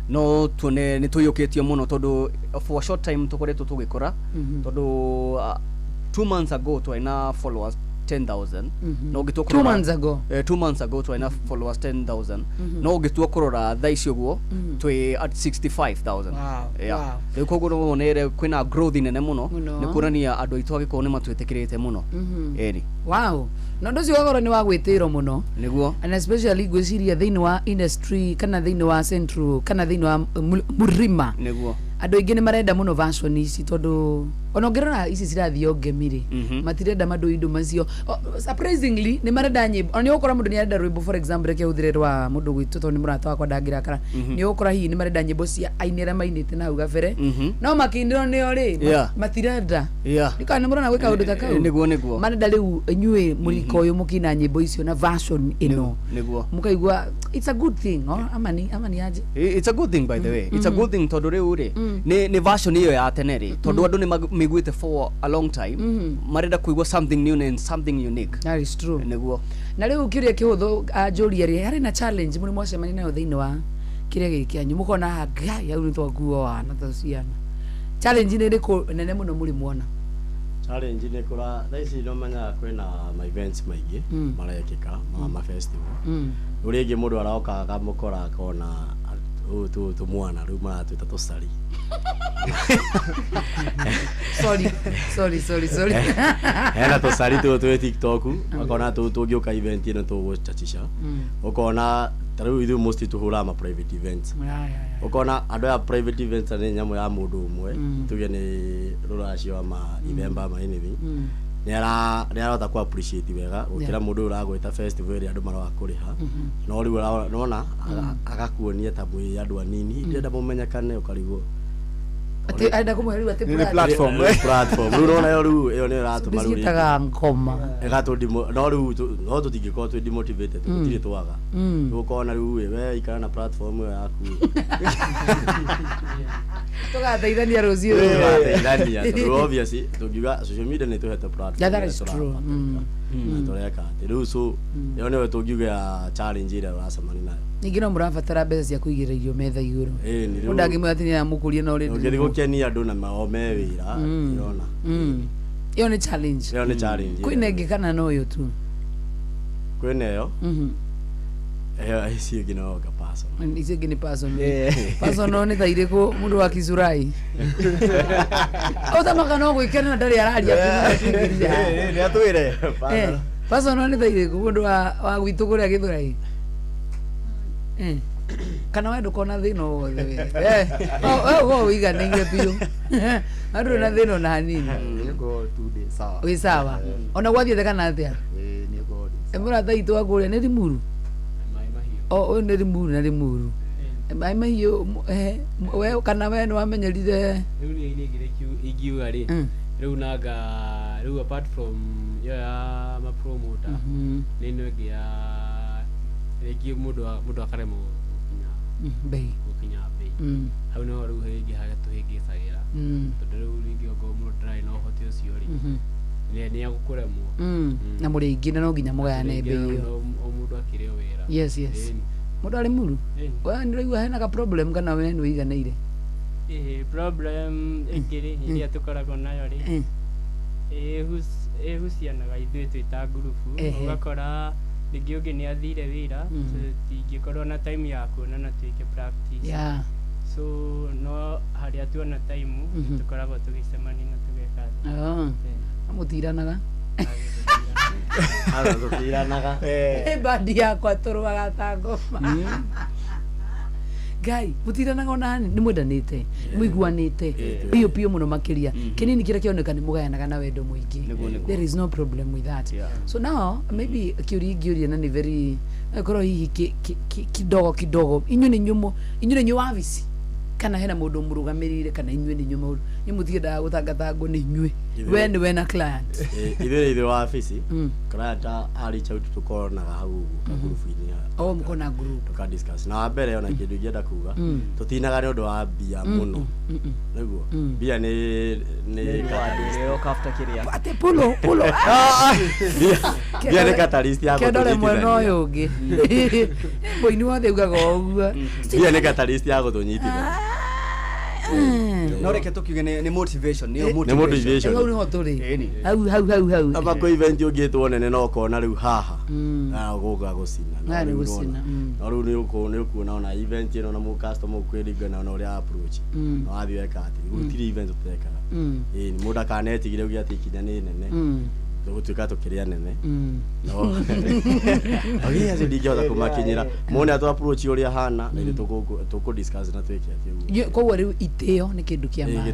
S11: no tuone nĩ tũiyũkĩtio mũno, tondũ for a short time tũkoretwo tũgĩkũra, tondũ 2 months ago twarĩ na followers 10,000. No ũngĩtua
S6: 2 months ago?
S11: 2 months ago twarĩ na followers 10,000, no ũngĩtua kũrora thaa ici ũguo twĩ at 65,000. Yeah. Rĩu koguo no wonere kwĩna growth nene mũno.
S6: Mũno.
S11: Nĩ kuonania andũ aitũ agĩkorwo nĩ matwĩtĩkĩrĩte mũno. Ĩni.
S6: Wow, na ũndũ ũcio wakorwo nĩ wa gwĩtĩrwo mũno.
S11: Nĩguo.
S6: And especially ngwĩciria thĩinĩ wa industry kana thĩinĩ wa central kana thĩinĩ wa mũrima, andũ aingĩ nĩ marenda mũno version ici, tondũ ona ũngĩrora ici cirathiĩ ngemi rĩ, matirenda mandũ macio. Surprisingly nĩ marenda nyĩmbo, ona nĩ ũgũkora mũndũ nĩ arenda rwĩmbo, for example, reke hũthĩre rwa mũndũ gwitũ tondũ nĩ mũrata wakwa, ndangĩrakara. Nĩ ũgũkora hihi nĩ marenda nyĩmbo cia aini arĩa mainĩte na hau gabere, no makĩinĩrwo nĩo rĩ, matirenda. Ndikana nĩ mũrona gwĩ kaũndũ ta kau?
S11: Nĩguo.
S6: Marenda rĩu inyuĩ mũrika ũyũ mũkĩina nyĩmbo icio na version ĩno, mũkaigua it's a good thing. Oh, ama ni aje?
S11: It's a good thing, by the way. It's a good thing, tondũ rĩu rĩ, nĩ version ĩyo ya tene rĩ, tondũ andũ nĩ mamĩiguĩte for a long time, marenda kũigua something new and something unique.
S6: That is true.
S11: Nĩguo.
S6: Na rĩu kĩũria kĩhũthũ anjũria rĩ, harĩ na challenge mũrĩ mwacemania nayo thĩinĩ wa kĩrĩa gĩkĩ kĩanyu, mũkona ngai hau nĩ twakuo wana ta ciana? Challenge nĩ ĩrĩkũ nene mũno mũrĩ muona?
S12: Challenge nĩ kũra thaa ici no menyaga kwĩna ma events maingĩ marekĩka ma festival. Rĩu rĩngĩ mũndũ aroka akamũkora akona ũyũ tũmwana rĩu maratwĩta tũcari.
S6: Sorry, sorry, sorry, sorry.
S12: Hena tũcari tũũ twĩ TikTok, akona tũũ tũngĩũka event ĩno tũgũchachisha. Ũkona ta rĩu ithuĩ mostly tũhũraga ma private events. Ũkona andũ aya private events nĩ nyamũ ya mũndũ ũmwe, tuge nĩ rũracio ama ithemba ama anything, nĩ arahota ku appreciate wega gũkĩra mũndũ ũyũ ũragwĩta festival ĩrĩa andũ maroga kũrĩha. No rĩu nona agakuonia ta mwĩ andũ anini, ndĩrenda mũmenyekane, ũkarigwo.
S6: Atĩ arenda kũmũhe rĩu atĩ
S12: Nĩ platform, platform rĩu nona ĩyo, rĩu ĩyo nĩyo ĩratũma rĩu
S6: Ndĩciĩtaga ngoma.
S12: Ĩgatũ no rĩu no tũtingĩkorwo twĩ demotivated, gũtirĩ twaga. Tũgũkorwo rĩu ĩ, we ikara na platform ĩyo yaku.
S6: Tũgateithania rũciũ.
S12: Tũgateithania, tondũ obviously tũngiuga social media nĩ tũhete platform
S6: Yeah, that
S12: ĩrĩa
S6: is true.
S12: tũrabatarĩka na tũreka atĩ rĩu, so ĩyo nĩyo tũngiuga ya challenge ĩrĩa ũracemania nayo.
S6: Ningĩ no mũrabatara mbeca cia kũigĩrĩra irio metha igũrũ.
S12: Ĩĩ, nĩ rĩu.
S6: Mũndũ angĩmwĩra atĩ nĩaramũkũria no rĩndĩ.
S12: Ũngĩthiĩ gũkenia andũ na mao me wĩra, ũrona.
S6: Ĩyo nĩ challenge.
S12: Ĩyo nĩ challenge.
S6: Kwĩna ĩngĩ kana no ĩyo tu?
S12: Kwĩna ĩyo. Ĩyo icio ingĩ no nga personal.
S6: Icio ingĩ nĩ personal. Personal nĩ ta irĩkũ, mũndũ wa Kicurai ũtamaka no gwĩkena ndarĩ araria?
S15: Nĩ atwĩre.
S6: Personal nĩ ta irĩkũ, mũndũ wa gwitũ kũrĩa Gĩthũrai? Kana we ndũkona thĩna o wothe we? We ũiganĩire biũ na ndũrĩ na thĩna ona hanini?
S15: Nĩngũkorwo tu ndĩ sawa.
S6: Wĩ sawa ona gwathiĩte kana atĩa?
S15: Ĩĩ, nĩngũkorwo ndĩ.
S6: Mũrata witũ wa kũrĩa nĩ Limuru. O ũyũ nĩ Limuru na Limuru Maĩ Mahiũ, we kana we nĩ wamenyerire?
S16: Rĩu niĩ ingĩrĩ ingiuga rĩ, rĩu nanga rĩu apart from ĩyo ya mapromota, nĩ ĩno ĩngĩ ya rĩngĩ mũndũ akaremwo gũkinya
S6: bei.
S16: Gũkinya bei. Hau no rĩu rĩngĩ hagatũhĩngĩcagĩra, tondũ rĩu rĩngĩ ongorwo mũndũ ndarĩ na ũhoti ũcio rĩ, nĩ egũkũremwo.
S6: Na mũrĩ aingĩ na no nginya mũgayane bei ĩyo.
S16: O mũndũ akĩrĩ o wĩra.
S6: Yes.
S16: Ĩni.
S6: Mũndũ arĩ Muru, we nĩ ũraigua hena ka problem kana we nĩ ũiganĩire?
S18: Ĩĩ, problem ĩngĩ rĩ, ĩrĩa tũkoragwo nayo rĩ, ĩhucianaga ithuĩ twĩ ta ngurubu. Ũgakora rĩngĩ ũngĩ nĩ athire wĩra, tũtingĩkorwo na time ya kuonana twĩke practice. So no harĩa tuona time, tũkoragwo tũgĩcemania na tũgeka atĩ.
S6: Oh. Mũtiranaga?
S12: Aca, tũtiranaga.
S6: Bandi yakwa tũrũaga ta ngoma. Ngai mutiranaga ona nĩ mwendanĩte, mũiguanĩte biũ biũ mũno makĩria. Kĩnini kĩrĩa kĩoneka nĩ mũgayanaga na wendo mũingĩ.
S11: Nĩguo, nĩguo.
S6: There is no problem with that. So now maybe kĩũria ingĩũria na nĩ very korwo hihi kidogo kidogo, inyuĩ nĩ inyuĩ inyuĩ nĩ inyuĩ wabici kana hena mũndũ mũrũgamĩrĩire, kana inyuĩ nĩ inyuĩ maũndũ inyuĩ mũtiendaga gũtangatangwo nĩ inyuĩ? We nĩ we na client.
S12: Ithuĩ nĩ ithuĩ wabici. Client a reach out tũkoranaga hau ũguo kagurubu-inĩ.
S6: O mũkona group.
S12: Tũka discuss na wa mbere ona kĩndũ ingĩenda kuga, tũtinaga nĩ ũndũ wa mbia mũno, nĩguo mbia nĩ catalyst.
S11: Ĩroka after kĩrĩa.
S6: Ate pulo pulo.
S12: Mbia nĩ catalyst ya
S6: Kĩndore mwena
S12: gũtũnyitithania.
S6: ũyũ ũngĩ, mũini wothe ugaga o ũguo.
S12: Mbia nĩ catalyst ya gũtũnyitithania.
S11: No reke tũkiuge nĩ motivation, nĩyo.
S12: Nĩ motivation.
S6: Hau nĩho tũrĩ.
S11: Ĩni.
S6: Hau hau hau hau.
S12: Aba kwĩ event ũngĩtwo nene no ũkona rĩu haha na gũka gũcina. No
S6: Haha nĩ
S12: rĩu
S6: gũcina,
S12: no rĩu nĩ ũkuona ona event ĩno na mũ customer ũkwĩringana na ũrĩa approach na wathiĩ weka atĩ gũtirĩ event ũtekaga. Ĩĩ, mũndũ akanetigire uge atĩ ikinya nĩ nene, tũgũtuĩka tũkĩrĩa nene, no agĩ acio ndingĩhota kũmakinyĩra mone atũ approach ũrĩa hana na ithuĩ tũkũ discuss na twĩke atĩ ũguo.
S6: Koguo rĩu itĩo nĩ kĩndũ kĩa
S12: Ĩĩ,
S6: maana.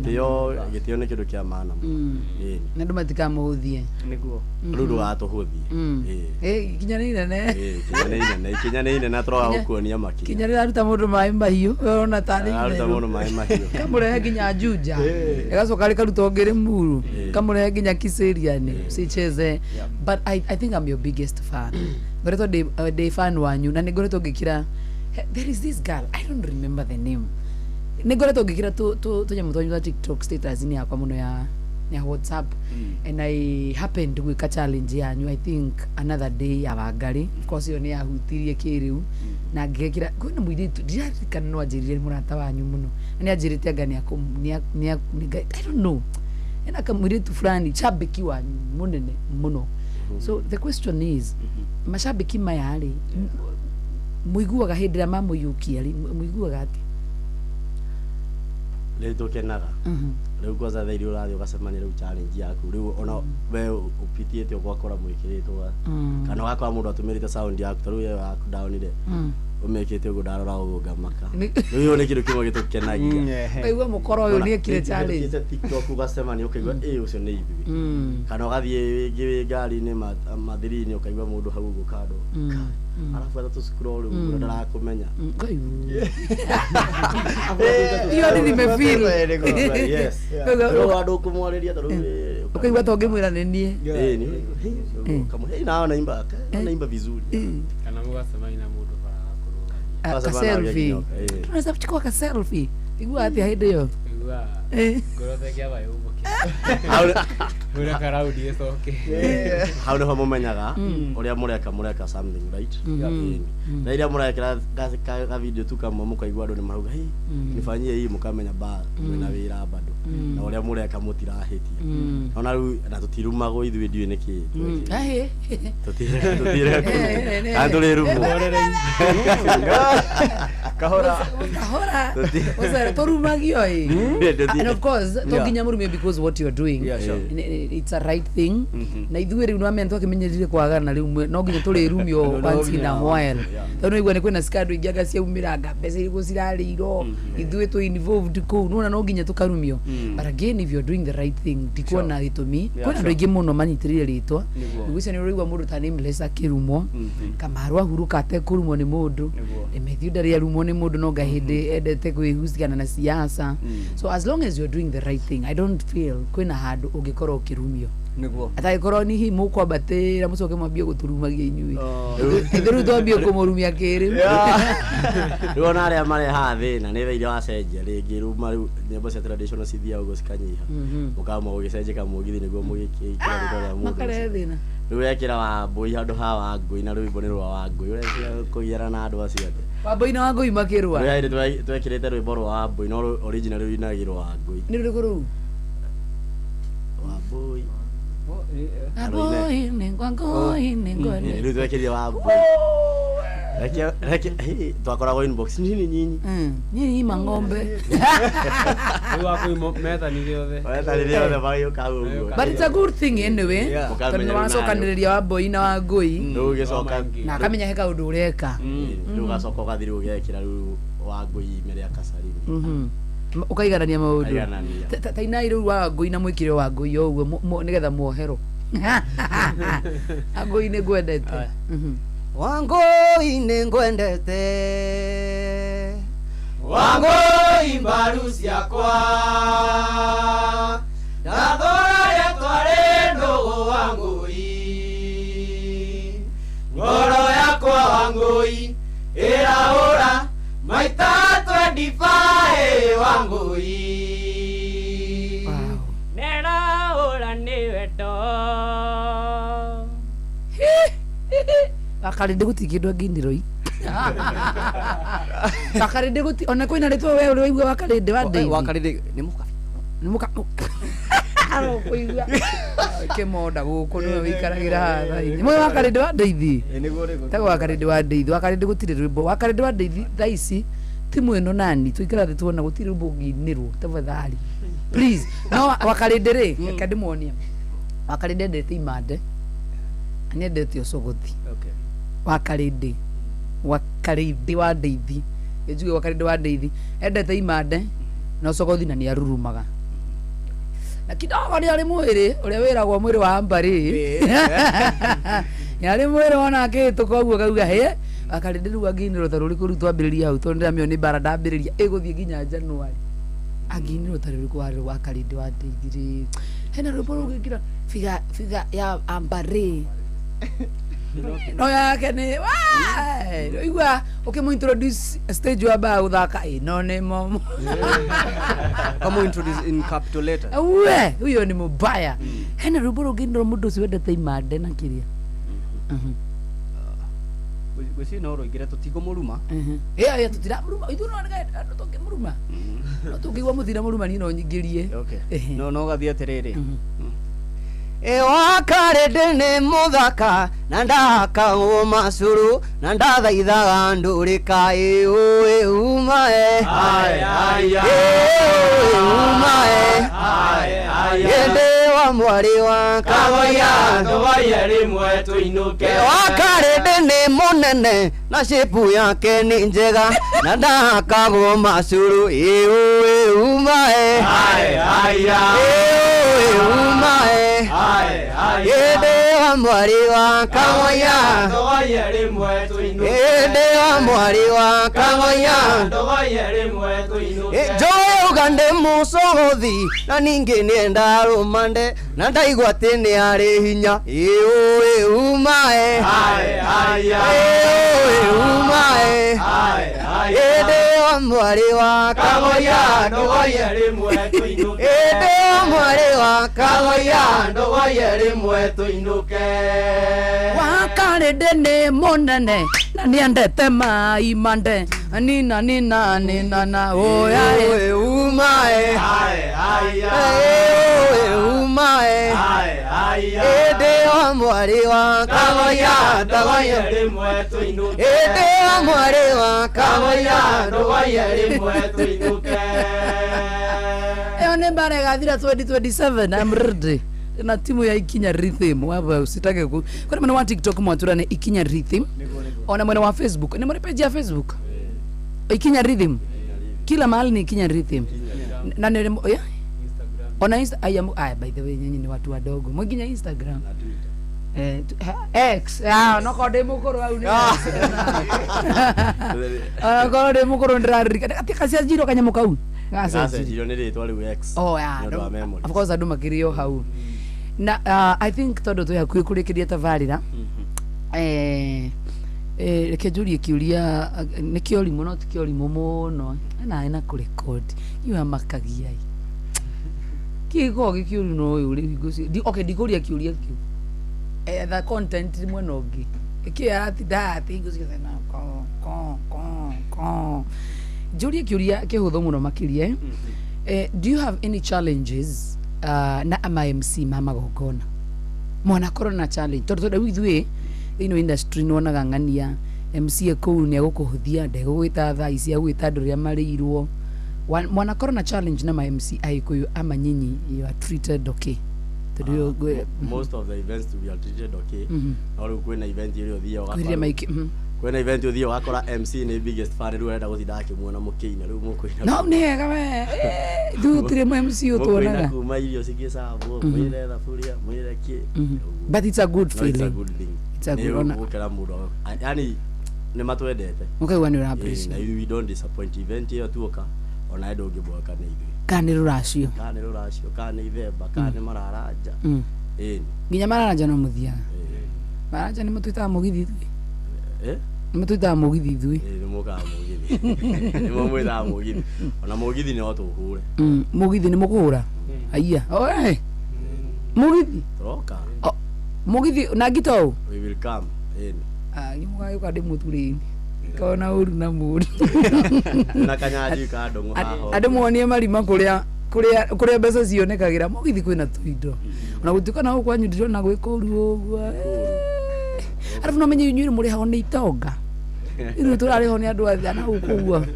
S12: Gĩtĩo nĩ kĩndũ kĩa maana mũno. Ĩĩ.
S6: Na andũ matikamũhũthie.
S11: Nĩguo.
S12: Rĩu ndũgatũhũthie. Ĩĩ.
S6: Ĩ, ikinya nĩ inene.
S12: Ĩĩ, ikinya nĩ inene, ikinya nĩ inene, tũroga gũkuonia makinya.
S6: Kinya rĩraruta mũndũ maĩ mahiũ, we ũrona tarĩ
S12: Araruta
S6: itherũ.
S12: mũndũ maĩ mahiũ.
S6: Kamũrehe nginya Juja, ĩgacoka rĩkaruta ũngĩ Limuru, kamũrehe nginya Kiserian, sicheze. But I think I'm your biggest fan. Ngoretwo ndĩ fan wanyu na nĩ ngoretwo ngĩkĩra, there is this girl, I don't remember the name, nĩ ngoretwo ngĩkĩra tũnyamũ twanyu twa TikTok status-inĩ yakwa mũno ya WhatsApp, and I happened gwĩka challenge yanyu, I think another day ya Wangari. Of course ĩyo nĩ yahutirie kĩrĩu na ngĩgekĩra. Kwĩna mũirĩtu ndiraririkana, no anjĩrire nĩ mũrata wanyu mũno na nĩ anjĩrĩte anga nĩ I don't know, ena kamũirĩtu fulani shabiki wanyu mũnene mũno. So the question is, mashabiki maya rĩ, mũiguaga hĩndĩ ĩrĩa mamũiyũkia rĩ, mũiguaga atĩa?
S12: Rĩu tũkenaga. Rĩu kwanza thaa iria ũrathiĩ ũgacemania rĩu challenge yaku rĩu ona we ũpitiĩte ũgakora mwĩkĩrĩtwo kana ũgakora mũndũ atũmĩrĩte sound yaku, ta rĩu ĩyo yaku ndaonire ũmĩkĩte ũguo, ndarora ũguo ngamaka. Rĩu ĩyo nĩ kĩndũ kĩmwe gĩtũkenagia.
S6: Ũkaigua mũkoro ũyũ nĩ ekire challenge.
S12: Ũhĩtũkĩte TikTok ũgacemania ũkaigua ĩ ũcio nĩ ithuĩ, kana ũgathiĩ rĩngĩ wĩ ngari-inĩ mathiri-inĩ ũkaigua mũndũ hau ũguo kando arabuata tũscroll ũguo ndarakũmenya.
S6: Hiyo hadi nimefeel.
S12: Yes. Rĩu andũ ũkũmwarĩria ta rĩu
S6: Ũkaigua ta ũngĩmwĩra nĩ niĩ.
S12: Ĩĩ, nĩ nao naimba, naimba vizuri.
S16: Kana mũgacemania na mũndũ bara
S6: Ah, ka
S12: Ũgacemania nake
S6: selfie.
S12: nginya, ĩĩ.
S6: Tunaweza kuchukua ka selfie. Igua atĩa hĩndĩ ĩyo?
S16: Igua ngoro thengĩa bayũmbũke hũra karaudi ĩcoke.
S12: Hau nĩho mũmenyaga ũrĩa mũreka something right. Ĩĩ. Na iria mũrekĩra ka video tu kamwe mũkaigua andũ nĩ marauga, "Hey, nifanyie hii," mũkamenya ba mwĩna wĩra bado na ũrĩa mũreka mũtirahĩtia. Ona rĩu na tũtirumagwo ithuĩ, ndiũĩ nĩkĩ.
S6: Ahĩ.
S12: Tũtireka kana tũrĩrumwo.
S11: Kahora.
S6: Kahora. Ũcere tũrumagio ĩ. And of course to nginya mũrume because what you're doing,
S11: Yeah, sure.
S6: it's a right thing, na ithuĩ rĩu nĩwamenya twakĩmenyerire kwagana, rĩu no nginya tũrĩrumio
S11: No
S6: once in a
S11: nginya.
S6: while, tondũ nĩigua nĩ kwĩna scandal ingĩ anga ciaumĩranga, mbeca irĩkũ cirarĩirwo, ithuĩ twĩ involved kũu, nĩwona no nginya tũkarumio. But again, if you're doing the right thing, ndikuona gĩtũmi. Kwĩna andũ aingĩ mũno manyitĩrĩire rĩtwa.
S11: Nĩguo.
S6: Ngwĩciria nĩ ũraigua mũndũ ta Nameless akĩrumwo, Kamaru ahurũka atekũrumwo nĩ mũndũ, Matthew ndarĩ arumwo nĩ mũndũ, no nga hĩndĩ endete kwĩhusikana na siasa. So as long as you're doing the right thing, I don't feel kwĩna handũ ũngĩkorwo ũkĩrumio.
S11: Nĩguo.
S6: Atangĩkorwo ni hihi mũkwambatĩra mũcoke mwambie gũtũrumagia inyuĩ, ithuĩ rĩu twambie kũmũrumia kĩrĩu.
S12: Rĩu ona arĩa marehaga thĩna nĩ thaa iria wacenjia rĩngĩ rĩu rĩu nyĩmbo cia traditional cithiaga ũguo cikanyiha, mũkamua gũgĩcenjia kamũgithi nĩguo mũgĩkĩra rĩtwa rĩa mũndũ
S6: Makarehe
S12: ũcio.
S6: thĩna.
S12: Rĩu wekĩra Wambũi handũ ha Wangũi na rwĩmbo nĩ rwa Wangũi, ũreciria kũgiana na andũ acio atĩa?
S6: Wambũi na Wangũi makĩrũa.
S12: Rĩu hĩndĩ twekĩrĩte rwĩmbo rwa Wambũi no original rũinagĩrwo Wangũi.
S6: Nĩ rũrĩkũ rũu?
S12: Wambũi.
S6: Wambũi nĩ Wangũi nĩ ngone.
S12: Rĩu twekĩrire Wambũi. Reke hey, twakoragwo inbox nini nyinyi.
S6: Nyinyi mang'ombe.
S16: Rĩu Wangũi methanire othe.
S12: Methanire othe magĩũka hau ũguo.
S6: But it's a good thing anyway,
S12: Yeah.
S6: tondũ nĩ wacokanĩrĩria Wambũi na Wangũi
S12: Rĩu ũgĩcoka
S6: na akamenya he kaũndũ ũreka.
S12: Rĩu ũgacoka ũgathiĩ rĩu ũgekĩra rĩu Wangũi Meria Kasarimi.
S6: Ũkaiganania maũndũ.
S12: Kaiganania.
S6: Ta inai rĩu Wangũi na mwĩkĩre Wangũi o ũguo nĩgetha muoherwo. Wangũi nĩ ngwendete.
S5: Wangũi nĩ ngwendete,
S7: Wangũi mbaru ciakwa, ndathũra rĩtwa rĩ ndũgũ Wangũi, ngoro yakwa Wangũi ĩrahũra maita 25 Wangũi.
S13: Nĩrahũra nĩ wendo.
S6: Wakarĩndĩ gũtirĩ kĩndũ angĩinĩrwo i. Wakarĩndĩ gũtirĩ ona kwĩna rĩtwa we ũrĩ waigua Wakarĩndĩ wa Ndeithi.
S11: Wakarĩndĩ nĩ mũkabi.
S6: Nĩ mũkabi. Arokũigua kĩmonda gũkũ nĩwe wĩikaragĩra haha thaa inya. Mũĩ Wakarĩndĩ wa Ndeithi? Tagwo Wakarĩndĩ wa Ndeithi. Wakarĩndĩ gũtirĩ rwĩmbo. Wakarĩndĩ wa Ndeithi thaa ici timu ĩno nani tũikara thĩ tuona gũtirĩ rwĩmbo ũngĩinĩrwo tafadhali. Please. No Wakarĩndĩ rĩ, reke ndĩmuonie. Wakarĩndĩ endete imande. Na nĩendete ũcogothi. Wakarĩndĩ. Wakarĩndĩ wa Ndeithi. Njuge Wakarĩndĩ wa Ndeithi. Endete imande na ũcogothi na nĩarurumaga. Na kidogo nĩ arĩ mwĩrĩ ũrĩa wĩragwo mwĩrĩ wa mbarĩ. Nĩ arĩ mwĩrĩ wona akĩhĩtũka ũguo akauga hĩ Wakarĩndĩ rĩu angĩinĩrwo ta rũrĩkũ rĩu twambĩrĩria hau tondũ ndĩramĩona nĩ mbara ndambĩrĩria ĩgũthiĩ nginya January. Angĩinĩrwo ta rũrĩkũ warĩ Wakarĩndĩ wa Ndeithi rĩ. Hena rwĩmbo rũngĩkĩra figa ya ambarĩ. No yake nĩ igua ũkĩmũ introduce stage wambaga gũthaka ĩno nĩ momo.
S11: Kama introduce in capital letter.
S6: We huyo ni mubaya. Hena rwĩmbo rũngĩinĩrwo mũndũ ũcio wendete imande na kĩrĩa.
S11: Gwĩciria no rũingĩre tũtikũmũruma.
S6: Ĩyo tũtiramũruma ithuĩ no andũ tũngĩmũruma. No tũngĩigua mũtiramũruma niĩ no nyingĩrie.
S11: No no gathiĩ atĩrĩrĩ.
S5: Wakarĩndĩ nĩ mũthaka na ndakagwo macuru na ndathaithaga ndũrĩka ĩũĩ umae ĩũĩ umae ĩndĩ wa mwarĩ wa
S7: Kagoya tũgoye rĩmwe tũinũke.
S5: Wakarĩndĩ nĩ mũnene na shape yake nĩ njega na ndakagwo macuru ĩũĩ umae ĩũĩ umae ĩndĩ wa mwarĩ wa Kagoya
S7: tũgoye rĩmwe tũinũke.
S5: Ĩndĩ wa mwarĩ wa Kagoya
S7: tũgoye rĩmwe tũinũke.
S5: Njũĩ uga ndĩ mũcogothi na ningĩ nĩenda rũmande na ndaigua atĩ nĩ arĩ hinya ĩũĩ umae ĩũĩ umae ĩndĩ wa mwarĩ wa
S7: Kagoya tũgoye rĩmwe tũinũke.
S5: Ĩndĩ wa mwarĩ wa
S7: Kagoya tũgoye rĩmwe tũinũke.
S6: Wakarĩndĩ nĩ mũnene na nĩendete mai mande nina nina nina na oya
S5: ĩũĩ umae ĩũĩ umae ĩndĩ wa mwarĩ wa
S7: Kagoya tũgoye rĩmwe tũinũke.
S5: Ĩndĩ wa mwarĩ wa
S7: Kagoya tũgoye rĩmwe tũinũke.
S6: Ĩyo nĩ mbara ĩgathira 2027. I'm ready. Na timu ya Ikinya Rhythm waba usitake ku kwani mwena wa TikTok mwatura ni Ikinya Rhythm ona mwena wa Facebook ni mwena page ya Facebook Ikinya Rhythm kila mahali ni Ikinya Rhythm na ni yeah? Ona Insta I by the way nyinyi ni watu wadogo mwiginya Instagram X no ko ndĩ mũkũrũ au nĩ ko ndĩ mũkũrũ ndĩraririkana atĩ kacianjirwo kanyamũ kau
S12: gacenjirio nĩ rĩtwa rĩu X.
S6: Oh yeah, of course andũ makĩrĩ o hau na I think tondũ twĩ hakuhĩ kũrĩkĩria tabarĩra reke njũrie kĩũria nĩ kĩorimũ no ti kĩorimũ mũno na na kũrekodi iwe makagia kĩgoo gĩkĩũru no ũyũ rĩu hingo cio okay ndikũria kĩũria kĩu the content mwena ũngĩ ĩkĩ aratinda atĩ hingo ciothe na ko ko ko ko njũrie kĩũria kĩhũthũ mũno makĩria. Do you have any challenges na ama MC ma magongona mwanakorwo na challenge tondũ rĩu ithuĩ thĩinĩ wa industry nĩwonaga ng'ania MC kũu nĩ agũkũhũthia ndegũgwĩta thaa ici agwĩta andũ rĩa marĩirwo mwanakorwo na challenge na ma MC Agĩkũyũ ama nyinyi you are treated okay?
S12: Most of the events we are treated okay. No rĩu kwĩna event ĩrĩa ũthiaga
S6: ũgakora
S12: Kwĩna event ũthiĩ wakora MC nĩ biggest fan, rĩu arenda gũtinda akĩmuona mũkĩina, rĩu mũkũina.
S6: No nĩ hega we. Ithuĩ gũtirĩ MC
S12: Mũkũina
S6: ũtuonaga.
S12: kuma irio cigĩcabwo, mwĩre thaburia, mwĩre kĩ.
S6: But it's a good
S12: No, it's a
S6: feeling.
S12: good thing.
S6: It's a
S12: Nĩ
S6: good ona.
S12: gũkĩra mũndũ, yani nĩ matwendete.
S6: Ũkaigua nĩ ũra
S12: Ĩĩ,
S6: appreciate.
S12: na we don't disappoint. Event ĩyo tuoka ona ndũngĩbweka nĩ ithuĩ.
S6: Kana nĩ rũracio.
S12: Kana nĩ rũracio, kana nĩ ithemba, kana nĩ mararanja. Ĩĩ.
S6: Nginya mararanja no mũthiaga. Mararanja nĩ mũtwĩtaga mũgithi ithuĩ.
S12: Eh?
S6: Nĩ mũtwĩtaga mũgithi ithuĩ.
S12: Ĩĩ, nĩ mũkaga mũgithi, nĩ mũmwĩtaga mũgithi, ona mũgithi no tũhũre.
S6: Mũgithi nĩ mũkũhũra. Aiya. Oe. Mũgithi.
S12: Tũroka.
S6: Mũgithi na ngito ũũ.
S12: We will come. Ĩĩ.
S6: Ah, nĩ mũgagĩũka ndĩmũturĩini. Kona ũru na mũru.
S12: Na kanyanjui ka ndũng'ũ haha ũguo.
S6: Andũ monie marima kũrĩa kũrĩa kũrĩa mbeca cionekagĩra mũgithi kwĩna tũindo. Ona gũtuĩka na gũkũ kwanyu ndirona gwĩ kũru ũguo. Arabu no menye inyuĩ mũrĩhagwo nĩ itonga. Ithuĩ tũrarĩhwo nĩ andũ a na gũkũ ũguo.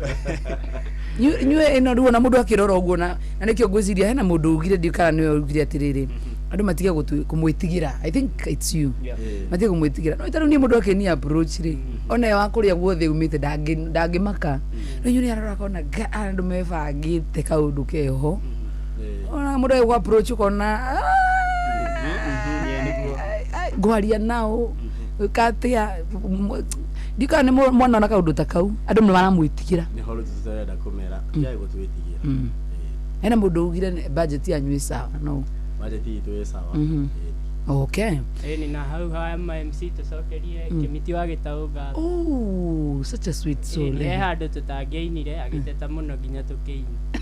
S6: Inyuĩ ĩno rĩu ona mũndũ akĩrora ũguo na nĩkĩo ngwĩciria hena mũndũ ugire, ndiũ kana nĩwe ugire atĩrĩrĩ, andũ matige kũmwĩtigĩra. I think it's you. Matige kũmwĩtigĩra. No tarĩu niĩ mũndũ akĩni approach rĩ, ona ye wa kũrĩa guothe umĩte ndangĩmaka. No inyuĩ nĩ arora akona andũ mebangĩte kaũndũ keho. Ona mũndũ agĩgũ approach ũkona ngwaria nao gwĩka atĩa, ndiũ kana nĩ mwana ona kaũndũ ta kau andũ nĩ maramwĩtigĩra.
S12: Nĩ ho rĩu tũtarenda kũmera tigai gũtwĩtigĩra.
S6: Hena mũndũ ugire budget yanyu ĩ sawa no.
S12: Budget itũ ĩ sawa.
S6: Okay.
S13: Ĩni na hau ha ma MC tũcokerie Kĩmiti wa Gĩtaũ ngatho.
S6: Oh, such a sweet soul.
S13: He handũ tũtangĩainire agĩteta mũno nginya tũkĩina.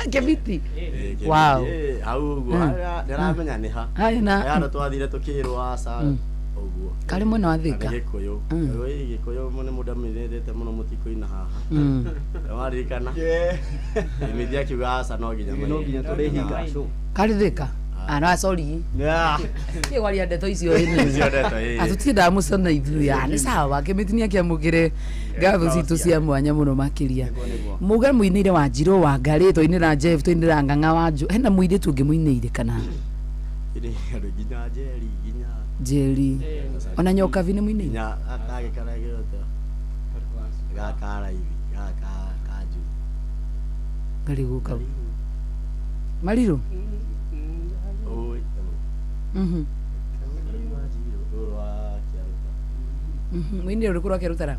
S6: Kĩmiti.
S12: Ĩĩ,
S6: Wow.
S12: Ĩĩ, hau ũguo ndĩramenya nĩ ha.
S6: Haya na-
S12: He handũ twathire tũkĩrwo aca ũguo.
S6: Karĩ mwena wa Thika.
S12: Na nĩ Gĩkũyũ. Ĩĩ, Gĩkũyũ nĩ mũndũ amĩrĩte mũno mũtikũina haha. Waririkana? Kĩmiti akiuga aca no nginya
S11: No nginya tũrĩhinga show.
S6: Karĩ Thika. Ah, no, sorry. Tiĩ kwaria ndeto icio ĩni.
S12: Icio ndeto, ĩĩ.
S6: Ah, tũtiendaga mũcana ithuĩ. Ah, nĩ sawa. Kĩmiti nĩ akĩamũkĩre ngatho citũ cia mwanya mũno makĩria. Muga mũinĩire wa Njirũ wa Ngarĩ, twainĩra Jeff, twainĩra Ng'ang'a wa Njũ. Hena mũirĩtu ũngĩ mũinĩire kana?
S12: Ĩrĩ andũ nginya Njeri, nginya
S6: Njeri. Ona Nyokabi nĩ mũinĩire?
S12: Nginya gagĩkara gĩothe. Gaka raithi, gaka kanju.
S6: Ngarĩ gũka. Marirũ?
S12: Oi. Rũrũ rwa Kĩaruta.
S6: Mũinĩire ũrĩkũ rwa Kĩarutara?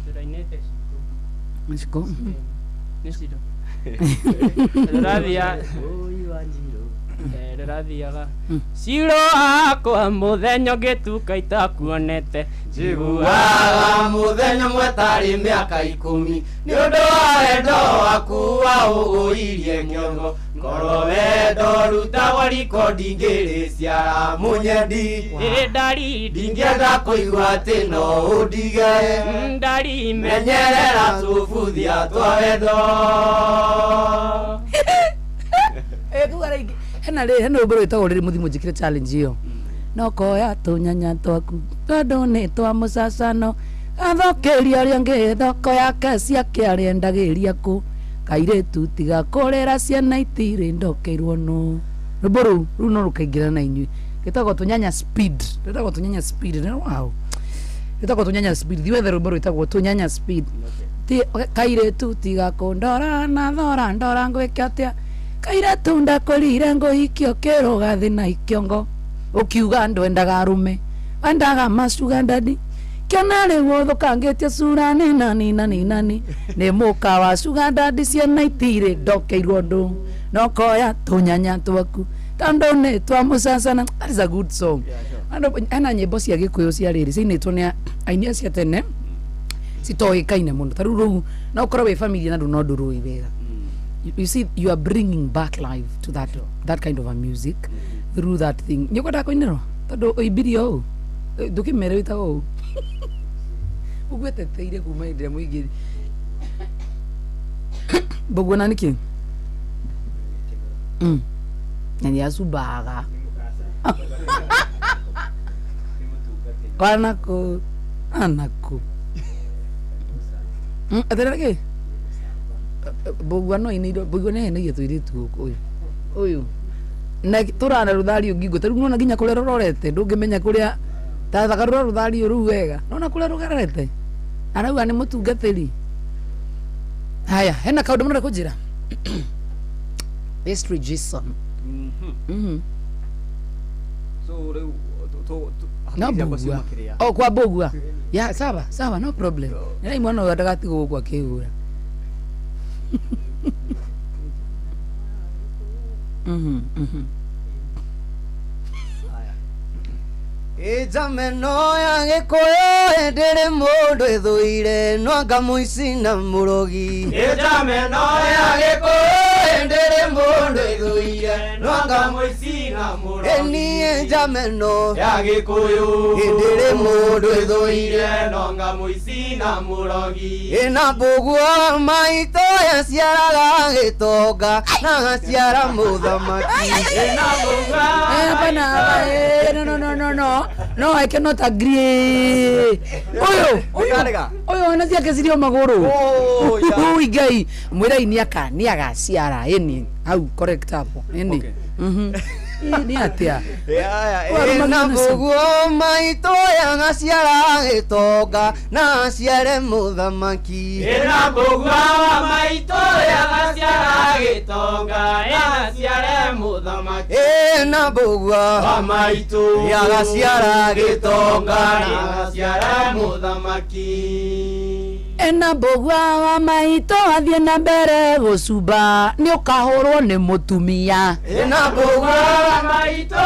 S13: Tũrainĩte Ciko.
S6: Ciko.
S13: Nĩ Ciro.
S12: Oi wa Njirũ.
S13: Rĩrathiaga Ciro akwa mũthenya ũngĩtuka itakuonete
S7: Njiguaga mũthenya ũmwe tarĩ mĩaka 10 nĩ ũndũ wa wendo waku waũgũirie kĩongo, korwo wendo rutagwo riko ndingĩrĩciara mũnyendi.
S13: Ndari
S7: ndingĩenda kũigua atĩ no ũndige,
S13: ndari
S7: menyerera tũbuthia twa wendo.
S6: Hena rĩ, hena rwĩmbo rwĩtagwo rĩrĩ mũthimo njĩkĩre challenge ĩyo. No koya tũnyanya twaku tondũ nĩ twa mũcacano, athokĩria arĩa angĩ thoko yake ciake arĩendagĩria kũ, kairĩtu tiga kũrĩra ciana itirĩ ndokeirwo nũ. Rwĩmbo rũu rũu no rũkaingĩra na inyuĩ. Rwĩtagwo tũnyanya speed. Rwĩtagwo tũnyanya speed. Nĩ wow. Rwĩtagwo tũnyanya speed. Thiĩ wethe rwĩmbo rwĩtagwo tũnyanya speed. Kairĩtu tiga kũndora na thora ndora ngwĩke atĩa, kairĩtu ndakwĩrire ngũhikio kĩrũgathĩ na ikĩongo, ũkiuga ndwendaga arũme wendaga macuga ndadi, kĩona rĩu ũthũkangĩtie cura nĩ nani nani nani, nĩ mũka wa cuga ndadi ciana itirĩ ndokeirwo ndũ, no koya tũnyanya twaku tondũ nĩ twa mũcacana. That is a good song. Andũ hena nyĩmbo cia Gĩkũyũ cia rĩrĩ ciinĩtwo nĩ aini acio a tene citoĩkaine mũno, ta rĩu rũu no ũkorwo wĩ familia na rĩu no ndũrũĩ wega. You see, you are bringing back life to that kind of a music through that thing. Nĩ ũkwendaga kũinĩrwo tondũ ũimbirie ũũ ndũkĩmere wĩtagwo ũũ ũguo eteteire kuma hĩndĩ ĩrĩa mũingĩ mbũguo na nĩkĩ na nĩ acumbaga anakũ anakũ aterere kĩ mbũgua no inĩirwo mbũgua nĩ ahenagia tũirĩtu gũkũ ũyũ ũyũ na tũrana rũthario ngingo ta rĩu nĩwona nginya kũrĩa rũrorete ndũngĩmenya kũrĩa ta thakarũra rũthario rũu wega nona kũrĩa rũgerete Arauga nĩ mũtungatĩri. Haya, hena kaũndũ mũrenda kũnjĩra? History Jason.
S11: So rĩu
S6: No
S11: hakiri ciakwa
S6: mbugua.
S11: ciuma kĩrĩa.
S6: Oh, kwa mbugua. Ya, sawa, sawa, no problem. Nĩ mwana ũyũ ndagatigwo gũkũ akĩhũra.
S5: Ĩnjameno ya gĩkũyũ ĩndĩrĩ mũndũ ĩthũire no anga mũici na mũrogi.
S7: Ĩnjameno ya gĩkũyũ ĩndĩrĩ mũndũ ĩthũire no anga mũici na mũrogi.
S5: Ĩni ĩnjameno
S7: ya gĩkũyũ
S5: ĩndĩrĩ mũndũ ĩthũire
S7: no anga mũici na mũrogi.
S5: Ĩna mbũguo maitũ yaciaraga gĩtonga na agaciara mũthamaki.
S7: Ĩna mbũguo
S6: Eh, hapana, eh, no, no, no, no, no. No, I cannot agree. Ũyũ, ũyũ, ũyũ ona ciake cirĩ o magũrũ. Ui Ngai, mwĩrai nĩ aka nĩ agaciara ĩni hau correct hapo ĩni. Ĩ, nĩ atĩa?
S5: Ĩna mbũguo maitũ yagaciara gĩtonga na aciare mũthamaki.
S7: Ĩna mbũguo maitũ yagaciara gĩtonga na aciare mũthamaki.
S5: Ĩna mbũguo
S7: Wa maitũ
S5: yagaciara gĩtonga
S7: na agaciare mũthamaki.
S6: Ena mbũgua wa maitũ athiĩ na mbere gũcumba nĩ ũkahũrwo nĩ mũtumia.
S5: Ĩna mbũguo
S7: wa maitũ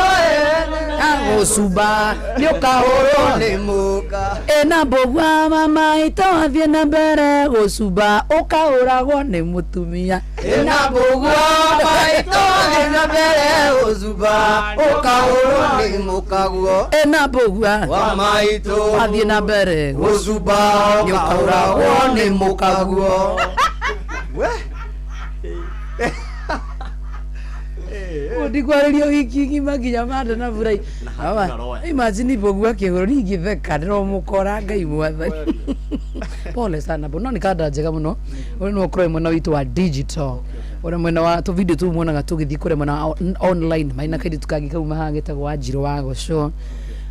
S6: gũcumba nĩ ũkahũrwo
S5: nĩ mũka.
S6: Ena mbũgua wa maitũ athiĩ na mbere gũcumba ũkahũragwo nĩ mũtumia.
S5: Ĩna mbũguo maitũ athiĩ na mbere gũcumba ũkahũrwo nĩ mũkaguo.
S6: Ena mbũgua
S5: Wa maitũ
S6: athiĩ na mbere
S5: gũcumba
S6: nĩ
S5: ũkahũragwo nĩ mũkaguo.
S6: Ndikwarĩrio wiki ng'ima nginya manda na burai. Imagine mbũgua akĩhũrwo niĩ ingĩtheka ndĩromũkora Ngai mwathani. Pole sana bo no nĩ kanda njega mũno. Ũyũ nĩ ũkorwo mwena witũ wa digital. Ũrĩa mwena wa tũ video tũu muonaga tũgĩthiĩ kũrĩa mwena wa online maina kairĩtu kangĩ kauma haha getagwo Wanjirũ wa Goco.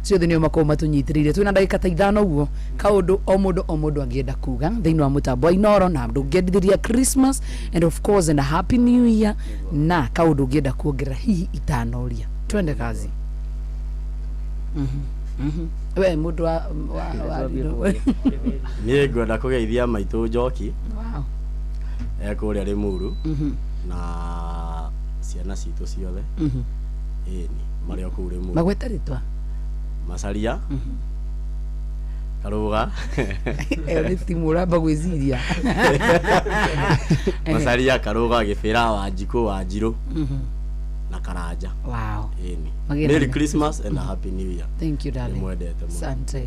S6: Ciothe nĩo makorwo matũnyitĩrĩire twĩna ndagĩka ta ithano ũguo kaũndũ o mũndũ o mũndũ angĩenda kuga thĩinĩ wa mũtambo wa Inoro na ndũngĩendithĩria Christmas and of course and a happy new year na kaũndũ ũngĩenda kuongerera hihi itanoria twende kazi. We mũndũ wa wa wa
S12: Niĩ ngwenda kũgeithia maitũ Njoki
S6: Wow.
S12: e kũrĩa Rĩmuru na ciana citũ ciothe. Ĩni marĩ o kũu Rĩmuru.
S6: Magweta rĩtwa.
S12: Macaria Karũga
S6: Ĩyo nĩ timu ũramba gwĩciria.
S12: Macaria Karũga Gĩbĩra Wanjikũ Wanjirũ na Karanja.
S6: Wow.
S12: Ĩni
S6: Magĩe na
S12: Merry
S6: hinya.
S12: Christmas and a happy new year.
S6: Thank you darling.
S12: Nĩmwendete mũno.
S6: Asante.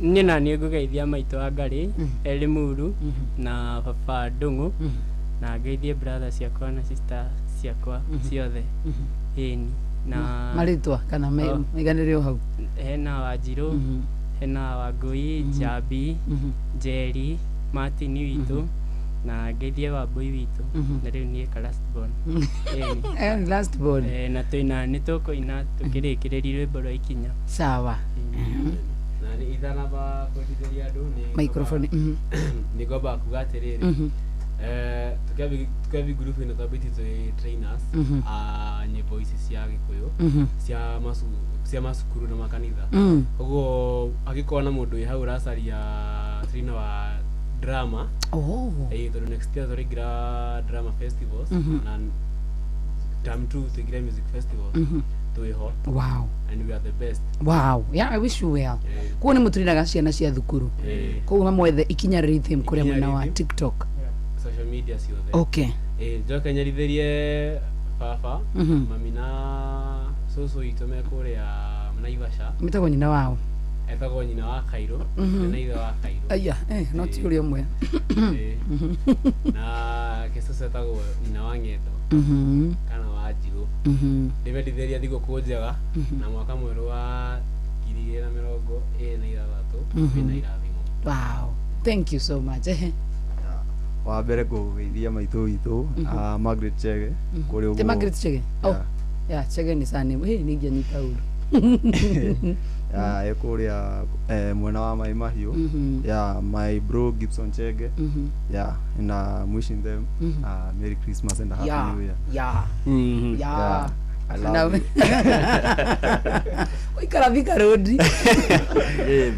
S13: Niĩ na niĩ ngũgeithia maitũ wa Ngarĩ e Limuru na baba Ndung'u na ngeithie brother ciakwa na sister ciakwa ciothe. Ĩni na
S6: Marĩtwa kana
S13: Oh.
S6: maiganĩre o hau.
S13: Hena Wanjirũ, hena Wangũi, Njambi, Njeri, Martin witũ na ngeithie Wambũi witũ na rĩu niĩ ka last born. Ĩni.
S6: Eh, last born.
S13: Eh, na twĩna nĩ tũkũina tũkĩrĩkĩrĩria rwĩmbo rwa ikinya.
S6: Sawa.
S16: Na nĩ ithanamba kwendithĩria andũ nĩ
S6: Microphone.
S16: Nĩ ngwamba kuga atĩrĩrĩ tukĩambi group ĩno twambĩtie twĩ trainers a nyĩmbo ici cia gĩkũyũ cia macu cia macukuru na makanitha. Koguo angĩkorwo na mũndũ wĩ hau ũracaria trainer wa drama
S6: Oh.
S16: eh, tondũ next year tũraingĩra drama festivals na term 2 tũingĩre music festivals twĩho.
S6: Wow.
S16: And we are the best.
S6: Wow. Yeah, I wish you well. Koguo nĩ mũtũrinaga ciana cia thukuru. Koguo mamwethe Ikinya Rhythm kũrĩa
S16: Ikinya
S6: mwena wa
S16: Rhythm.
S6: TikTok.
S16: Social media ciothe.
S6: Okay.
S16: Eh, njoke nyarithĩrie baba mami na cũcũ witũ me kũrĩa Naivasha.
S6: Metagwo nyina wao.
S16: Etagwo nyina wa Kairũ na ithe wa Kairũ.
S6: Aya, eh, no ti ũrĩa ũmwe.
S16: Eh. Na ke cũcũ etagwo nyina wa Ng'endo kana wa Njigũ. Ndĩmendithĩrie thigũkũ njega na mwaka mwerũ wa 2026 wĩna irathimo.
S6: Wow. Thank you so much. Eh.
S15: Wa mbere ngũgeithia maitũ witũ Margaret Chege kũrĩa
S6: Ti
S15: ũguo.
S6: Margaret Chege. Oh. Yeah, Chege ni surname. Hey, ningĩanyita ũru.
S15: Yeah, ekuria mwena wa Mai Mahiu. Yeah, my bro Gibson Chege. Yeah, and I'm wishing them Merry Christmas and a Happy New Year. Yeah. I love you.
S6: Oikara Thika Road.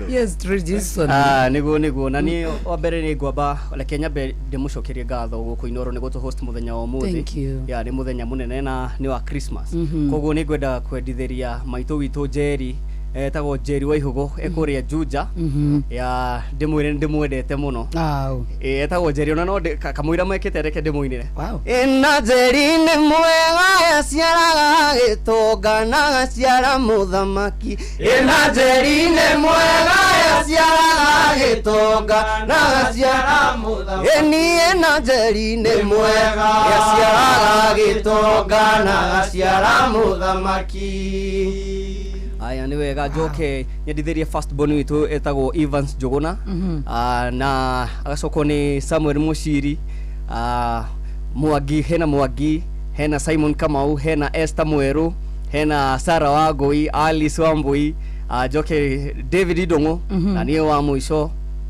S6: Yes, Jason.
S11: Niguo na ni wa mbere ni ngwamba reke nyambe ndimucokerie ngatho guku Inoro niguo tu host muthenya wa umuthi.
S6: Thank you.
S11: Yeah, ni muthenya munene na ni wa Christmas. Koguo ni ngwenda kwendithiria maitũ witũ Njeri, etagwo Njeri wa Ihugo, ekuria Juja. Ya ndimwire ndimwendete muno. Etagwo Njeri ona no kamũira mekĩte reke ndimũinĩre.
S5: Ĩna Njeri nĩ mwega aciaraga gĩtonga na agaciara mũthamaki. Ĩna Njeri nĩ mwega aciaraga gĩtonga na agaciara mũthamaki. Ĩni ĩna Njeri nĩ mwega aciaraga gĩtonga na agaciara mũthamaki.
S11: Aya nĩ wega njoke nyendithirie first born witũ etagwo Evans Njuguna, na agacokwo nĩ Samuel Mushiri, Mwangi, hena Mwangi, hena Simon Kamau, hena Esther Mweru, hena Sarah Wangui, Alice Wambui, njoke David Idong'o, na niĩ wa mũico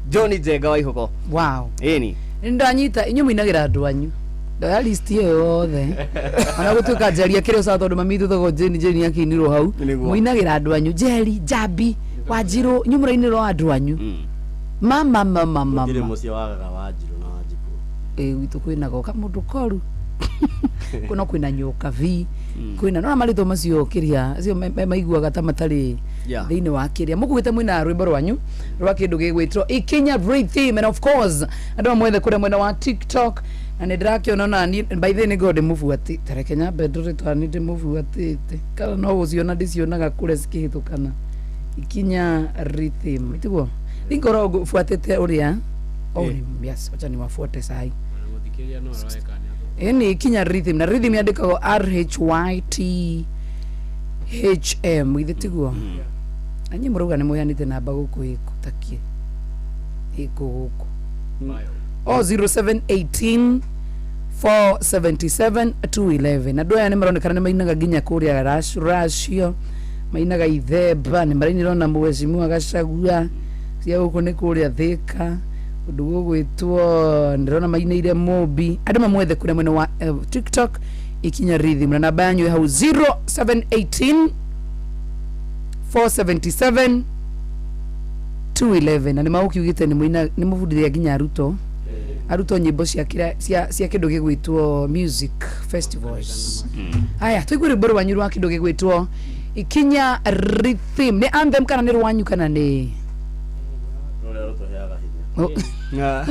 S11: Johnny Njenga wa Ihugo.
S6: Wow.
S11: Ĩni
S6: nĩndanyita inyuĩ mũinagĩra andũ anyu ndoya list ĩyo yothe ona gũtuĩka Njeri akĩrĩ ũcawa tondũ mami thuthago Jane Jane akĩinirwo hau mũinagĩra andũ anyu Njeri Njambi Wanjirũ inyuĩ mũrainĩrwo andũ anyu mama mama mama
S12: gũtirĩ mũciĩ wagaga Wanjirũ na Wanjikũ.
S6: Ĩ gwitũ kwĩna goka mũndũ koru kuno kwĩna nyoka vi kwĩna nona marĩtwa macio kĩrĩa acio maiguaga ta matarĩ thĩinĩ wa kĩrĩa mũkuĩte mwĩna rwĩmbo rwanyu rwa kĩndũ gĩgwĩtwo Ikinya Rhythm and of course andũ amwethe kũrĩa mwena wa TikTok na nĩ ndĩrakĩona ona niĩ by the way nĩngorwo ndĩmũbuatĩte reke nyambe ndore twa nĩ ndĩmũbuatĩte kana no gũciona ndĩcionaga kũrĩa cikĩhĩtũkana Ikinya Rhythm tiguo nĩngorwo ngũbuatĩte ũrĩa oh yes wacha niwafuate sahi Ĩni Ikinya Rhythm na rhythm yandĩkagwo RHYTHM githĩ tiguo na inyuĩ mũrauga nĩ mũheanĩte namba gũkũ ĩkũ takie ĩkũ gũkũ o 0718 477 211 andũ aya nĩ maronekana nĩ mainaga nginya kũrĩa racio mainaga ithemba nĩ marainĩrwo na mheshimiwa Gachagua cia gũkũ nĩ kũrĩa Thika ũndũ gũgwĩtwo ndĩrona mainĩire Mobi andũ mamwethe kũrĩa mwena wa TikTok Ikinya Rhythm na namba yanyu hau 0718 477 211 na nĩ magũkiugĩte nĩ mũbundithia nginya arutwo nyĩmbo cia cia kĩndũ gĩgwĩtwo music festivals. Haya tũigue rwĩmbo rwanyu rwa kĩndũ gĩgwĩtwo Ikinya Rhythm nĩ anthem kana nĩ rwanyu kana nĩ
S12: rũrĩa rũtũheaga hinya.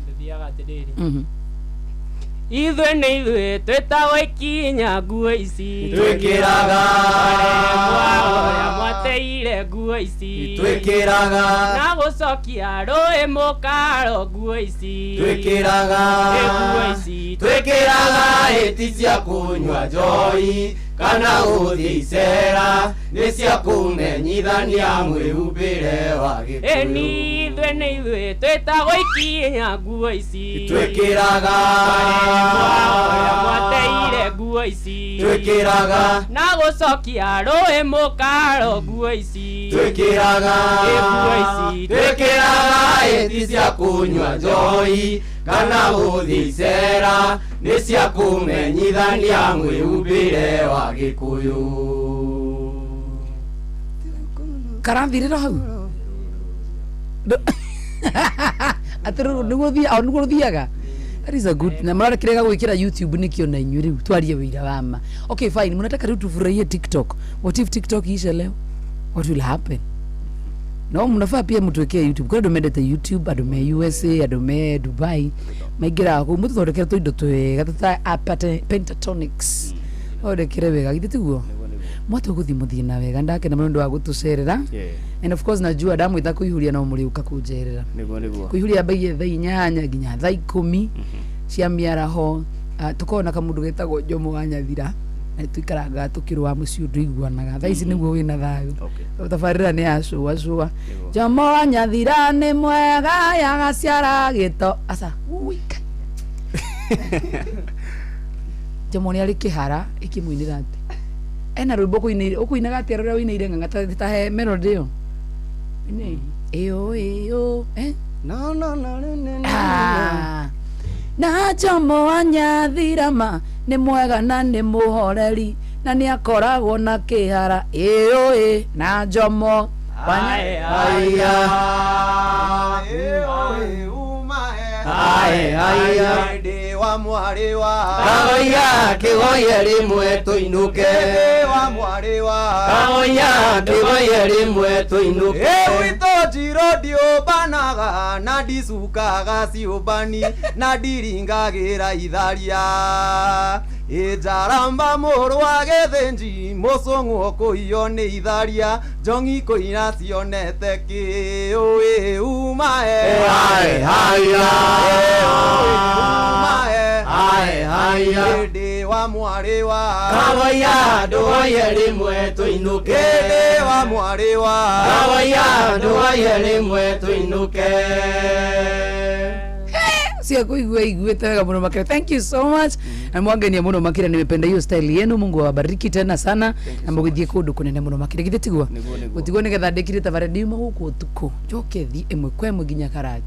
S13: Ndĩthiaga atĩrĩrĩ ithuĩ nĩ ithuĩ twĩtagwo ikinya nguo ici
S7: twĩkĩraga
S13: ũrĩa mwateire nguo ici
S7: twĩkĩraga
S13: na gũcokia rũĩ mũkaro nguo ici
S7: twĩkĩraga
S13: nguo ici
S7: twĩkĩraga ĩti cia kũnyua njohi kana gũthiĩ icera nĩ cia kũmenyithania mwĩhumbĩre wa Gĩkũyũ.
S13: Ĩni ithuĩ nĩ ithuĩ twĩtagwo ikinya nguo ici
S7: twĩkĩraga
S13: ũrĩa mwateire nguo ici
S7: twĩkĩraga
S13: na gũcokia rũĩ mũkaro nguo ici
S7: twĩkĩraga
S13: nguo ici
S7: twĩkĩraga ĩti cia kũnyua njohi kana gũthiĩ icera nĩ cia kũmenyithania mwĩhumbĩre wa Gĩkũyũ.
S6: Karathirĩra hau atĩ nĩguo rũthiaga. That is a good na mararekirega gwikira YouTube nikio na inyuĩ rĩu twarie wĩira wa ma. Okay fine, mnataka rĩu tufurahie TikTok. What if TikTok ishe leo? What will happen? No mnafaa pia mtuwekee YouTube. Kwa andũ mendete YouTube, andũ me USA, andũ me Dubai maingĩraga kũu mũtũthondekere tũindo twega tũta pentatonics. Thondekere wega githĩ tiguo? Mwatũ gũthiĩ mũthiĩ na wega ndakena mũno nĩ ũndũ wa gũtũcerera. And of course najua ndamwĩta kũihuria no mũrĩũka kũnjerera.
S11: Nĩguo
S6: Kũihuria ambagia thaa 8 nginya thaa 10 cia mĩaraho. Tũkoragwo na kamũndũ getagwo Jomo wa Nyathira na tũikaraga tũkĩrũa mũciĩ ũndũ iguanaga thaa ici nĩguo wĩna thayũ tabarĩra nĩ yacũa cũa. Jomo wa Nyathira nĩ mwega yagaciara gĩto aca uika Jomo nĩ arĩ kĩhara ĩkĩmũinĩra atĩ Ena rwĩmbo ũkũinĩire ũkũinaga atĩa rũrĩa ũinĩire ng'ang'a ta ta he melody ĩyo. Nĩ ĩyo ĩyo eh?
S5: No no no no no.
S6: Ah. Na Jomo wa Nyathirama nĩ mwega na nĩ mũhoreri na nĩ akoragwo na kĩhara ĩyo ĩ na Jomo wa
S5: Aya. Ae aya
S15: Ndĩ wa mwarĩ wa
S5: Kagoya kĩgoye rĩmwe tũinũke
S15: wa mwarĩ wa
S5: Kagoya kĩgoye rĩmwe tũinũke
S15: Ĩ gwitũ njirũ ndiũmbanaga na ndicukaga ciũmbani na ndiringagĩra itharia Ĩ njaramba mũrũ wa gĩthĩnji mũcũng'wo kũiywo nĩ itharia njong'i kũina cionete kĩũĩ umae
S5: Ae haya
S15: umae
S5: Ae haya
S15: Ndĩ wa mwarĩ wa
S5: Kagoya ndũgoye rĩmwe tũinũke
S15: Ndĩ wa mwarĩ wa
S5: Kagoya ndũgoye rĩmwe tũinũke
S6: cia kuigua iguĩte wega mũno makĩria. Thank you so much na mwangenia mũno makĩria, nimependa hiyo style yenu. Mungu awabariki tena sana na mũgĩthiĩ kũndũ kũnene mũno makĩria. Githĩ tiguo gũtigwo nĩgetha ndĩkire tabarĩ ndiuma gũkũ ũtukũ njoke thiĩ ĩmwe kwa ĩmwe nginya karati.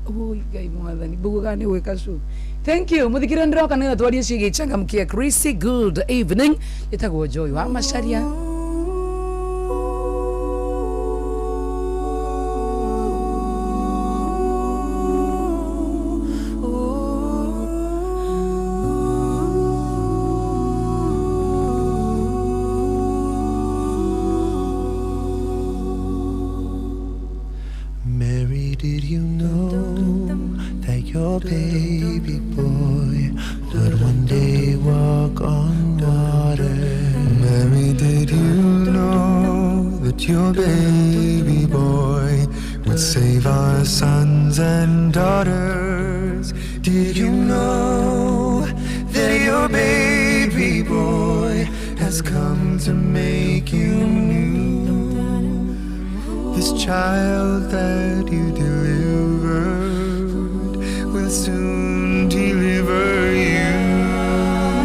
S6: Oi Ngai mwathani mbugu kana nĩ gwĩka show. Thank you muthikĩrĩria, ndĩroka nĩgetha twarie ciĩgiĩ changamkia Chrissy. Good evening, ĩtagwo Joy wa Macharia.
S8: Mary, did you know that your baby boy would one day walk on water? Mary, did you know that your baby boy would save our sons and daughters? Did you know that your baby boy has come to make you new? This child that you delivered will soon deliver you.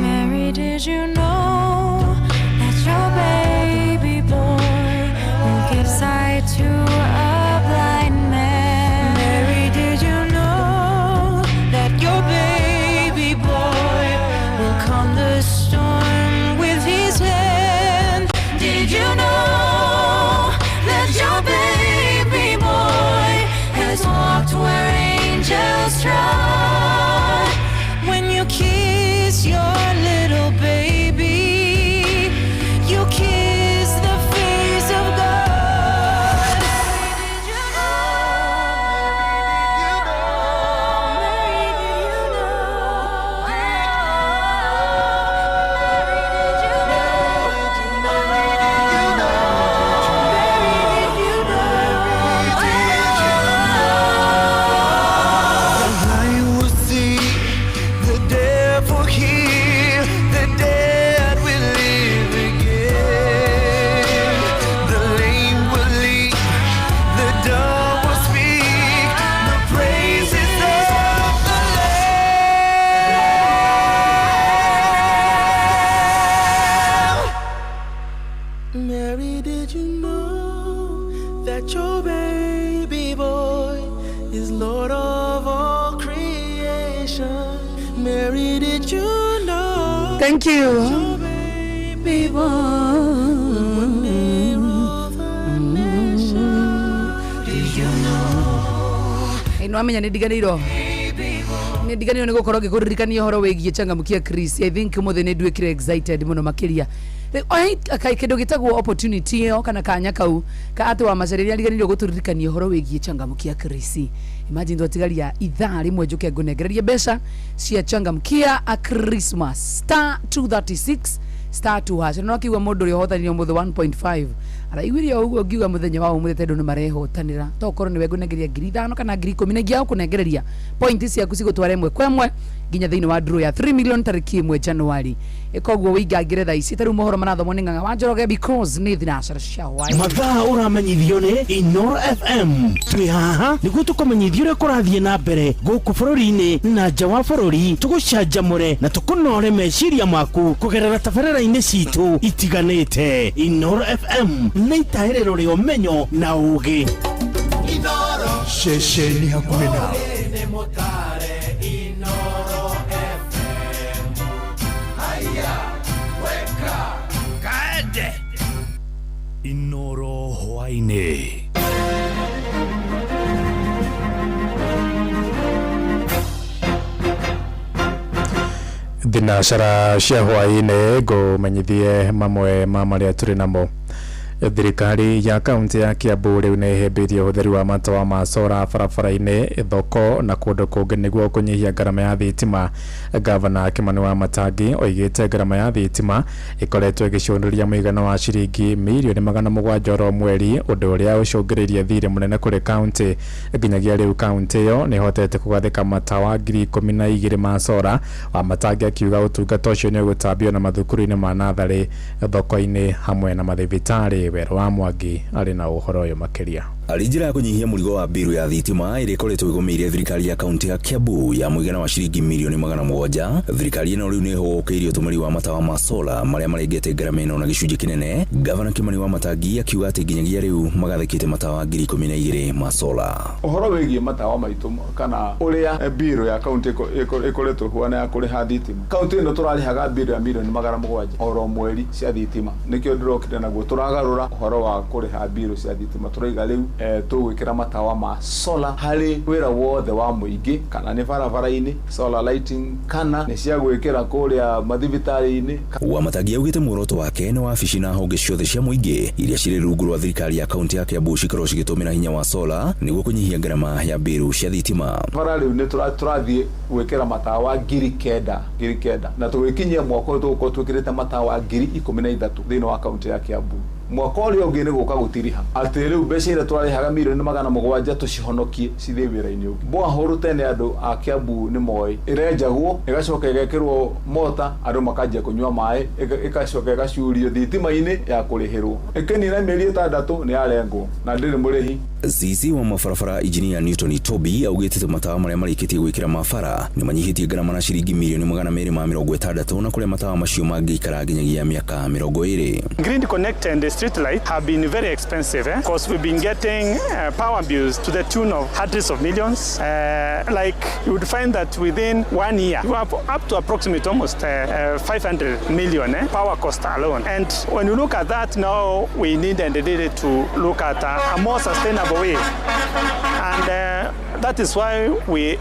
S10: Mary, did you know that your baby boy will give sight to a blind man? Mary, did you know that your baby boy will calm the storm with his hand? Did you know that your baby boy has walked where angels trod? When you kiss your little baby, you kiss the face of God.
S8: The blind will see, the deaf will hear, the dead will live again. The lame will leap, the dumb will speak, the praises of the Lamb.
S2: Mary, did you know that your baby boy is Lord of all creation? Mary, did you know?
S6: Thank you.
S2: Your baby boy
S6: Did you know? Ĩno amenya nĩ ndiganĩirwo nĩ ndiganĩirwo nĩ gũkorwo ngĩkũririkania ũhoro wĩgiĩ changamkia Chris. I think ũmũthĩ nĩ nduĩkire excited mũno makĩria. Rĩu, oe, kĩndũ gĩtagwo opportunity ĩyo kana kanya kau ka atĩ wa Macharia nĩ ariganĩirwo gũtũririkania ũhoro wĩgiĩ changamkia Chris. Imagine twatigaria ithaa rĩmwe njũke ngũnengererie mbeca cia changamkia a Christmas, star 236 star 2 hash. No akiuga mũndũ ũrĩa ũhotanire ũmũthĩ 1.5 Araiguire o ũguo ngiuga mũthenya wa ũmũthĩ tondũ nĩ marehotanĩra. To ũkorwo nĩwe ngũnengeria 5,000 kana 10,000 na ingĩaga gũkũnengereria point ciaku cigũtwara ĩmwe kwa ĩmwe nginya thĩinĩ wa draw ya 3 million tarĩki 1 January. Koguo wĩingangĩre thaa ici. Ta rĩu mohoro marathomwo nĩ Ng'ang'a wa Njoroge because nĩ thinacara cia hwaĩ.
S18: Mathaa ũramenyithio nĩ Inoro FM. Twĩ haha nĩguo tũkũmenyithie ũrĩa kũrathiĩ na mbere gũkũ bũrũri-inĩ na nja wa bũrũri, tũgũcanjamũre na tũkũnore meciria maku kũgerera tabarĩra-inĩ citũ itiganĩte. Inoro FM nĩ itaĩrĩro rĩa ũmenyo na ũũgĩ.
S8: Ceceni hakuhĩ nawe. Inoro hwaĩ-inĩ.
S17: Thinacara cia hwaĩ-inĩ ngũmenyithie mamwe ma marĩa tũrĩ namo. Thirikari ya kaunti ya Kiambu rĩu nĩ ĩhĩmbĩirie ũhũthĩri wa matawa ma sora barabara-inĩ, thoko na kũndũ kũngĩ nĩguo kũnyihia ngarama ya thitima. Gavana Kimani wa Matangi oigĩte ngarama ya thitima ĩkoretwo ĩgĩcũthĩrĩria mũigana wa ciringi mirioni 700 oro mweri, ũndũ ũrĩa ũcũngĩrĩirie thirĩ mũnene kũrĩ kaunti. Nginyagia rĩu kaunti ĩyo nĩ ĩhotete kũgathĩka matawa 12,000 ma sora. Wa Matangi akiuga ũtungata ũcio nĩ ũgũtambio na mathukuru-inĩ ma natharĩ, thoko-inĩ hamwe na mathibitarĩ. Wero wa Mwangi arĩ na ũhoro ũyũ makĩria.
S19: Arĩ njĩra ya kũnyihia mũrigo wa mbiru ya thitima ĩrĩa ĩkoretwo ĩgũmĩire thirikari ya kaunti ya Kiambu ya mũigana wa ciringi mirioni 700, thirikari ĩno rĩu nĩ ĩhũgũkĩirie ũtũmĩri wa matawa ma sola marĩa marengete ngarama ĩno na gĩcunjĩ kĩnene. Gavana Kimani wa Matangi akiuga atĩ nginyagia rĩu magathĩkĩte matawa 12,000 ma sola.
S20: Ũhoro wĩgiĩ matawa maitũ kana ũrĩa mbiru ya kaunti ĩkoretwo ĩhuana ya kũrĩha thitima, kaunti ĩno tũrarĩhaga mbiru ya mirioni 700 oro mweri cia thitima. Nĩkĩo ndĩrokire naguo tũragarũra ũhoro wa kũrĩha mbiru cia thitima, tũraiga rĩu tũgwĩkĩra matawa ma solar harĩ wĩra wothe wa mũingĩ, kana nĩ barabara-inĩ solar lighting, kana nĩ cia gwĩkĩra kũrĩa mathibitarĩ-inĩ.
S19: Wa Matangi augĩte muoroto wake nĩ wabici na honge ciothe cia mũingĩ iria cirĩ rungu rwa thirikari ya kaunti ya Kiambu cikorwo cigĩtũmĩra hinya wa solar nĩguo kũnyihia ngarama ya mbiru cia thitima.
S20: Bara rĩu nĩ tũrathiĩ gwĩkĩra matawa 9,000 na tũgĩkinyia mwaka ũyũ tũgũkorwo twĩkĩrĩte matawa 13,000 thĩinĩ wa kaunti ya Kiambu. Mwaka ũrĩa ũngĩ nĩ gũka gũtiriha atĩ rĩu mbeca iria tũrarĩhaga mirioni 700 tũcihonokie cithiĩ wĩra-inĩ ũngĩ. Borehole tene andũ a Kiambu nĩ moĩ ĩrenjagwo ĩgacoka ĩgekĩrwo mota andũ makanjia kũnyua maĩ, ĩgacoka ĩgacurio thitima-inĩ ya kũrĩhĩrwo, ĩkĩnina mĩeri 6 nĩ yarengwo na ndĩrĩ mũrĩhi.
S19: CC wa mabarabara Engineer Newton Toby augĩte matawa marĩa marĩkĩtie gwĩkĩra mabara nĩ manyihĩtie ngarama na ciringi mirioni 260 na kũrĩa matawa macio mangĩikara nginyagia mĩaka 20.
S21: Grid Connect and the street light have been very expensive because we've been getting power bills to the tune of hundreds of millions. Like you would find that within 1 year you have up to approximately almost 500 million power cost alone. And when you look at that now, we need and needed to look at a more sustainable way. And that is why we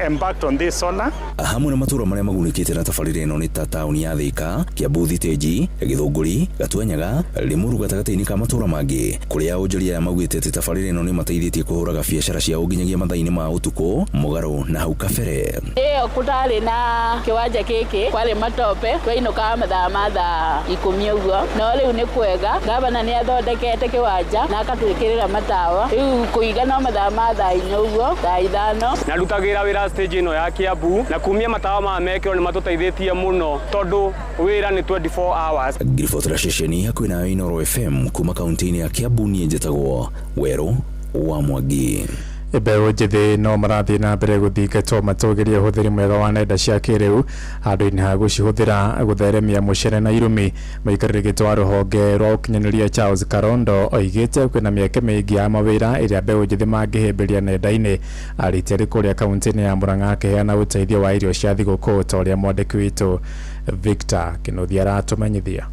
S21: embarked on this solar.
S19: Hamwe na matura marĩa magunĩkĩte na tabarĩra ĩno nĩ ta taũni ya Thika, Kiambu Thitĩnji, Gĩthũngũri, Gatwenyaga, Limuru gatagatĩ-inĩ ka matũra mangĩ, kũrĩa onjoria aya maugĩte atĩ tabarĩra ĩno nĩ mateithĩtie kũhũraga biacara ciao nginyagia mathaa-inĩ ma ũtukũ mũgarũ na hau kabere.
S22: Ĩyo kũtarĩ na kĩwanja gĩkĩ kwarĩ matope, twainũkaga mathaa ma thaa 10 ũguo, no rĩu nĩ kwega gavana nĩ athondekete kĩwanja na akatwĩkĩrĩra matawa, rĩu kũiga no mathaa ma thaa 4 ũguo, thaa 5.
S24: Narutagĩra wĩra stage ĩno ya Kiambu na kumia matawa maya mekĩrwo nĩ matũteithĩtie mũno tondũ wĩra nĩ 24 hours.
S19: Ngiribotera ceceni hakuhĩ na Inoro FM kuma kaunti-inĩ ya Kiambu, niĩ njĩtagwo Werũ wa Mwangi.
S17: Mbeũ njĩthĩ no marathiĩ na mbere gũthingatwo matũgĩrie ũhũthĩri mwega wa nenda cia kĩrĩu handũ-inĩ ha gũcihũthĩra gũtheremia mũcere na irumi. Mũikarĩri gĩtĩ wa rũhonge rwa ũkinyanĩria Charles Karondo oigĩte kwĩna mĩeke mĩingĩ ya mawĩra ĩrĩa mbeũ njĩthĩ mangĩhĩmbĩria nenda-inĩ. Arĩtie arĩ kũrĩa kaunti-inĩ ya Murang'a akĩheana ũteithio wa irio cia thigũkũ ta ũrĩa mwandĩki witũ Victor Kĩnuthia aratũmenyithia.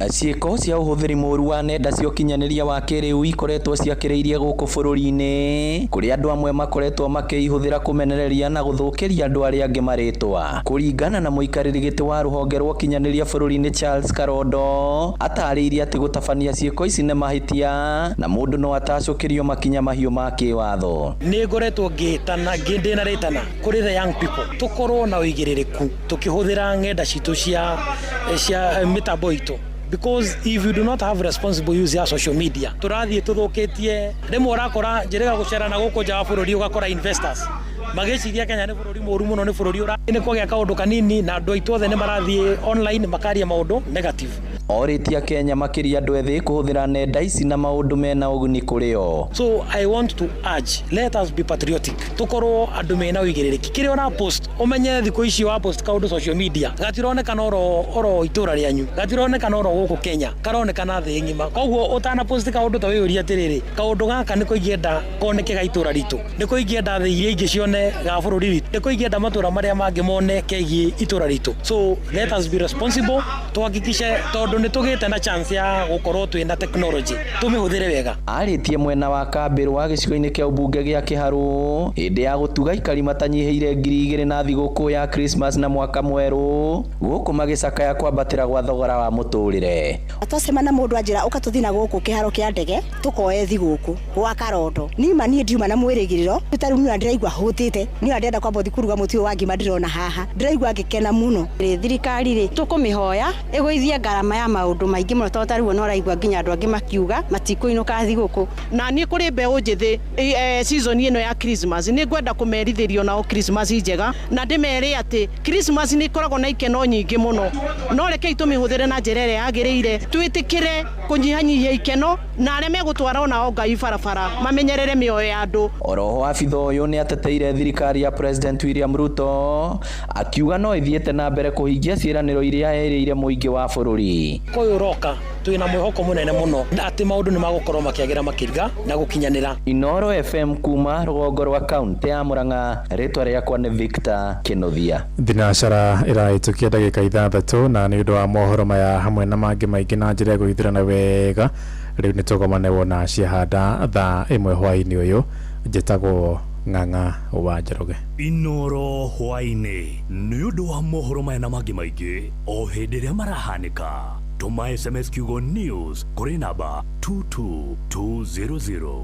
S25: Ciĩko cia ũhũthĩri mũru wa nenda cia ũkinyanĩria wa kĩrĩu ikoretwo ciakĩrĩirie gũkũ bũrũri-inĩ, kũrĩa andũ amwe makoretwo makĩihũthĩra kũmenereria na gũthũkĩria andũ arĩa angĩ marĩtwa. Kũringana na mũikarĩri gĩtĩ wa rũhonge rwa ũkinyanĩria bũrũri-inĩ Charles Karondo, atarĩirie atĩ gũtabania ciĩko ici nĩ mahĩtia na mũndũ no atacũkĩrio makinya mahiũ ma kĩwatho.
S26: Nĩ ngoretwo ngĩtana ndĩna rĩtana kũrĩ the young people tũkorwo na ũigĩrĩrĩku tũkĩhũthĩra ng'enda citũ cia mĩtambo itũ,
S1: Because if you do not have responsible use ya social media, tũrathiĩ tũthũkĩtie. Rĩmwe ũrakora njĩrĩga gũcera na gũkũ nja wa bũrũri, ũgakora investors magĩciria Kenya nĩ bũrũri mũru mũno, nĩ bũrũri ũra nĩ kwagĩa kaũndũ kanini na andũ aitũ othe nĩ marathiĩ online makaria maũndũ negative.
S3: Orĩtie Kenya makĩria andũ ethĩ kũhũthĩra nenda ici na maũndũ mena ũguni kũrĩ o.
S1: So I want to urge, let us be patriotic, tukorwo andu mena uigĩrĩrĩki. Kĩrĩa ũra post, ũmenye thikũ ici wa post kaũndũ social media gatironekana oro itũra rĩanyu, gatironekana oro gũkũ Kenya, karonekana thĩ ng'ima. Koguo ũtana post kaũndũ ta wĩyũrie atĩrĩrĩ, kaũndũ gaka nĩko ingĩenda koneke ga itũra ritũ, nĩko ingĩenda thĩ iria ingĩ cione ga bũrũri witũ, nĩko ingĩenda matũra marĩa mangĩ mone kegiĩ itũra ritũ. So let us be responsible, tuhakikishe tondũ nĩ tũgĩte na chance ya gũkorwo twĩna technology, tũmĩhũthĩre wega.
S3: Arĩtie mwena wa Kambĩrwa gĩcigo-inĩ kĩa ũmbunge gĩa Kĩharũ hĩndĩ ya gũtuga aikari matanyihĩire 2000 na thigũkũ ya Christmas na mwaka mwerũ gũkũ magĩcakaya kwambatĩra gwa thogora wa mũtũrĩre.
S4: Twacema na mũndũ anjĩra ũka tũthiĩ na gũkũ kĩharo kĩa ndege tũkoe thigũkũ gwa Karondo. Nima niĩ ndiuma na mwĩrĩgĩrĩro, ta rĩu niĩ ndĩraigua hũtĩte, niĩ ndĩrenda kwamba gũthiĩ kũruga mũtu ũyũ wa ngima ndĩrona haha, ndĩraigua ngĩkena mũno.
S9: Thirikari rĩ tũkũmĩhoya ĩgũithie ngarama ya maũndũ maingĩ mũno, tondũ ta rĩu ona ũraigua nginya andũ angĩ makiuga matikũinũka thigũkũ.
S14: Na niĩ kũrĩ mbeũ njĩthĩ season ĩno ya Christmas nĩ ngwenda kũmerithĩrio nao Christmas njega, na ndĩmere atĩ Christmas nĩ ĩkoragwo na ikeno nyingĩ mũno, no rekei tũmĩhũthĩre na njĩra ĩrĩa yagĩrĩire, twĩtĩkĩre kũnyihanyihia ikeno, na arĩa megũtwara onao Ngai barabara mamenyerere mĩoyo ya andũ.
S3: Oroho abitha ũyũ nĩ ateteire thirikari ya President William Ruto akiuga no ĩthiĩte na mbere kũhingia ciĩranĩro iria erĩire mũingĩ wa bũrũri.
S1: Ũyũ ũroka twĩna mwĩhoko mũnene mũno atĩ maũndũ nĩ magũkorwo makĩagĩra makĩria na gũkinyanĩra.
S3: Inoro FM kuma rũgongo rwa kaunti ya Murang'a, rĩtwa rĩakwa nĩ Victor Kĩnuthia.
S17: Thinacara ĩrahĩtũkia ndagĩka 6 na nĩ ũndũ wa mohoro maya hamwe na mangĩ maingĩ na njĩra ya gũgĩthurana wega, rĩu nĩ tũgomanewo na Ciahanda thaa 1 hwaĩ-inĩ ũyũ. Njĩtagwo Ng'ang'a wa Njoroge.
S23: Inoro hwaĩ-inĩ nĩ ũndũ wa mohoro maya na mangĩ maingĩ o hĩndĩ ĩrĩa marahanĩka. Tũma SMS kiugo news kũrĩ namba 22200.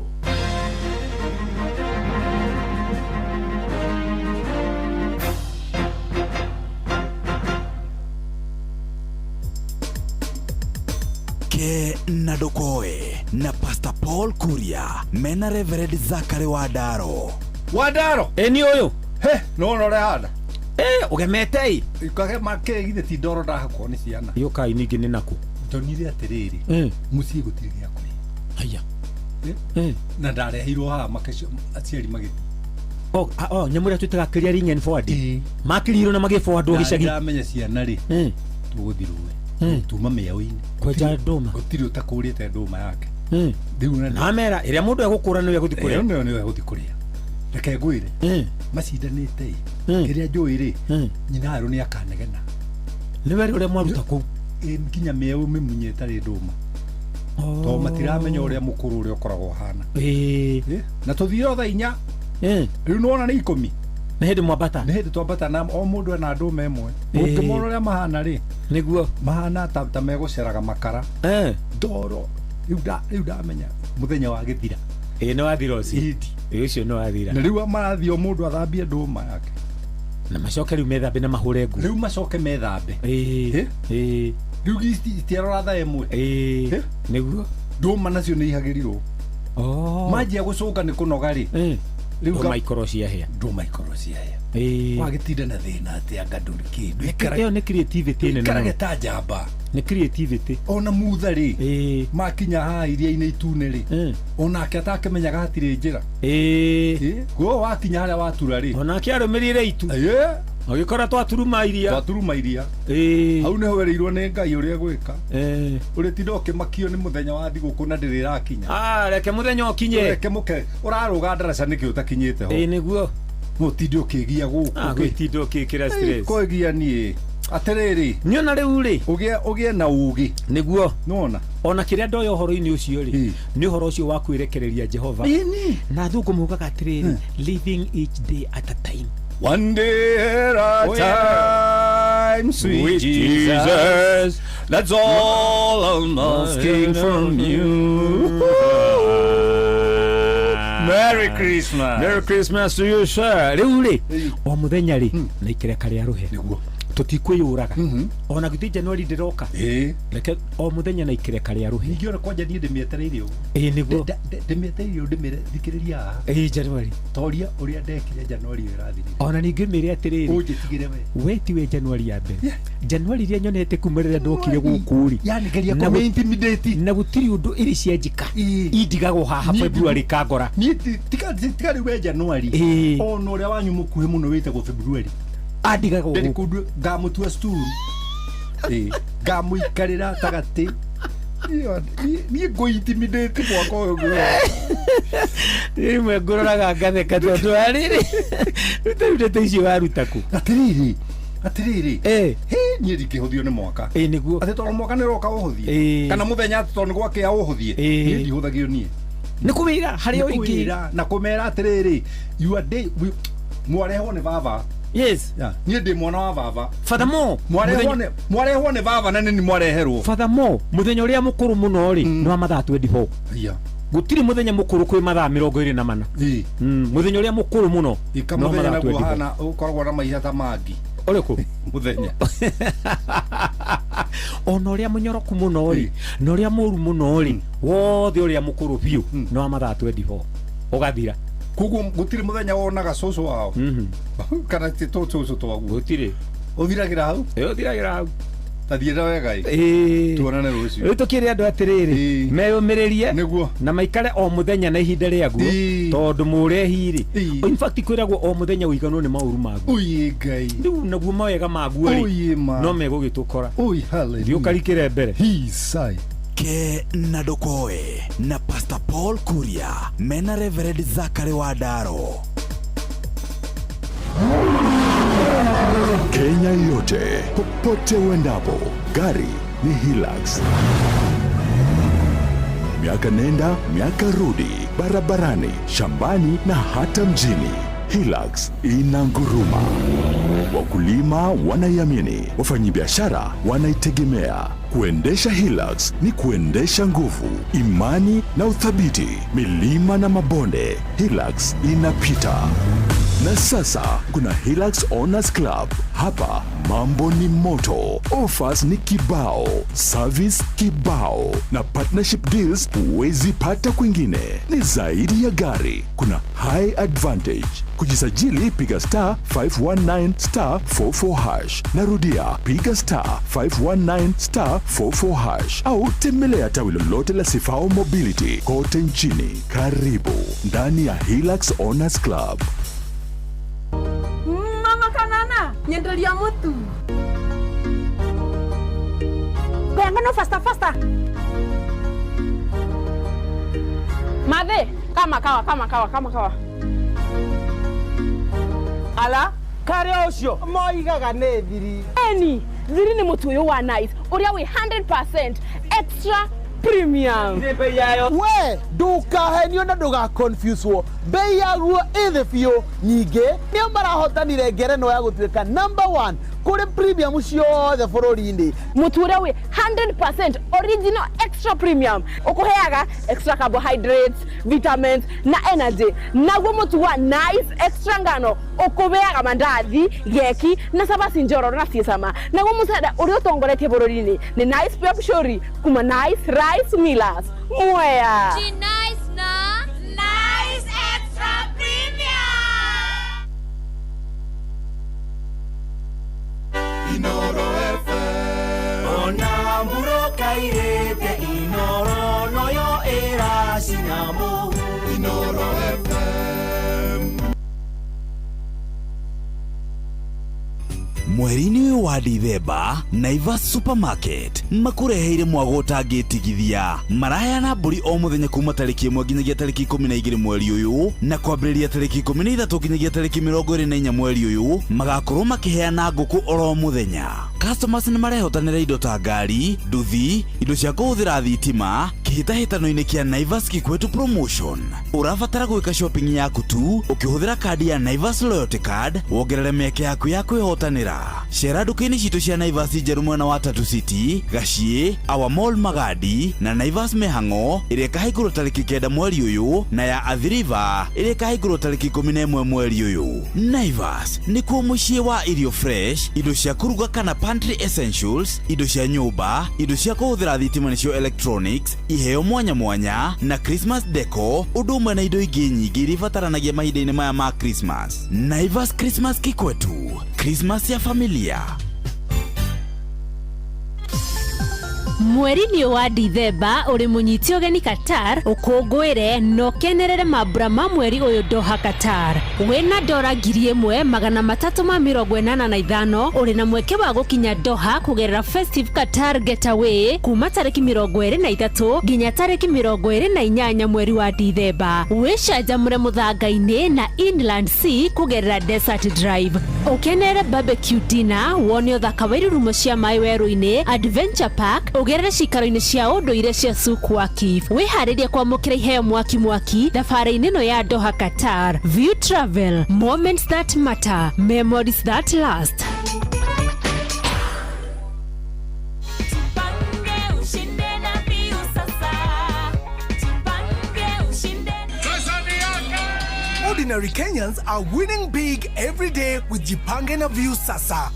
S27: Ke na Ndokoe na Pastor Paul Kuria mena Reverend Zachary Wandaro.
S28: Wandaro
S29: eni ũyũ
S28: he no no rehanda
S29: ũgemete
S28: ikagema kĩ githĩ ti ndoro ndahakwo nĩ ciana
S29: yũkai ningĩ nĩ nakũ
S28: ndonire atĩrĩrĩ mũciĩ gũtirĩ gĩa kũrĩa.
S29: Haya
S28: na ndareheirwo haha aciari magĩthiĩ.
S29: Nyamũ ĩrĩa twĩtaga clearing and forwarding makĩrirwo na magĩforwardwo gĩcagi.
S28: Ndamenya ciana rĩ tũgũthiĩ rũĩ tuma mĩaũ-inĩ
S29: kwenja ndũma,
S28: gũtirĩ ũtakũrĩte ndũma yake.
S29: Na mera ĩrĩa mũndũ egũkũra nĩwe egũthiĩ kũrĩa,
S28: nĩwe egũthiĩ kũrĩa. Reke ngwĩre macindanĩte kĩrĩa njũĩ rĩ nyina arũ nĩ akanegena
S29: nĩwe ũrĩa mwaruta kũu
S28: nginya mĩeũ mĩmunye ĩtarĩ ndũma, tondũ matiramenya ũrĩa mũkũrũ ũrĩa ũkoragwo ũhana. Na tũthire thaa 4 rĩu nĩwona nĩ 10
S29: nĩ hĩndĩ mwambata,
S28: nĩ hĩndĩ twambata, na o mũndũ ena ndũma ĩmwe. Ũngĩmona ũrĩa mahana rĩ
S29: nĩguo
S28: mahana ta megũceraga makara ndoro. Rĩu ndamenya mũthenya wa gĩthira
S29: nĩ wathira ũcio ũcio nĩ wathira,
S28: na rĩu marathiĩ o mũndũ athambie ndũma yake
S29: na macoke rĩu methambe na mahũre nguo,
S28: rĩu macoke methambe rĩu itiarora thaa 1
S29: nĩguo
S28: ndũma nacio nĩ ihagĩrirwo. Manjia gũcũnga nĩ kũnoga rĩ,
S29: rĩu ndũma ikorwo ciahĩa,
S28: ndũma ikorwo ciahĩa. Wagĩtinda na thĩna atĩ anga ndũrĩ kĩndũ.
S29: Ĩyo nĩ creativity nene mũno,
S28: ikarage ta njamba,
S29: nĩ creativity.
S28: Ona mutha rĩ makinya haha iria-inĩ itune rĩ, onake atakĩmenyaga hatirĩ njĩra. Guo wakinya harĩa watura rĩ,
S29: onake arũmĩrĩire itu agĩkora twaturuma iria,
S28: twaturuma iria. Hau nĩho werĩirwo nĩ Ngai ũrĩa gwĩka. Ũrĩtinda ũkĩmakio nĩ mũthenya wa thigũkũ na ndĩrĩ ĩrakinya.
S29: Reke mũthenya ũkinye,
S28: reke mũke ũrarũga ndaraca nĩkĩ ũtakinyĩte ho.
S29: Nĩguo
S28: no ũtinde ũkĩgia gũkũ,
S29: gwĩtinda ũkĩkĩra stress
S28: kũgia niĩ atĩrĩrĩ
S29: niona rĩu rĩ
S28: ũgĩe na ũgĩ
S29: nĩguo
S28: nĩwona
S29: ona kĩrĩa ndoya ũhoro-inĩ ũcio rĩ nĩ ũhoro ũcio wa kwĩrekereria Jehova na athũngũ maugaga atĩrĩrĩ, living each day at a time.
S28: One day at a time, sweet Jesus, that's all I'm asking from you. Merry Christmas.
S29: Merry Christmas to you, sir. Rĩu rĩ o mũthenya rĩ na ikereka rĩa rũhe nĩguo Tũtikwĩyũraga ona githĩ January ndĩroka. Reke o mũthenya na ikĩreka rĩa rũhĩ.
S28: Ningĩ ona kwanja niĩ ndĩmĩetereire ũguo.
S29: Ĩĩ nĩguo.
S28: Ndĩmĩetereire ũguo ndĩmĩre thikĩrĩria haha.
S29: Ĩĩ January.
S28: Toria ũrĩa ndekire January ĩyo ĩrathirire.
S29: Ona ningĩ mĩre atĩrĩrĩ.
S28: Ũnjĩtigĩre we.
S29: We tiwe January ya mbere. January iria nyonete kuma rĩrĩa ndokire gũkũ rĩ.
S28: Yani geria kũmĩ intimidate.
S29: Na gũtirĩ ũndũ ĩrĩ cianjĩka. Indigagwo haha February kangora.
S28: Niĩ tiga tiga rĩu we January. Ona ũrĩa wanyu mũkuhĩ mũno wĩtagwo February.
S29: Andigagwo
S28: gũkũ. Kũndũ ngamũtua stool. Ĩĩ ngamũikarĩra ta gatĩ. Niĩ ngũ intimidate mwaka ũyũ ũngĩ.
S29: Rĩmwe ngũroraga ngatheka tondũ arĩrĩ rĩu ndeto icio waruta kũ?
S28: Atĩrĩrĩ atĩrĩrĩ he niĩ ndingĩhũthio nĩ mwaka.
S29: Ĩĩ nĩguo.
S28: Atĩ tondũ mwaka nĩ ũroka ũhũthie. Kana mũthenya atĩ tondũ nĩ gwakĩa ũhũthie. Niĩ ndihũthagio niĩ.
S29: Nĩ kũwĩra harĩa ũingĩ.
S28: Na kũmera atĩrĩrĩ your day mwarehwo nĩ baba.
S29: Yes.
S28: Niĩ ndĩ mwana wa baba.
S29: Furthermore,
S28: mwarehwo nĩ baba na nĩ mwareherwo.
S29: Furthermore, mũthenya ũrĩa mũkũrũ mũno rĩ nĩ wa mathaa 24.
S28: Yeah.
S29: Gũtirĩ mũthenya mũkũrũ kwĩ mathaa 24. Mũthenya ũrĩa mũkũrũ mũno
S28: Ika
S29: nĩ wa
S28: mũthenya
S29: mathaa
S28: naguo
S29: 24.
S28: hana ũkoragwo na maiha ta mangi.
S29: Ũrĩkũ?
S28: Mũthenya.
S29: Ona ũrĩa mũnyoroku mũno rĩ na ũrĩa mũru mũno rĩ wothe ũrĩa mũkũrũ biũ nĩ wa mathaa 24 ũgathira.
S28: Koguo gũtirĩ mũthenya wonaga cũcũ wao. Kana ti tũ cũcũ twaguo.
S29: Gũtirĩ.
S28: Ũthiragĩra hau?
S29: Ĩĩ ũthiragĩra hau.
S28: Ta thiĩra wega ĩ.
S29: Ĩĩ.
S28: Tuonane rũciũ.
S29: Rĩu tũkĩre andũ atĩrĩrĩ meyũmĩrĩrie na maikare o mũthenya na ihinda rĩaguo tondũ mũrehi rĩ in fact kwĩragwo o mũthenya ũiganwo nĩ maũru maguo.
S28: Ũi Ngai.
S29: Rĩu naguo mawega maguo
S28: Ũi
S29: rĩ
S28: ma.
S29: no megũgĩtũkora.
S28: Ũi hallelujah.
S29: Thiĩ ũkarikĩre mbere.
S28: Hisai.
S27: Ke na Ndokoe na Pastor Paul Kuria mena Reverend Zachary Wandaro.
S2: Kenya yote, popote uendapo, gari ni Hilux. Miaka nenda miaka rudi, barabarani, shambani na hata mjini, Hilux inanguruma. Wakulima wanaiamini, wafanyabiashara wanaitegemea. Kuendesha Hilux ni kuendesha nguvu, imani na uthabiti. Milima na mabonde, Hilux inapita. Na sasa kuna Hilux Owners Club. Hapa mambo ni moto, offers ni kibao, service kibao na partnership deals huwezi pata kwingine. Ni zaidi ya gari, kuna high advantage. Kujisajili piga star 519 star 44 hash. Narudia, piga star 519 star 44 hash au tembelea tawi lolote la Sifao Mobility kote nchini. Karibu ndani ya Hilux Owners Club.
S5: Mama kanana nyenderia mutu
S4: Ngano faster faster.
S5: Mathe kama kawa kama kawa kama kawa
S7: Ala kare ucio moigaga nĩ thiri.
S5: Eni thiri nĩ mũtu ũyũ wa nice ũrĩa wĩ 100% extra premium.
S7: We ndukahenio na ndugaconfuswo bei yaguo ĩ thĩ biũ nyingĩ nĩo marahotanire ngerenwa ya gũtuĩka number 1 kũrĩ premium ciothe bũrũri-inĩ.
S5: Mũtu ũrĩa wĩ 100% original extra premium ũkũheaga extra carbohydrates, vitamins na energy. Naguo mũtu wa nice extra ngano ũkũheaga mandathi, geki na cabaci njororo na ciĩ cama. Naguo mũcere ũrĩa ũtongoretie bũrũri-inĩ nĩ Nice Pure Pshori kuma Nice Rice Millers. Mwea.
S10: Nice na Nice Extra Premium.
S8: Inoro FM.
S11: Ona mburoka irĩte Inoro noyo ĩracina mũhu.
S8: Inoro FM.
S27: Mweri-inĩ ũyũ wa Dithemba, Naivas Supermarket makũreheire mwago ũtangĩtigithia. Maraheana mbũri o mũthenya kuma tarĩki 1 nginyagia tarĩki 12 mweri ũyũ na kwambĩrĩria tarĩki 13 nginyagia tarĩki 24 mweri ũyũ magakorwo makĩheana ngũkũ oro mũthenya. Customers nĩ marehotanĩra indo ta ngari, nduthi, indo cia kũhũthĩra thitima, Kĩhĩtahĩtano-inĩ kĩa Naivas Kikwetu Promotion, ũrabatara gwĩka shopping yaku tu ũkĩhũthĩra kandi ya Naivas Loyalty Card, wongerere mĩeke yaku ya kwĩhotanĩra. Cera nduka-inĩ citũ cia Naivas njerũ mwena wa Tatu City, Gaciĩ, Our Mall Magadi na Naivas Mĩhang'o ĩrĩa ĩkahingũrwo tarĩki 9 mweri ũyũ, na ya Athi River ĩrĩa ĩkahingũrwo tarĩki 11 mweri ũyũ. Naivas nĩkuo mũciĩ wa irio fresh, indo cia kũruga kana pantry essentials, indo cia nyũmba, indo cia kũhũthĩra thitima nĩcio electronics, iheo mwanya mwanya na Christmas deco, ũndũ ũmwe na indo ingĩ nyingĩ iria ibataranagia mahinda-inĩ maya ma Christmas. Naivas Christmas Kikwetu, Christmas ya familia.
S26: Mweri-inĩ wa Dithemba ũrĩ mũnyiti ũgeni Qatar, ũkũngũĩre na ũkenerere mambura ma mweri ũyũ Doha, Qatar. Wĩna dora 1385 ũrĩ na mweke wa gũkinya Doha kũgerera Festive Qatar Getaway kuma tarĩki 23 nginya tarĩki 28 mweri wa Dithemba. Wĩcanjamũre mũthanga-inĩ na Inland Sea kũgerera Desert Drive, ũkenere barbecue dinner, wone ũthaka wa irurumo cia maĩ werũ-inĩ, Adventure Park, ũgerere cikaro-inĩ cia ũndũire cia Souk Waqif. Wĩharĩrie kwamũkĩra iheo mwaki mwaki thabarĩ-inĩ ĩno ya Doha, Qatar. View Travel, moments that matter, memories that last.
S10: Tupange ushinde na Viusasa. Tupange ushinde.
S25: Ordinary Kenyans are winning big every day with Jipange na Viusasa.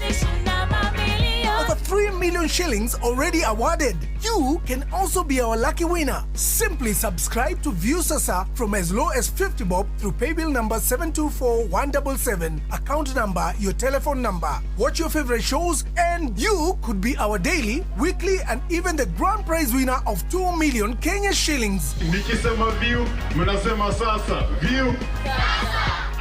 S25: Over 3 million shillings already awarded. You can also be our lucky winner. Simply subscribe to Viusasa from as low as 50 bob through paybill number 724177, account number, your telephone number. Watch your favorite shows and you could be our daily, weekly and even the grand prize winner of 2 million Kenya shillings.
S6: Nikisema view, mnasema sasa. View.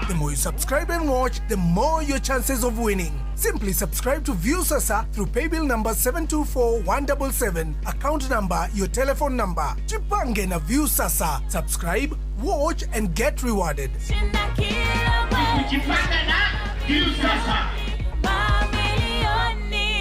S25: The more you subscribe and watch, the more your chances of winning. Simply subscribe to Viusasa through paybill number 724177, account number, your telephone number. Jipange na Viusasa. Subscribe, watch and get rewarded.
S10: Kujipanga na Viusasa. Mamilioni.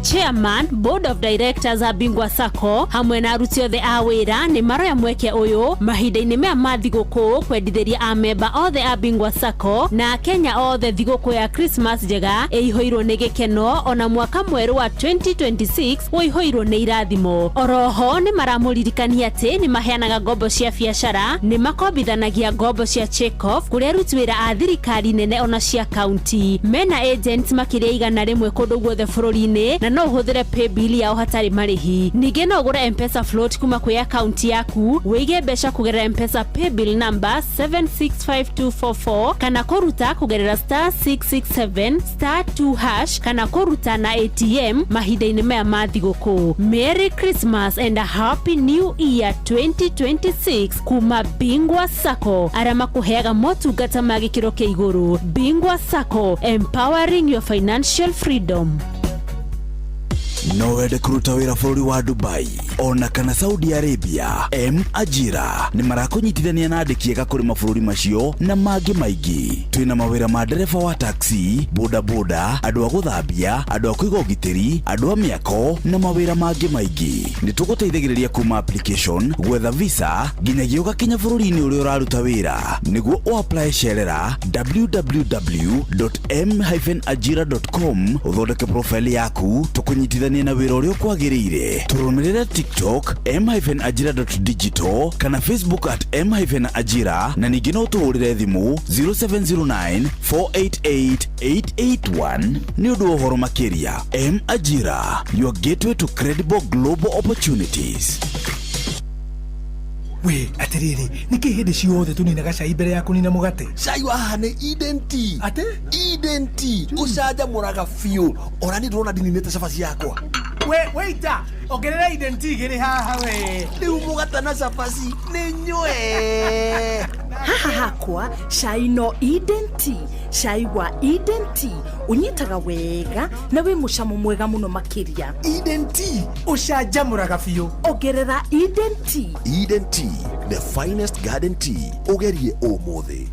S26: Chairman, Board of Directors a Bingwa Sacco hamwe na aruti othe a wĩra nĩ maroya mweke ũyũ mahinda-inĩ maya ma thigũkũ kwendithĩria amemba othe a Bingwa Sacco na Akenya othe thigũkũ ya Christmas njega ĩihũirwo nĩ gĩkeno, ona mwaka mwerũ wa 2026 ũihũirwo nĩ irathimo. Oroho nĩ maramũririkania atĩ nĩ maheanaga ngombo cia biacara, nĩ makombithanagia ngombo cia check-off kũrĩ aruti wĩra a thirikari nene ona cia kaunti. Mena agents makĩria 100 kũndũ guothe bũrũri-inĩ, na no ũhũthĩre paybill yao hatarĩ marĩhi. Ningĩ no ũgũre Mpesa float kuma kwĩ akaunti yaku, wĩige mbeca kũgerera Mpesa paybill number 765244, kana kũruta kũgerera *667*2# kana kũruta na ATM mahinda-inĩ maya ma thigũkũ. Merry Christmas and a Happy New Year 2026 kuma Bingwa Sacco, arĩa makũheaga motungata ma gĩkĩro kĩa igũrũ. Bingwa Sacco, empowering your financial freedom.
S27: No wende kũruta wĩra bũrũri wa Dubai ona kana Saudi Arabia? M Ajira nĩ marakũnyitithania na andĩki ega kũrĩ mabũrũri macio na mangĩ maingĩ. Twĩna mawĩra ma ndereba wa taxi, bodaboda, andũ a gũthambia, andũ a kũiga ũgitĩri, andũ a mĩako na mawĩra mangĩ maingĩ. Nĩ tũgũteithagĩrĩria kuma application, gwetha visa nginyagia ũgakinya bũrũri-inĩ ũrĩa ũraruta wĩra. Nĩguo ũapply, cerera www.m-ajira.com, ũthondeke profile yaku, tũkũnyitithanie na wĩra ũrĩa ũkwagĩrĩire. Tũrũmĩrĩre TikTok m-ajira.digital kana Facebook @m-ajira, na ningĩ no tũhũrĩre thimũ 0709 488 881 nĩ ũndũ wa ũhoro makĩria. M Ajira, your gateway to credible global opportunities.
S25: We atiriri, nĩkĩ hĩndĩ ciothe tũninaga cai mbere ya kũnina mũgate?
S12: Cai wa haha nĩ Eden Tea.
S25: Atĩ?
S12: Eden Tea ũcanjamũraga biũ. Ona niĩ ndĩrona ndininĩte cabaci yakwa.
S25: We waiter, ongerera Eden Tea igĩrĩ haha we.
S12: Rĩu mũgate na cabaci nĩ nyue.
S13: Haha hakwa cai no Eden Tea. Cai wa Eden Tea ũnyitaga wega na wĩ mũcamo mwega mũno makĩria.
S25: Eden Tea ũcanjamũraga biũ.
S13: Ongerera Eden Tea.
S12: Eden Tea, the finest garden tea. Ũgerie ũmũthĩ.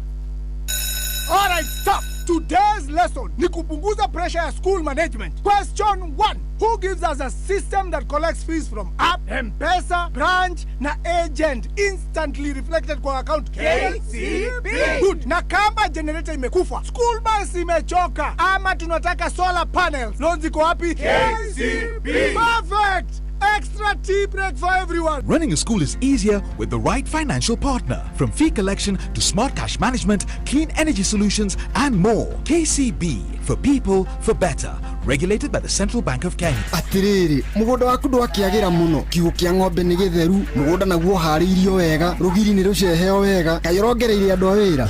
S25: All right, stop. Today's lesson ni kupunguza pressure ya school management. Question 1. Who gives us a system that collects fees from app, M-Pesa, branch na agent instantly reflected kwa account? KCB. Good. Na kama generator imekufa, school bus imechoka, ama tunataka solar panels, loans iko wapi? KCB. Perfect. Extra tea break for everyone.
S9: Running a school is easier with the right financial partner. From fee collection to smart cash management, clean energy solutions, and more. KCB for people for better. Regulated by the Central Bank of Kenya.
S15: Atiriri, mugunda waku ndwakiagira muno. Kiugũ kĩa ng'ombe nĩ gĩtheru, mũgũnda naguo ũharĩirio wega, rũgiri nĩ rũceheo wega. Kaĩ ũrongereire andũ a wĩra?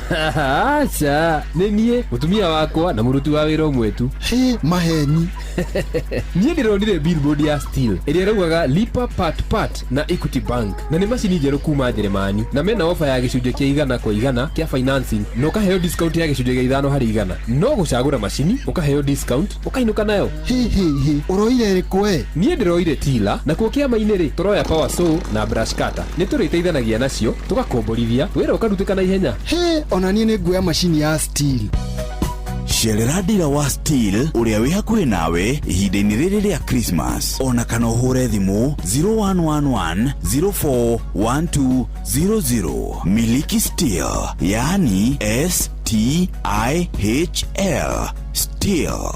S17: Aca, nĩ niĩ, mũtumia wakwa na mũruti wa wĩra ũmwe tu.
S15: Hĩ, maheni.
S17: Niĩ ndĩronire billboard ya Stihl ĩrĩa ĩraugaga lipa part part na Equity Bank, na nĩ macini njerũ kuma Njeremani, na mena ofa ya gĩcunjĩ kĩa 100% kĩa financing na ũkaheo discount ya gĩcunjĩ kĩa 5%. No gũcagũra macini ũkaheo discount ũkainũka nayo.
S15: Hĩ hĩ hĩ, ũroire ĩrĩkũ we?
S17: Niĩ ndĩroire tila, nakuo kĩama-inĩ rĩ tũroya power saw na brush cutter. Nĩ tũrĩteithanagia nacio tũgakomborithia wĩra ũkarutĩka na ihenya.
S15: Hĩ, ona niĩ nĩ nguoya macini ya Stihl.
S27: Cerera ndira wa Stihl ũrĩa wĩ hakuhĩ nawe ihinda-inĩ rĩrĩ rĩa Christmas, ona kana ũhũre thimũ 0111 041200. Miliki Stihl, yaani STIHL Stihl.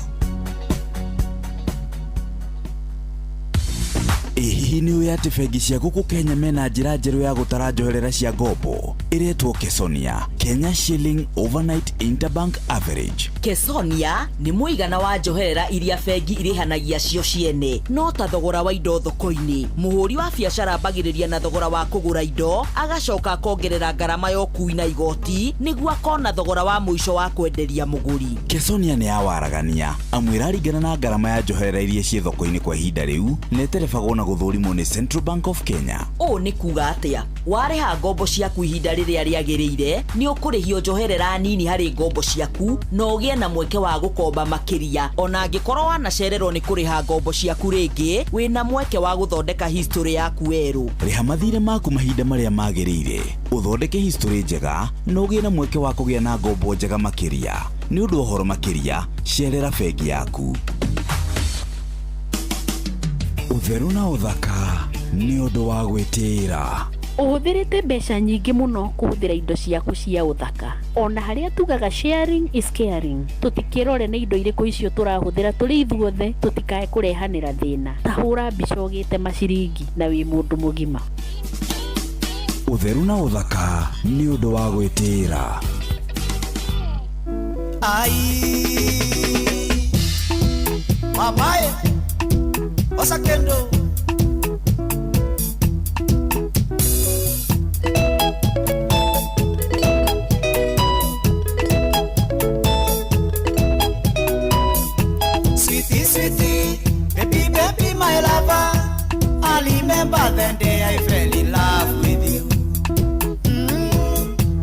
S27: Ĩ hihi nĩ ũĩ atĩ bengi cia gũkũ Kenya mena njĩra njerũ ya gũtara njoherera cia ngombo ĩretwo Kesonia, Kenya Shilling Overnight Interbank Average?
S16: Kesonia nĩ mũigana wa njoherera iria bengi irĩhanagia cio ciene, no ta thogora wa indo thoko-inĩ. Mũhũri wa biacara ambagĩrĩria na thogora wa kũgũra indo, agacoka akongerera ngarama ya ũkui na igoti nĩguo akona thogora wa mũico wa kwenderia mũgũri.
S27: Kesonia nĩ ya waragania, amu ĩraringana na ngarama ya njoherera iria ciĩ thoko-inĩ kwa ihinda rĩu, na ĩterebagwo na gũthũrimwo nĩ Central Bank of Kenya.
S16: Ũũ nĩ kuga atĩa? Warĩha ngombo ciaku ihinda rĩrĩa rĩagĩrĩire, nĩ ũkũrĩhio njoherera nini harĩ ngombo ciaku na ũgĩe na mweke wa gũkomba makĩria. Ona angĩkorwo wanacererwo nĩ kũrĩha ngombo ciaku rĩngĩ, wĩna mweke wa gũthondeka history yaku werũ.
S27: Rĩha mathirĩ maku mahinda marĩa magĩrĩire, ũthondeke history njega na ũgĩe na mweke wa kũgĩa na ngombo njega makĩria. Nĩ ũndũ wa ũhoro makĩria, cerera bengi yaku. Ũtheru na ũthaka nĩ ũndũ wa gwĩtĩĩra.
S26: Ũhũthĩrĩte mbeca nyingĩ mũno kũhũthĩra indo ciaku cia ũthaka. Ona harĩa tugaga sharing is caring, tũtikĩrore nĩ indo irĩkũ icio tũrahũthĩra tũrĩ ithuothe, tũtikae kũrehanĩra thĩna. Ta hũra mbica ũgĩte maciringi na wĩ mũndũ mũgima.
S27: Ũtheru na ũthaka nĩ ũndũ wa gwĩtĩĩra.
S11: Ai, mamae, osakendo. Sweetie, sweetie, baby, baby, my lover. I remember the day I fell in love with you.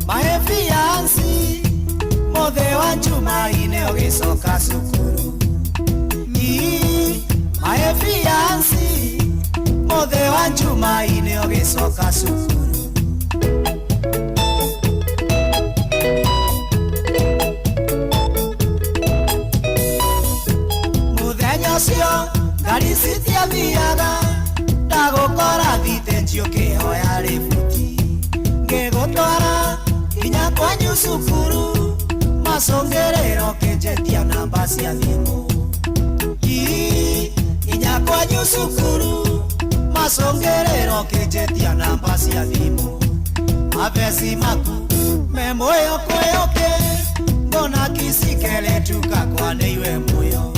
S11: My fiancé, mothe wa Jumaine ũgĩcoka cukuru. My fiancé, mothe wa Jumaine ũgĩcoka cukuru. Mũthenya ũcio ngari citiathiaga, ndagũkora thitĩnji ũkĩhoya rĩbuti. Ngĩgũtwara nginya kwanyu cukuru, macũngĩrĩro kĩnjĩtia namba cia thimũ. Nginya kwanyu cukuru, macũngĩrĩro kĩnjĩtia namba cia thimũ. Mabeci maku me muoyo kwĩyũkĩ, mbona kisikeletuka kwa nĩiwe muoyo.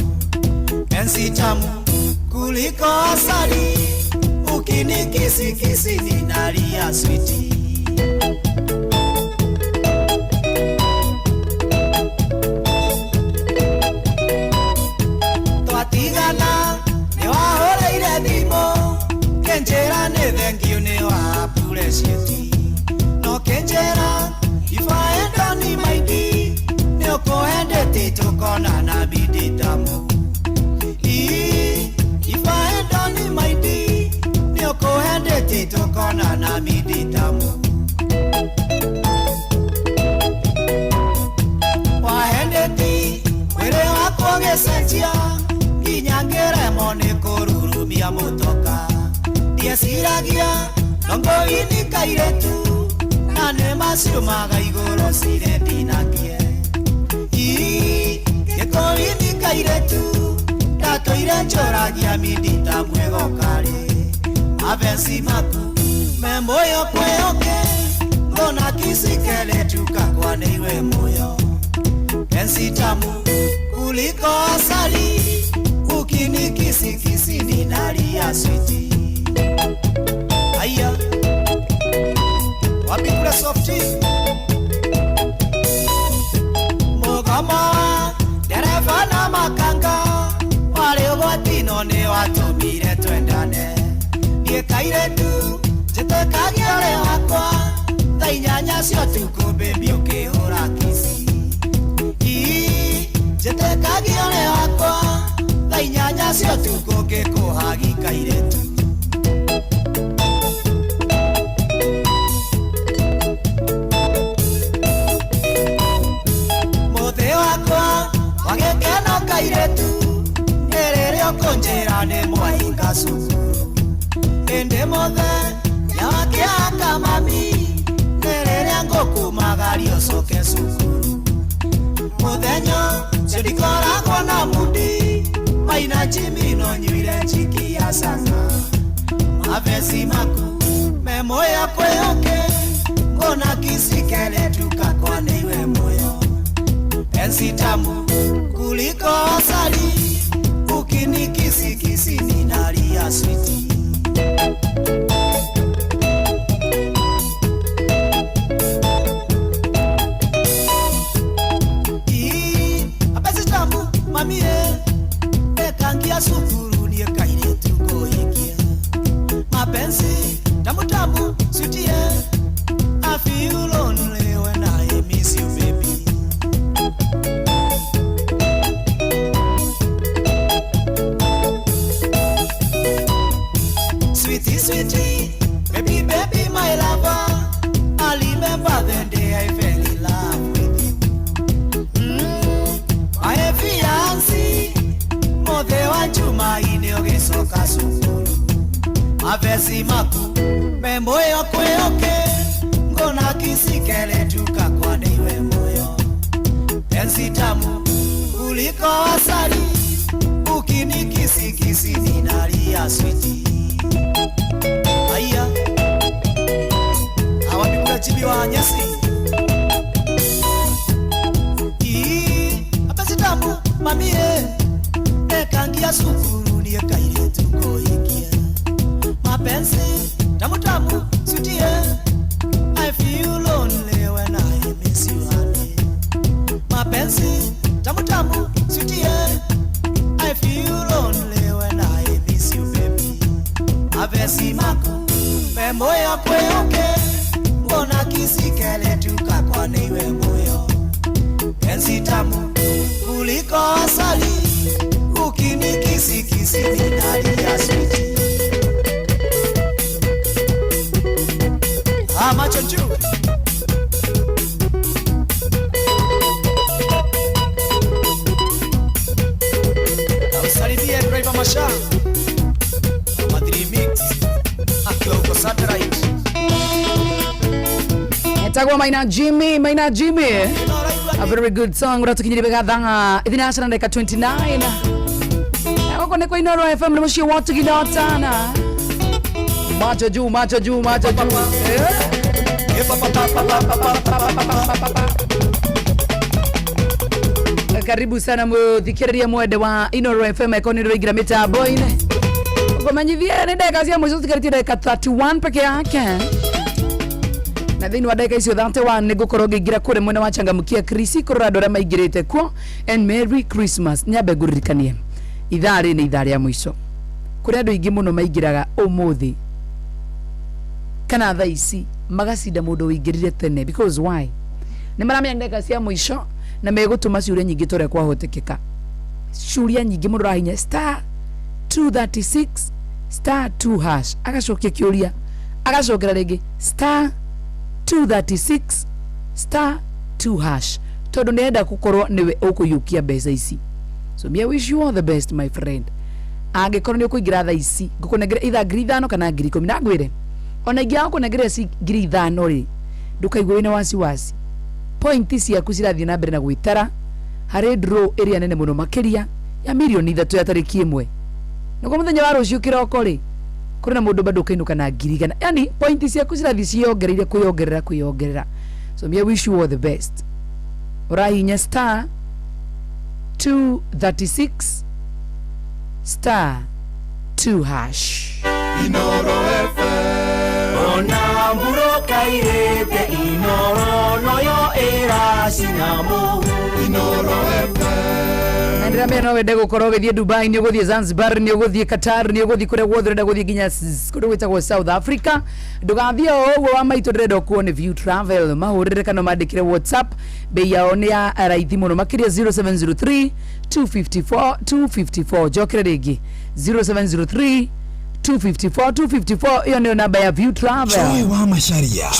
S11: Penzi tamu kuliko asali, ukinikisikisi ninalia switi. Twatigana nĩwahũrĩire thimũ, kĩnjĩra nĩ thengiũ nĩwapurecieti. No kĩnjĩra ibaendoni maingĩ, nĩũkũendete tũkonana bidi tamu. Ibaendoni maingĩ, nĩũkũendete tũkonana bidi tamu. Waendete Ndieciragia nongoini kairetu na nĩ maciũmaga igũrũ cire ndinakie. Ii gĩkũini kairetu ndatũire njũragia mindita mwĩgokarĩ mabenci maku me muoyo kwĩoke ngona kisikele tukakwa nĩiwe muoyo penzi tamu kuliko asali ukinikisikisi ninalia switi. Aya wapi kula softi mugama dereva na makanga wale ugwatino ni watumire twendane niĩ kairetu njĩtĩkagia ũrĩ wakwa thaa inyanya cia ũtukũ baby ũkĩhũra kici. Ii njĩtĩkagia ũrĩ wakwa thaa inyanya cia ũtukũ ngĩkũhagi kairetu. Mũthĩ wakwa wa gĩkeno kairetu nĩ rĩrĩa ũkũnjĩra nĩ mwahinga cukuru ĩndĩ mũthenya wa kĩhaka mami nĩ rĩrĩa ngũkumagaria ũcoke cukuru mũthenya ũcio ndikoragwo na mudi maina Jimmy no nyuire njiki ya canga mavesi maku me muoyo kwĩoke ngona kisikele tukakwa nĩiwe muoyo penzi tamu kuliko asali ukinikisikisi ninalia switi. Ii apenzi tamu mamie ekangia sukuru nie kairetu kuhikia mapenzi tamu tamu sweetie I feel lonely when I miss you baby. Sweetie, sweetie, baby, baby, my lover, I remember the day I fell in love with you. My fiancé, mothe wa Jumaine ũgĩcoka cukuru mavesi maku me muoyo kwĩoke ngona kisikele tukakwa nĩiwe muoyo penzi tamu kuliko asali ukinikisikisi ninalia switi. Aya awapikula chibi wa nyasi. Ii apenzi tamu mamie ekangia sukuru nie kairetu kuhikia mapenzi tamu tamu sweetie I feel lonely when I miss you honey. Mapenzi tamu tamu sweetie I feel lonely when I miss you baby. Mavesi maku me muoyo kwĩoke ngona kisikele tukakwa nĩiwe muoyo penzi tamu kuliko asali ukinikisikisi ninalia switi. Ah, macho juu. Nausalimie driver Masha Madri Mix akiwa huko satellite.
S1: Etagwo Maina Jimmy, Maina Jimmy. A very good song. Uratukinyire wega thaa ithinacana ndagĩka 29. Gũkũ nĩ kwa Inooro FM nĩ mũciĩ wa Tũginotana. Macho juu, macho juu, macho juu. Karibu sana muthikĩrĩria mwende wa Inooro FM eko nĩ rũingĩra mĩtambo-inĩ. Ngũmenyithie nĩ ndagĩka cia mũico tũtigarĩtie ndagĩka 31 peke yake. Na thĩinĩ wa ndagĩka icio 31 nĩ ngũkorwo ngĩingĩra kũrĩ mwena wa Changamkia Krisi kũrora andũ arĩa maingĩrĩte kuo and Merry Christmas. Nyambe ngũririkanie ithaa rĩ nĩ ithaa rĩa mũico. Kũrĩ andũ aingĩ mũno maingĩraga ũmũthĩ kana thaa ici magacinda mũndũ wĩingĩrire tene because why? Nĩ maramenya ndagĩka cia mũico na megũtũma ciũria nyingĩ ta ũrĩa kwahotekeka. Ciũria nyingĩ mũndũ ũrahinya star 236 star 2 hash agacokia kĩũria agacokera rĩngĩ star 236 star 2 hash tondu nĩenda gũkorwo nĩwe ũkũiyũkia mbeca ici. So me I wish you all the best my friend. Angĩkorwo nĩ ũkũingĩra thaa ici ngũkũnengera itha 5,000 kana 10,000 na ngwĩre ona ingĩaga gũkũnengera ici 5,000 rĩ, ndũkaigue wĩna wasiwasi. Pointi ciaku cirathiĩ na mbere na gwĩtara harĩ draw ĩrĩa nene mũno makĩria ya 3 million ya tarĩki 1. Naguo mũthenya wa rũciũ kĩroko rĩ, kũrĩ na mũndũ bado ũkainũka na 100,000. Yani pointi ciaku cirathiĩ ciĩyongereire kwĩyongerera kwĩyongerera. So me wish you all the best. Ũrahihinya star 236 star 2 hash.
S11: Inoro FM. Ona mburoka irĩte Inoro noyo ĩracina mũhu. Inoro FM.
S1: Na ndĩramenya no wende gũkorwo ũgĩthiĩ Dubai, nĩ ũgũthiĩ Zanzibar, nĩ ũgũthiĩ Qatar, nĩ ũgũthiĩ kũrĩa guothe ũrenda gũthiĩ nginya kũndũ gwĩtagwo South Africa. Ndũgathiĩ o ũguo wa maitũ, ndĩrenda ũkuo nĩ View Travel. Mahũrĩre kana mandĩkĩre WhatsApp, bei yao nĩ ya raithi mũno makĩria, 0703 254 254. Njokere rĩngĩ, 0703 254 254. Ĩyo nĩyo namba ya View Travel.
S9: Joy wa Macharia.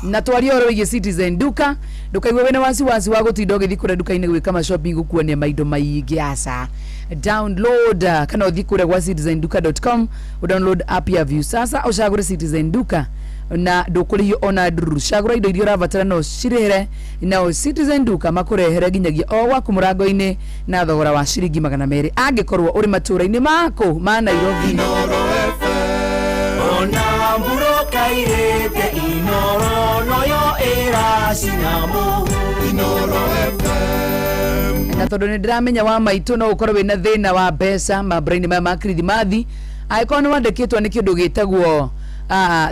S1: Na twaria ũhoro wĩgiĩ Citizen Duka, ndũkaigua wĩna wasiwasi wa gũtinda ũgĩthiĩ kũrĩa nduka-inĩ gwĩka ma shopping gũkuania maindo maingĩ. Aca, download kana ũthiĩ kũrĩa gwa citizenduka.com, download app ya View Sasa, ũcagũre Citizen Duka na ndũkũrĩhio ona ndururu. Cagũra indo iria ũrabatara no cirĩhĩre, nao Citizen Duka makũrehere nginyagia o gwaku mũrango-inĩ na thogora wa ciringi 200 angĩkorwo ũrĩ matũũra-inĩ maku ma Nairobi.
S11: Ona mburoka irĩte Inoro noyo ĩracina mũhu. Inoro FM.
S1: Na tondũ nĩ ndĩramenya wa maitũ no ũkorwo wĩna thĩna wa mbeca mambura-inĩ maya ma Kirithimathi, angĩkorwo nĩ wandĩkĩtwo nĩ kĩndũ gĩtagwo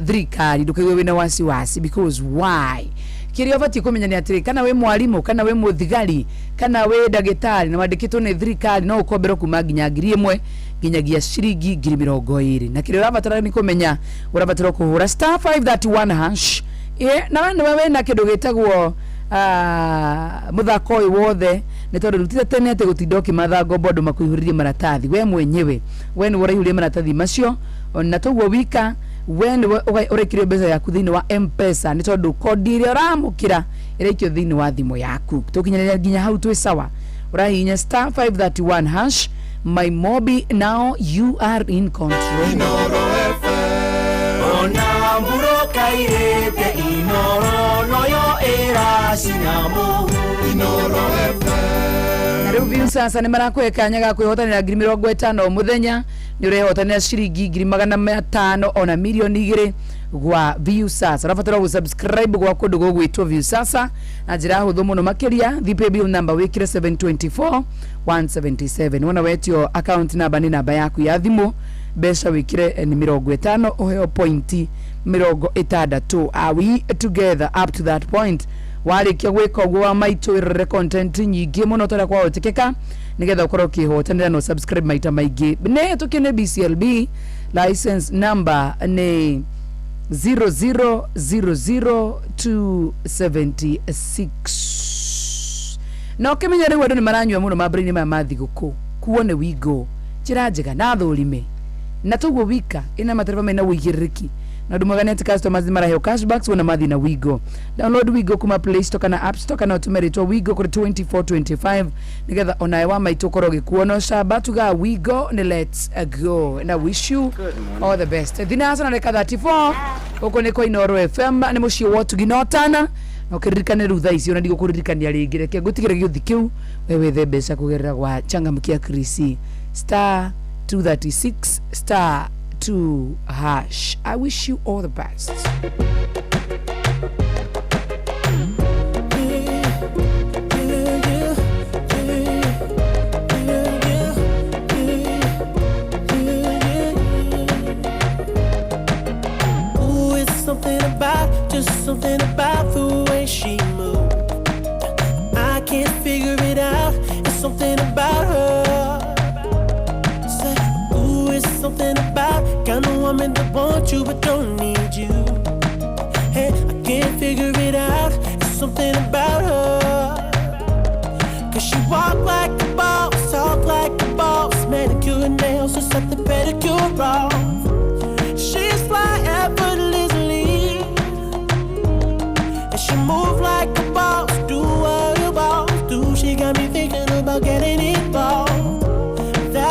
S1: thirikari, ndũkaigue wĩna wasiwasi. Because why? Kĩrĩa ũbatiĩ kũmenya nĩ atĩrĩ, kana wĩ mwarimũ, kana wĩ mũthigari, kana wĩ ndagĩtarĩ na wandĩkĩtwo nĩ thirikari, no ũkomberwo kuma nginya 1,000 nginyagia ciringi 20,000. Na kĩrĩa ũrabatara nĩ kũmenya, ũrabatara kũhũra star 531 hash. Ĩ, na we nĩwe wĩna kĩndũ gĩtagwo mũthako ũyũ wothe, nĩ tondũ rutite tene atĩ gũtinda ũkĩmatha ngombo andũ makũihũrĩrie maratathi. We mwenyewe, we nĩwe ũraihũria maratathi macio, na toguo wika we nĩwe ũraikĩrio mbeca yaku thĩinĩ wa M-Pesa, nĩ tondũ kodi ĩrĩa ũramũkĩra ĩraikio thĩinĩ wa thimũ yaku. Tũkinyanĩria nginya hau twĩ sawa. Ũrahihinya star 531 hash. My Mobi, now you are in control.
S11: Ona mburoka irĩte Inoro noyo ĩracina mũhu. Inoro FM.
S1: Na rĩu View Sasa nĩ marakũhe kanya ga kwĩhotanĩra 50,000 o mũthenya. Nĩ ũrehotanĩra ciringi 500,000 ona 2 million gwa View Sasa. Ũrabatara gũ-subscribe gwa kũndũ gũgwĩtwo View Sasa na njĩra hũthũ mũno makĩria. Thiĩ paybill number wĩkĩre 724 177. Wona wetio account number, nĩ namba yaku ya thimũ. Mbeca wĩkĩre nĩ 50, ũheo pointi 60. Are we together up to that point? Warĩkia gwĩka ũguo wa maitũ, ĩrorere content nyingĩ mũno ta ũrĩa kwahotekeka nĩgetha ũkorwo ũkĩhotanĩra no subscribe maita maingĩ. Nĩ hetũkie nĩ BCLB license number nĩ 0000276. Na ũkĩmenya rĩu andũ nĩ maranyua mũno mambura-inĩ maya ma thigũkũ, kuo nĩ Wigo njĩra njega na thũrime na toguo wika ina matereba mena ũigĩrĩrĩki na ũndũ mwega nĩ atĩ customers nĩ maraheo cashbacks wona mathiĩ na Wigo. Download Wigo kuma Play Store kana App Store, kana ũtũme rĩtwa Wigo kũrĩ 2425 nĩgetha onawe wa maitũ ũkorwo ũgĩkuo no camba tuga Wigo nĩ let's go. And I wish you all the best. Thinaca na reka 34, gũkũ nĩ kwa Inoro FM, nĩ mũciĩ wa ũtugi na ũtana. Na ũkĩririkane rĩu thaa ici ona ndigũkũririkania rĩngĩ, reke ngũtigĩre gĩũthi kĩu we wethe mbeca kũgerera gwa changamkia Krisi, star 236 star 2 hash. I wish you all the best.
S3: Ooh, it's something about, just something about the way she moves. I can't figure it out. It's something about her. Say, ooh, it's something about kind of woman that wants you but don't need you. Hey, I can't figure it out. It's something about her. 'Cause she walk like a boss, talk like a boss, manicure and nails, so set the pedicure off. She's fly effortlessly. And she move like a boss, do what a boss do. She got me thinking about getting involved. That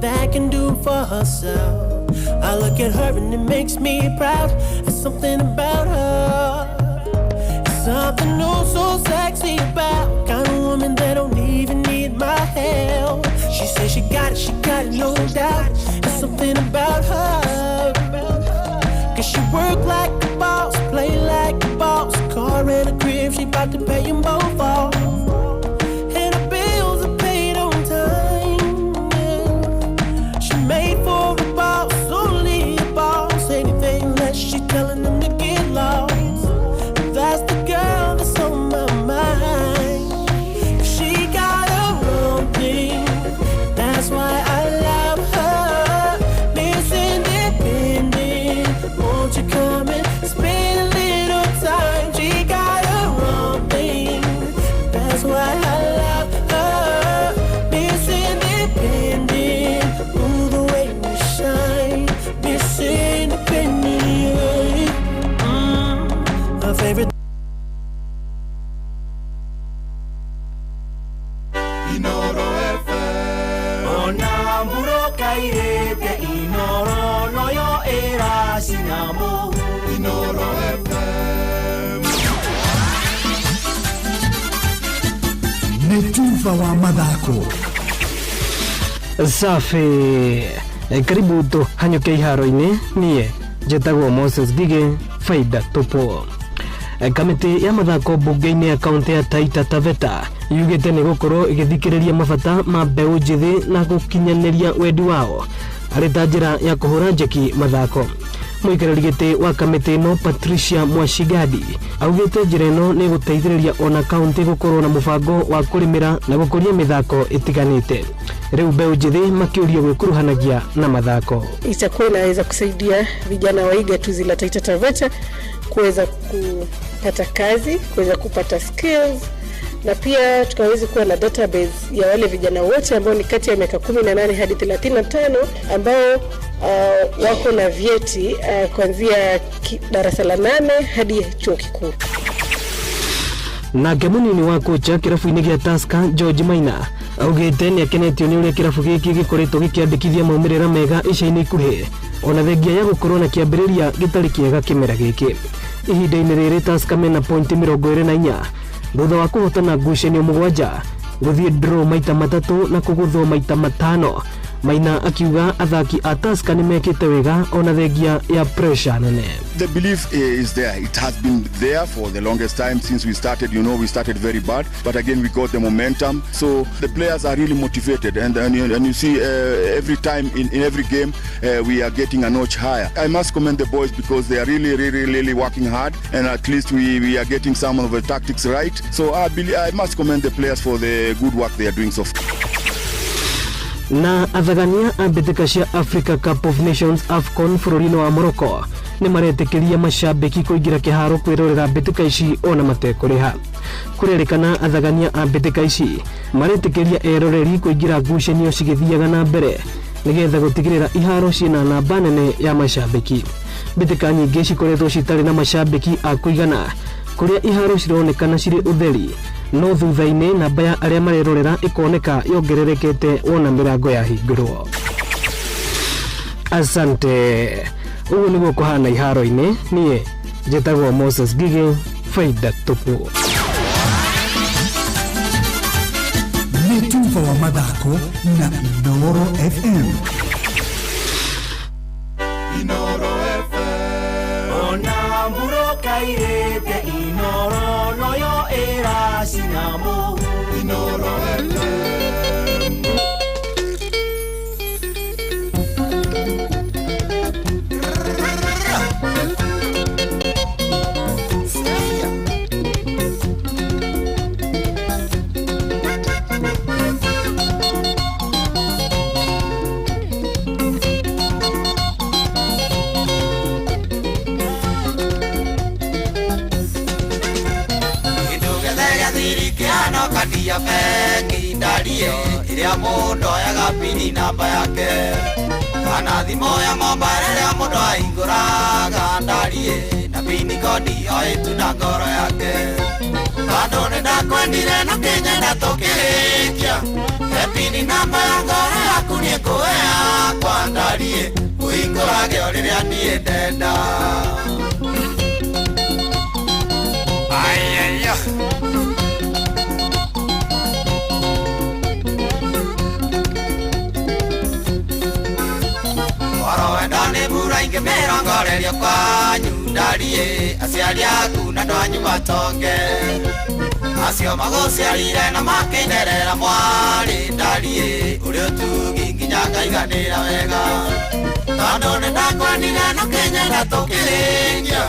S3: that can do for herself. I look at her and it makes me proud. There's something about her. It's something oh so sexy about. Kind of woman that don't even need my help. She says she got it, no doubt. There's something about her. Cause she work like a boss, play like a boss. Car and a crib, she bout to pay 'em both off. And her bills are paid on time. Yeah. She made for a boss, only a boss. Anything less, she telling them to get lost. That's the girl that's on my mind. She got her own thing. That's why I love her. Miss Independent, won't you come and spend a little time? She got her own thing. That's why I love her. Miss Independent, ooh, the way you shine. Miss Independent, her favorite.
S14: Inoro FM Ona mbura kairĩte Inoro noyo ĩracina mũhu Inoro FM
S18: Nĩ tuba wa mathako.
S19: Safi. Karibu tuhanyuke iharo-inĩ. Niĩ njĩtagwo Moses Ngigĩ, faida tupu. Kamĩtĩ ya mathako mbunge-inĩ ya kaũntĩ ya Taita Taveta yugĩte nĩ gũkorwo ĩgĩthikĩrĩria mabata ma mbeũ njĩthĩ na gũkinyanĩria wendi wao arĩ ta njĩra ya kũhũra njeki mathako. Mũikarĩri gĩtĩ wa kamĩtĩ ĩno Patricia Mwashigadi augĩte njĩra ĩno nĩ ĩgũteithĩrĩria ona kaũntĩ gũkorwo na mũbango wa kũrĩmĩra na gũkũria mĩthako ĩtiganĩte. Rĩu mbeũ njĩthĩ makĩũrio gwĩkuruhanagia na mathako.
S20: Itakuwa inaweza kusaidia vijana wa gatuzi la Taita Taveta kuweza kupata kazi, kuweza kupata skills, na pia tukaweza kuwa na database ya wale vijana wote ambao ni kati ya miaka 18 hadi 35 ambao wako na vyeti kuanzia darasa la 8 hadi chuo kikuu.
S19: Nake munini wa kocha kĩrabu-inĩ gĩa Tusker George Maina augĩte nĩakenetio nĩ ũrĩa kĩrabu gĩkĩ gĩkoretwo gĩkĩandĩkithia maumĩrĩra mega ica-inĩ ikuhĩ ona thengia ya gũkorwo na kĩambĩrĩria gĩtarĩ kĩega kĩmera gĩkĩ. Ihinda-inĩ rĩrĩ Tusker mena pointi 24 thutha wa kũhotana ngucanio 7, gũthiĩ draw maita 3 na kũgũthwo maita 5. Maina akiuga athaki a Tusker nĩmekĩte wega ona thengia ya pressure nene.
S6: The belief is there. It has been there for the longest time since we started. You know, we started very bad, but again we got the momentum. So the players are really motivated, and you see every time in every game we are getting a notch higher. I must commend the boys because they are really, really, really working hard, and at least we are getting some of the tactics right. So I must commend the players for the good work they are doing so far.
S19: Na athagania a mbĩtĩka cia Africa Cup of Nations AFCON bũrũri-inĩ wa Morocco nĩ maretĩkĩria macambĩki kũingĩra kĩharo kwĩrorera mbĩtĩka ici ona matekũrĩha. Kũrerĩkana athagania a mbĩtĩka ici maretĩkĩria eroreri kũingĩra ngucanio cigĩthiaga na mbere nĩgetha gũtigĩrĩra iharo ciĩna namba nene ya macambĩki. Mbĩtĩka nyingĩ cikoretwo citarĩ na macambĩki a kũigana kũrĩa iharo cironekana cirĩ ũtheri, no thutha-inĩ namba ya arĩa marerorera ĩkoneka yongererekete wona mĩrango yahingũrwo. Asante. Ũguo nĩguo kũhana iharo-inĩ. Niĩ njĩtagwo Moses Ngigĩ, faida tupu.
S18: Nĩ tuba wa mathako na Inoro FM.
S14: Inoro FM Ona mbura kairĩte Inoro noyo ĩracina mũhu Inoro FM.
S11: Ya bengi ndarie ĩrĩa mũndũ oyaga pini namba yake kana thimũ ya mobile ĩrĩa mũndũ ahingũraga ndarie na pini kodi oĩtu na ngoro yake. Tondũ nĩndakwendire na ũkĩnyenda tũkĩrĩkia. He pini namba ya ngoro yaku niĩ ngũhe yakwa ndariĩ ũhingũrage o rĩrĩa niĩ ndenda. Ayaya. Oro wendo nĩ mbura ingĩmĩrongorerio kwanyu ndariĩ aciari aku na andũ anyu matonge acio magũciarire na makĩnderera mwarĩ ndariĩ ũrĩ ũtugi nginya ngaiganĩra wega. Tondũ nĩndakwendire na ũkĩnyenda tũkĩrĩkia.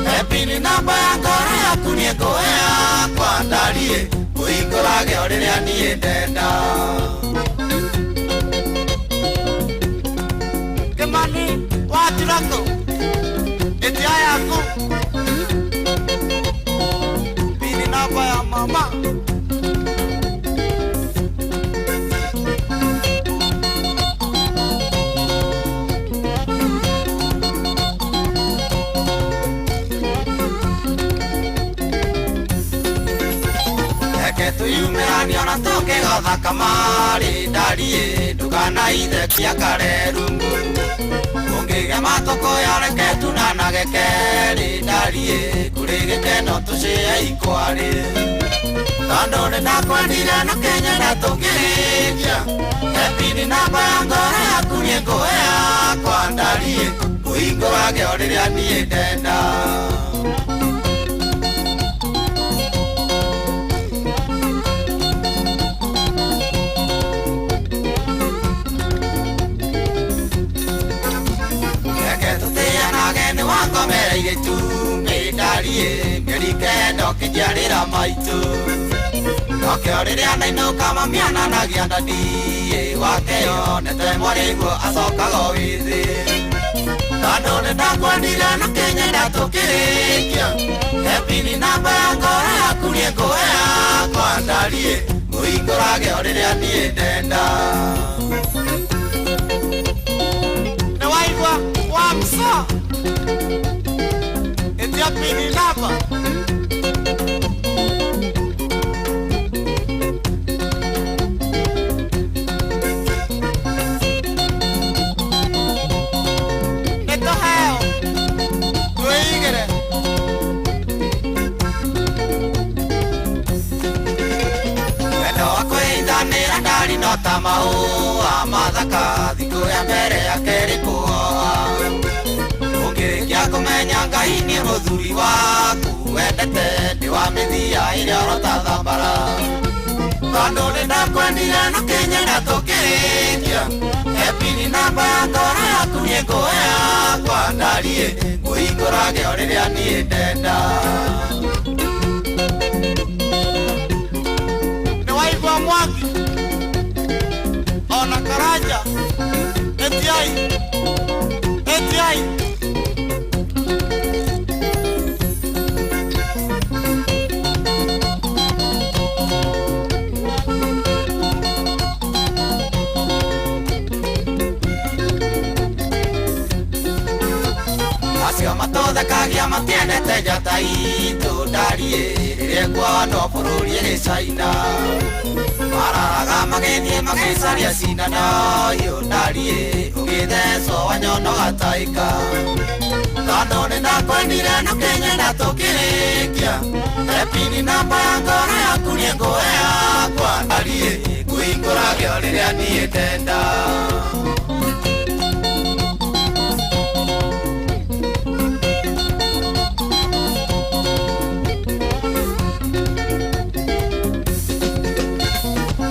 S11: He pini namba ya ngoro yaku niĩ ngũhe yakwa ndariĩ ũhingũrage o rĩrĩa niĩ ndenda. Kimani watirako ĩtia yaku pini namba ya mama. Reke tuyumĩranie ona tũkĩgotha kamarĩ ndariĩ ndũkanaithekia karerungu ũngĩgema tũkũya reke tunanage kerĩ ndariĩ kũrĩ gĩkeno tũcĩe ikwarĩ. Tondũ nĩndakwendire na ũkĩnyenda tũkĩrĩkia. He pini namba ya ngoro yaku niĩ ngũhe yakwa ndariĩ ũhingũrage o rĩrĩa niĩ ndenda. Reke tũtĩanage nĩwangomereire itumbĩ ndariĩ mĩeri kenda ũkĩnjiarĩra maitũ. Nokĩo rĩrĩa ndainũka mami ananagia ndadiĩ wakeo nete mwarĩguo acokaga o wĩthĩ. Tondũ nĩndakwendire na ũkĩnyenda tũkĩrĩkia. He pini namba ya ngoro yaku niĩ ngũhe yakwa ndariĩ ũhingũrage o rĩrĩa niĩ ndenda. Nĩwaigua wamsa ĩtia pini namba. Nĩtũheo twĩigĩre. Wendo wa kwĩithanĩra ndari no ta mahũa mathaka thikũ ya mbere ya kerĩ kũhoha. Ũngĩrĩkia kũmenya Ngai nĩ mũthuri waku wendete ndĩ wa mĩthia ĩrĩa orota thambara. Tondũ nĩndakwendire na ũkĩnyenda tũkĩrĩkia. He pini namba ya ngoro yaku niĩ ngũhe yakwa ndariĩ ũhingũrage o rĩrĩa niĩ ndenda. Nĩwaigua mwaki ona karanja etiai etiai. Acio matũthekagia matiendete njata itũ ndariĩ rĩrĩa ĩkuohanwo bũrũri ĩgĩcaina. Mararaga magĩthiĩ magĩcaria cindano hiũ ndariĩ ũgĩthecwo wanyono gataĩka. Tondũ nĩndakwendire na ũkĩnyenda tũkĩrĩkia. He pini namba ya ngoro yaku niĩ ngũhe yakwa ndariĩ ngũhingũrage o rĩrĩa niĩ ndenda.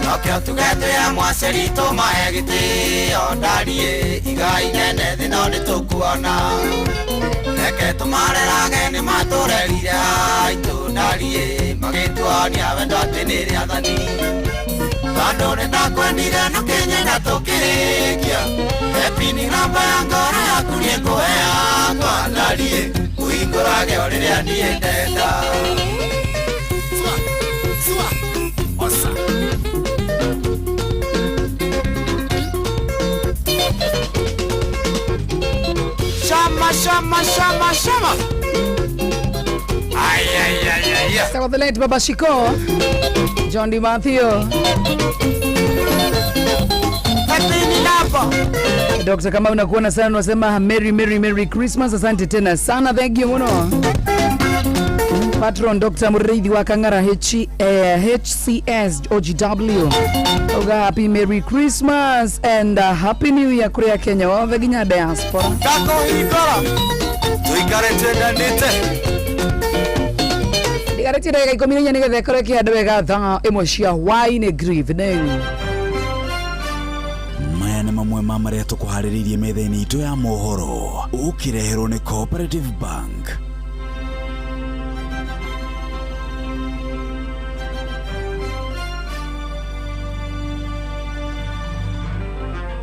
S11: Nokĩo tuge twĩ amwe aceri tũmahe gĩtĩo ndariĩ igai inene thĩ no nĩtũkuona. Reke tũmarerage nĩmatũrerire aitũ ndariĩ magĩtuonia wendo atĩ nĩ rĩathani. Tondũ nĩndakwendire na ũkĩnyenda tũkĩrĩkia. He pini namba ya ngoro yaku niĩ ngũhe yakwa ndariĩ ũhingũrage o rĩrĩa niĩ ndenda. Sua, sua, osa. Shama, shama, shama, shama. Ay,
S1: Start the late Baba Shiko, John D. Matthew. Dr. Kamau nakuona sana, unasema Merry Merry Merry Christmas. Asante tena sana, thank you muno. Patron Dr. Muriithi wa Kang'ara HCS OGW uga happy Merry Christmas and happy New Year kuria Kenya wothe nginya diaspora.
S11: Ngakuhingũra tuikare twendanĩte.
S1: Ndigarĩtie ndagĩka 14 nĩgetha ĩkorwo ĩkĩhandũ wega thaa 1 cia hwaĩ-inĩ. Good evening.
S27: Maya nĩ mamwe ma marĩa tũkũharĩrĩirie metha-inĩ itũ ya mohoro ũkĩreherwo nĩ Cooperative Bank.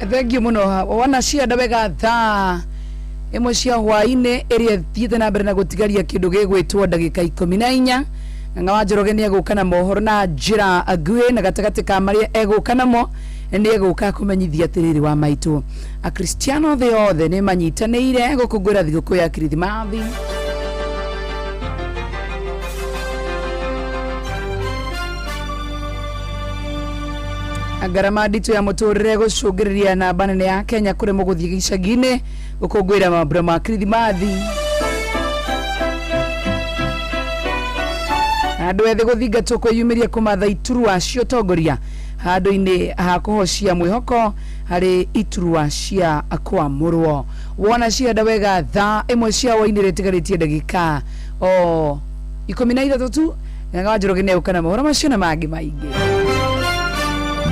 S1: Thank you muno wana cianda wega thaa 1 cia hwaĩ-inĩ ĩrĩa ĩthiĩte na mbere na gũtigaria kĩndũ gĩgwĩtwo ndagĩka 14. Ng'ang'a wa Njoroge nĩ egũka na mohoro na njĩra nguhĩ, na gatagatĩ ka marĩa egũka namo nĩ egũka kũmenyithia atĩrĩrĩ wa maitũ Akristiano thĩ yothe nĩ manyitanĩire gũkũngũĩra thigũkũ ya Kirithimathi. Ngarama nditũ ya mũtũrĩre gũcũngĩrĩria namba nene ya Kenya kũremwo gũthiĩ gĩcagi-inĩ gũkũngũĩra mambura ma Kirithimathi. Andũ ethĩ gũthingatwo kwĩyumĩria kũmatha iturwa cia ũtongoria handũ-inĩ ha kũhocia mwĩhoko harĩ iturwa cia kwamũrwo. Wona cienda wega thaa 1 cia hwaĩ-inĩ rĩtigarĩtie ndagĩka o 13 tu. Ng'ang'a wa Njoroge nĩ egũka na mohoro macio na mangĩ maingĩ.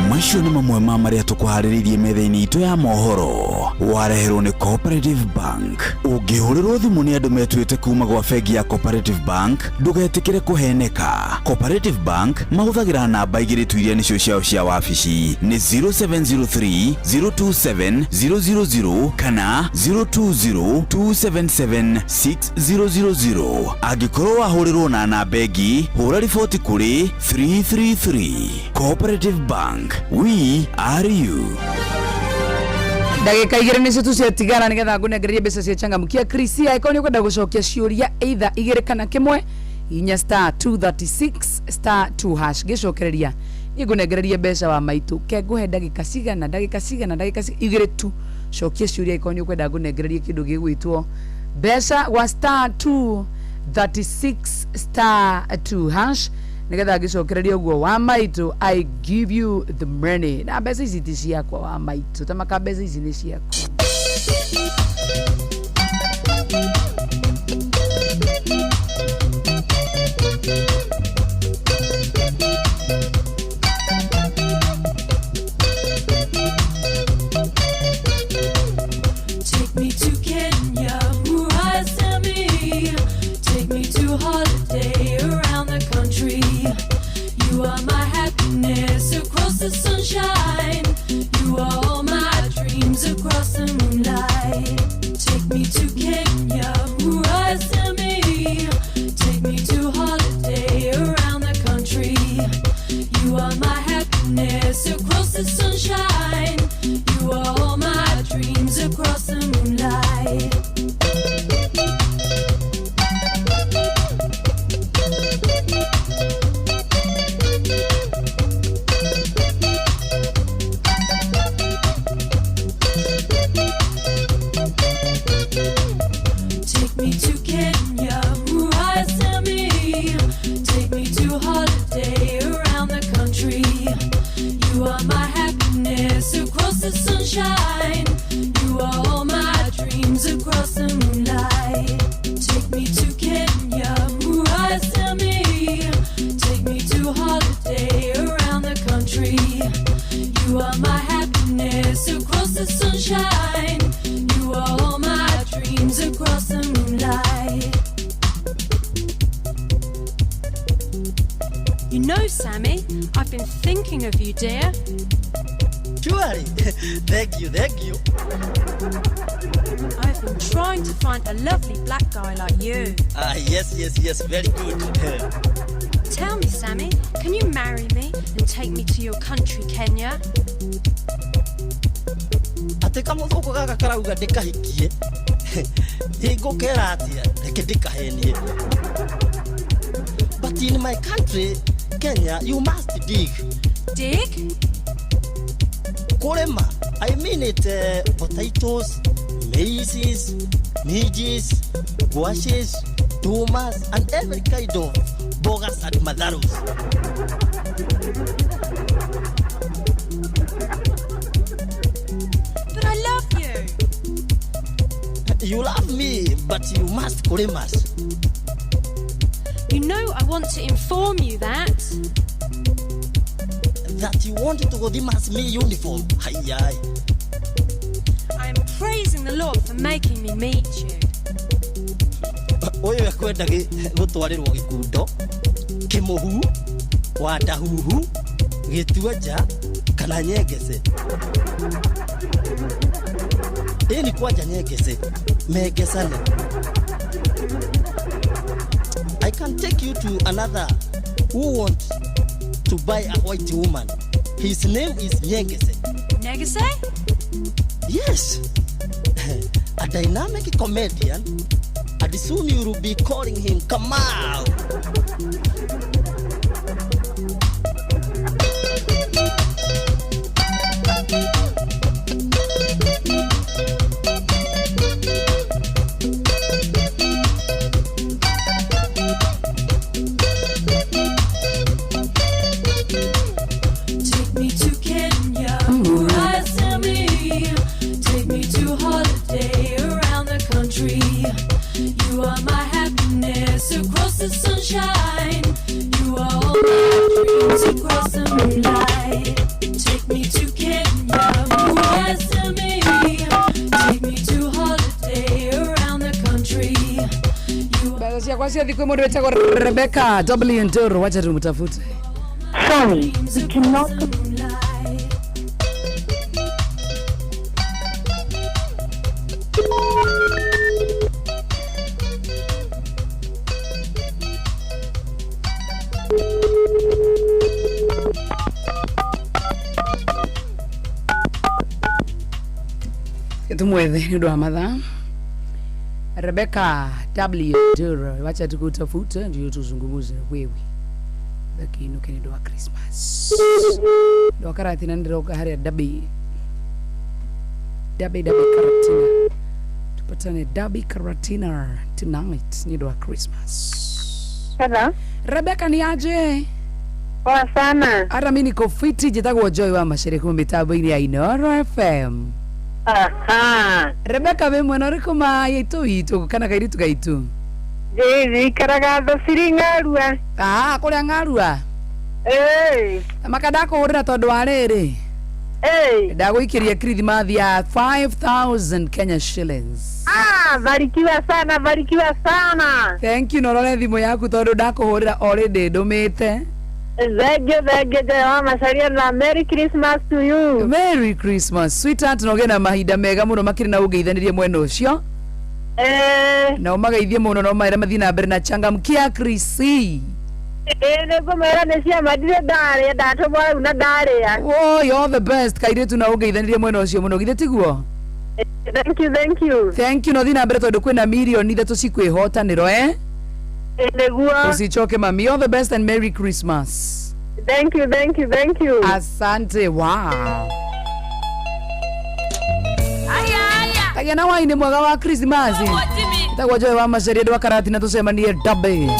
S27: Macio nĩ mamwe ma marĩa tũkũharĩrĩirie metha-inĩ itũ ya mohoro wareherwo nĩ Cooperative Bank. Ũngĩhũrĩrwo thimũ nĩ andũ metuĩte kuma gwa bengi ya Cooperative Bank ndũgetĩkĩre kũheneka. Cooperative Bank mahũthagĩra namba igĩrĩ tu iria nĩcio ciao cia wabici nĩ 0703 027 000 kana 020 277 6000. Angĩkorwo wahũrĩrwo na namba ĩngĩ hũra riboti kũrĩ 333. Cooperative Bank, we are you.
S1: Ndagĩka 2 nĩcio tu ciatigara nĩgetha ngũnengererie mbeca cia changamkia Krisia. Ĩkorwo nĩ ũkwenda gũcokia ciũria either 2 kana 1, inya star 236 star 2 hash gĩcokereria niĩ ngũnengererie mbeca wa maitũ ke ngũhe ndagĩka cigana ndagĩka cigana ndagĩka 2 tu cokia ciũria ĩkorwo nĩ ũkwenda ngũnengererie kĩndũ gĩgwĩtwo mbeca gwa star 236 star 2 hash nĩgetha ngĩcokereria ũguo wa maitũ. I give you the money na mbeca ici ti ciakwa wa maitũ tamaka mbeca ici nĩ ciaku.
S10: Take me to Kenya, Murasami. Take me to holiday around the country. You are my happiness across the sunshine. You are all my dreams across the moonlight. Take me to Kenya, Murasami. Take me to holiday around the country. You are my happiness across the sunshine. You are all my dreams across the moonlight. Take me to Kenya, Murasami. Take me to holiday around the country. You are my happiness across the sunshine. You are all my dreams across the moonlight. Take me to Kenya, Murasami. Take me to holiday around the country. You are my happiness across the sunshine. You are all my dreams across the moonlight.
S2: You know, Sammy, I've been thinking of you, dear.
S4: Surely. Thank you, thank you.
S2: I've been trying to find a lovely black guy like you.
S4: Ah, yes, yes, yes, very good.
S2: Tell me, Sammy, can you marry me and take me to your country, Kenya?
S4: Atĩ kamũthũkũ gaka karauga ndĩkahikie ngũkera atĩa reke ndĩkahenie. in my country, Kenya, you must dig.
S2: Dig?
S4: Kurema. I mean it, potatoes, maizes, midges, guashes, tumas, and every kind of bogas and madarus.
S2: But I love you.
S4: You love me, but you must kuremas.
S2: You know I want to inform you that...
S4: That you want to go dimas me uniform. Hi, hi.
S2: I am praising the Lord for making me meet you.
S4: Ũyũ ekwenda gũtwarĩrwo gĩkundo, kĩmũhu, wandahuhu, gĩtuanja kana nyengece. Ĩni kwanja nyengece, mengecane. I can take you to another who want to buy a white woman. His name is Nyengese.
S2: Nyengese?
S4: Yes. A dynamic comedian. And soon you will be calling him Kamau.
S10: Take me to Kenya, Mariah Sammy. Take me to holiday around the country. You are my happiness across the sunshine. You are all my dreams across the moonlight. Take me to Kenya, Mariah Sammy. Take me to holiday around the country.
S1: Mbeca ciakwa cia thikũ ĩmwe wĩtagwo Rebecca W Ndoro, wacha tumtafute.
S10: Sorry, we cannot.
S1: Tumwethe nĩ ũndũ wa mathaa. Rebecca W Ndoro, wacha tukutafute ndio tuzungumuze wewe lakini nĩ ũndũ wa Christmas ndå wa karatina ndĩroka harĩa Dabi Dabi Dabi Karatina, tupatane Dabi Karatina tonight nĩ ũndũ wa Christmas.
S5: Hello.
S1: Rebecca ni aje?
S5: Poa sana.
S1: Hata mi niko fiti, njĩtagwo Joy wa Macere kuma mĩtambo-inĩ ya Inooro FM.
S5: Aha.
S1: Rebecca wĩ mwena ũrĩkũ ma yaitũ witũ kana kairitu gaitũ?
S5: Njikaraga Thobiri Ng'arua.
S1: Ah, kũrĩa Ng'arua?
S5: Ĩĩ.
S1: Maka ndakũhũrĩra tondũ wa rĩrĩ.
S5: Ĩĩ.
S1: Ndagũikĩria kirithimathi ya 5000 Kenya shillings.
S5: Ah, barikiwa sana, barikiwa sana.
S1: Thank you, na ũrore thimũ yaku tondũ ndakũhũrĩra already ndũmĩte.
S5: Thank you, thank you, Joy wa Macaria na Merry Christmas to you.
S1: Merry Christmas sweetheart, na ũgĩe na mahinda mega mũno makĩria na ũngeithanĩrie mwena ũcio. Na ũmageithie mũno na ũmere mathiĩ na mbere na changamkia Krisi.
S5: Ĩĩ nĩngũmera nĩ ciama ndirĩ ndarĩa ndatũmwo rĩu na ndarĩa.
S1: Woi, all the best kairĩtu na ũngeithanĩrie mwena ũcio mũno githĩ tiguo?
S5: Thank you, thank you.
S1: Thank you, na ũthiĩ na mbere tondũ kwĩna mirioni ithatũ cikwĩhotanĩro eh?
S5: Nĩguo.
S1: Usichoke mami, all the best and Merry Christmas.
S5: Thank you, thank you, thank you.
S1: Asante, wow. Kagĩa na waini mwega wa Christmas. Ĩtagwo Joy wa Macaria ndũ wa Karatina tũcemanie Dabi.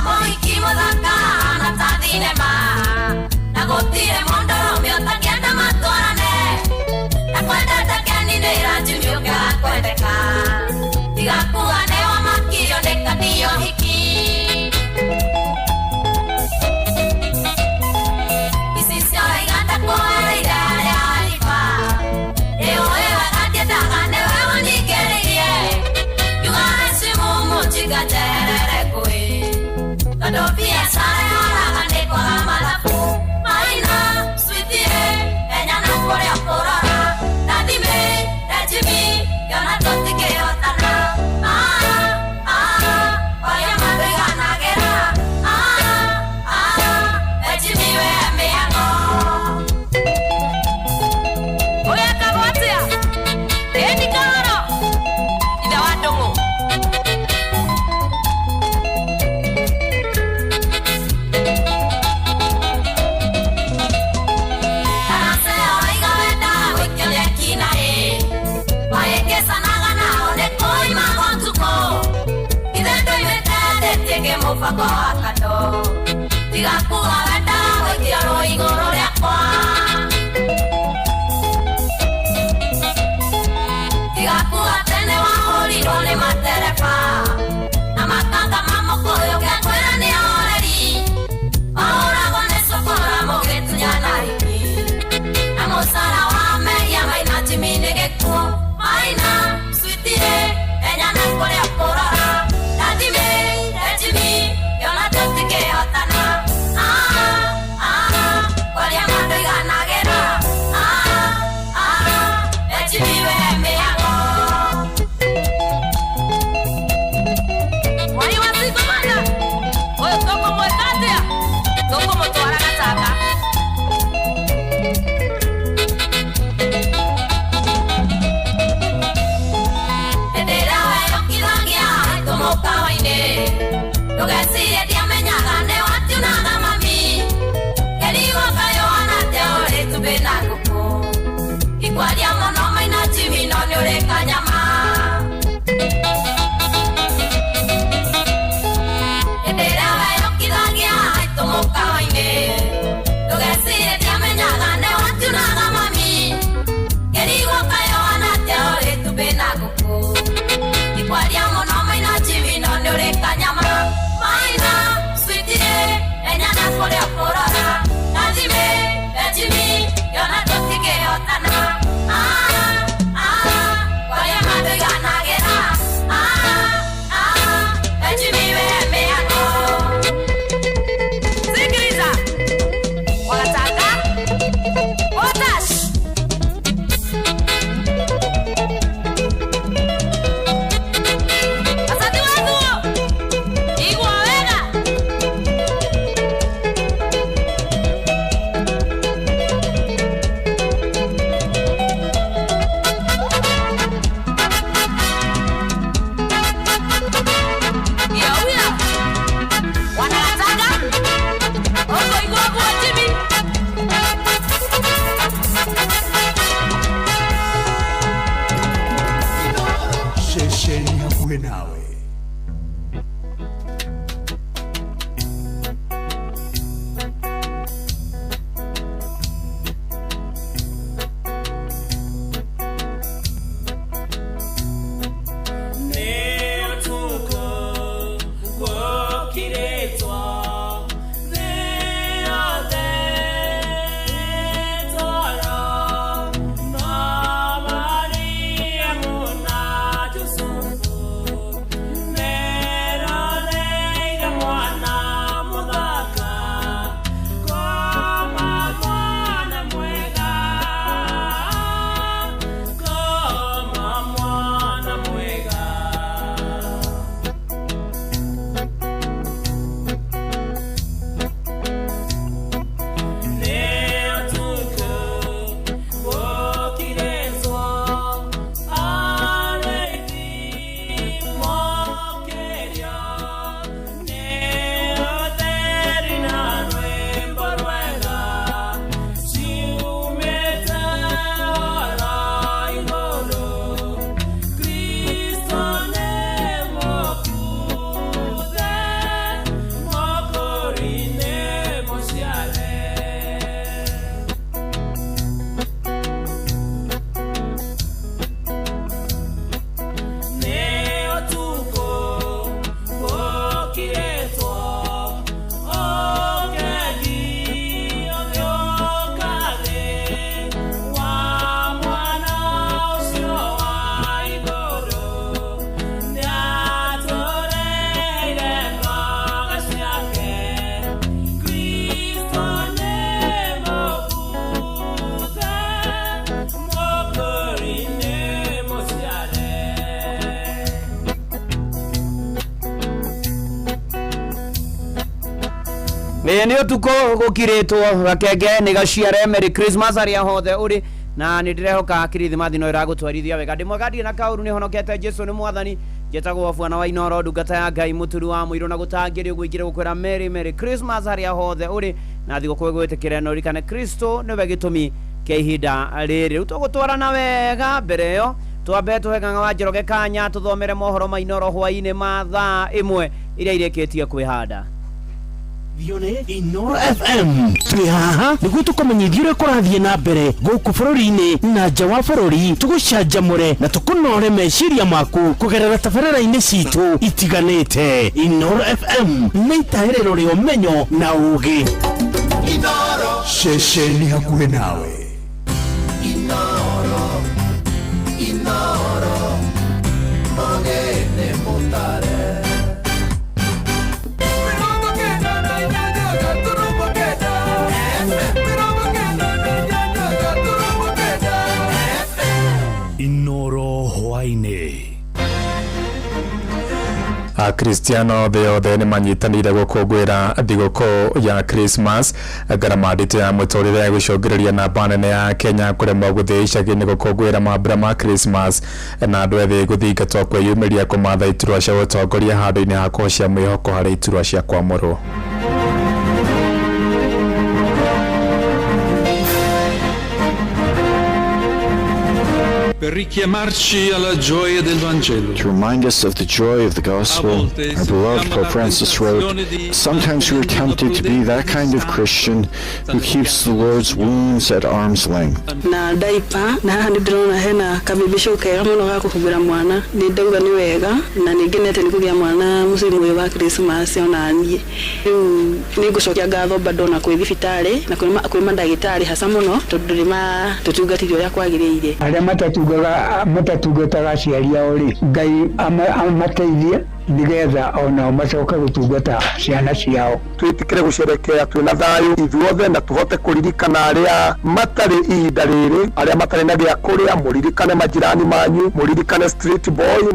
S10: Mũhiki mũthaka na ta thinema na gũtirĩ mũndũrũme ũtangĩenda matwarane na kwendete keni nĩ irajumiũka kwendeka tiga kuga nĩ wamakio nĩ kandio hiki ici ciora iganda kũereire arĩa ariba ĩũĩ wega
S7: Mũbango wa kando tiga kuga wenda gũikio rũĩ igũrũ rĩakwa tiga kuga tene wahũrirwo nĩ matereba na makanga ma mũkũyũ ngekwĩra nĩ ahoreri wahũragwo nĩ cukura mũgĩtunyana hiki na mũcara wa mehia maina Jimmy nĩ gĩkuũ maina sweetie enya na kũrĩa kũrora Daddy Jimmy yona tũtingĩhotana kwaria ma ndũiganagĩra Jimmy we mĩhango
S8: Mwai wa Singomana ũyũ tũkũmwĩka atĩa tũkũmũtwara Gatanga
S7: Hĩndĩ ĩrĩa weyũkithagia haitũ mũkawa-inĩ ndũgecirie ndiamenyaga nĩ watiunaga mami kĩrigo kayũhana atĩa ũrĩ itumbĩ na ngũkũ ikwaria mũno maina Jimmy no nĩ ũrĩ kanyama Hĩndĩ ĩrĩa weyũkithagia haitũ mũkawa-inĩ ndũgecirie ndiamenyaga nĩ watiunaga mami kĩrigo kayũhana atĩa ũrĩ itumbĩ na ngũkũ ikwaria mũno maina Jimmy no nĩ ũrĩ kanyama maina sweetie enya na kũrĩa kũrora Jimmy Jimmy yona tũtingĩhotana kwaria ma ndũiganagĩra Jimmy we mĩhango
S8: Sikiliza Wagatanga Otash Asante wathuo Igua wega Iya uya Wanagatanga Oko igua guo Jimmy
S18: Ceceni hakuhĩ nawe.
S14: Nĩ ũtukũ gũkirĩtwo thĩ yothe toro no Mariamu na Jusufu meroreire mwana mũthaka koma mwana mwega koma mwana mwega. Nĩ ũtukũ gũkirĩtwo arĩithi mokĩrio nĩ ũtheri na rwĩmbo rwega ciumĩte oro igũrũ Kristo nĩ mũkuthe Mwokozi nĩ mũciare. Nĩ ũtukũ gũkirĩtwo ũkengi ũgĩũka thĩ wa mwana ũcio wa igũrũ nĩatũreheire mboga ciake Kristo nĩ mũkuthe Mwokozi nĩ mũciare.
S13: Ĩĩ nĩ ũtukũ gũkirĩtwo gakenge nĩ gaciare Merry Christmas arĩa hothe ũrĩ na nĩ ndĩrehoka kirithimathi no ĩragũtwarithia wega ndĩ mwega ndirĩ na kaũru nĩ honokete Jesu nĩ mwathani njĩtagwo bwana wa Inoro ndungata ya Ngai mũturu wa mũirũ na gũtangĩrĩ ũguo ingĩrĩ gũkwĩra Merry Merry Christmas harĩa hothe ũrĩ na thigũkũ ĩgwĩtĩkĩre na ũririkane Kristo nĩwe gĩtũmi kĩa ihinda rĩrĩ rĩu tũgũtwarana wega mbere ĩyo twambe tũhe Ng'ang'a wa Njoroge kanya tũthomere mohoro ma Inoro hwaĩ-inĩ ma thaa 1 Iria irĩkĩtie kwĩhanda.
S12: Thione Inoro FM twĩ haha nĩguo tũkũmenyithia ũrĩa kũrathiĩ na mbere gũkũ bũrũri-inĩ na nja wa bũrũri, tũgũcanjamũre na tũkũnore meciria maku kũgerera tabarĩra-inĩ citũ itiganĩte. Inoro FM nĩ itahĩrĩro rĩa ũmenyo na ũũgĩ.
S18: Inoro ceceni hakuhĩ nawe.
S11: Inoro Inoro Mogene Mutare.
S18: Inoro hwaĩ-inĩ.
S17: Akristiano thĩ yothe nĩ manyitanĩire gũkũngũĩra thigũkũ ya Christmas. Ngarama nditũ ya mũtũrĩre gũcũngĩrĩria namba nene ya Kenya kũremwo gũthiĩ icagi-inĩ gũkũngũĩra mambura ma Christmas, na andũ ethĩ gũthingatwo kwĩyumĩria kũmatha iturwa cia ũtongoria handũ-inĩ ha kũhocia mwĩhoko harĩ iturwa cia kwamũrwo.
S21: Per richiamarci alla gioia del Vangelo.
S22: To remind us of the joy of the gospel, our beloved Pope Francis wrote, "Sometimes we are tempted to be that kind of Christian who keeps the Lord's wounds at arm's length."
S23: Na diaper na haha nĩ ndĩrona hena kabibicũ kega mũno ga kũhumbĩra mwana, nĩ ndauga nĩ wega na nĩ ngenete nĩ kũgĩa mwana mũciĩ ũyũ wa Christmas. Ona niĩ rĩu nĩ ngũcokia ngatho bado na kwĩ thibitarĩ na kwĩ mandagĩtarĩ haca mũno tondũ nĩ matũtungatire ũrĩa kwagĩrĩire.
S24: Arĩa matatungataga aciari ao rĩ, Ngai amateithie nigetha onao macoke gũtungata ciana ciao.
S25: Twĩtĩkĩre gũcerekea twĩna thayũ ithuothe na tũhote kũririkana arĩa matarĩ ihinda rĩrĩ, arĩa matarĩ na gĩa kũrĩa, mũririkane majirani manyu, mũririkane street boy.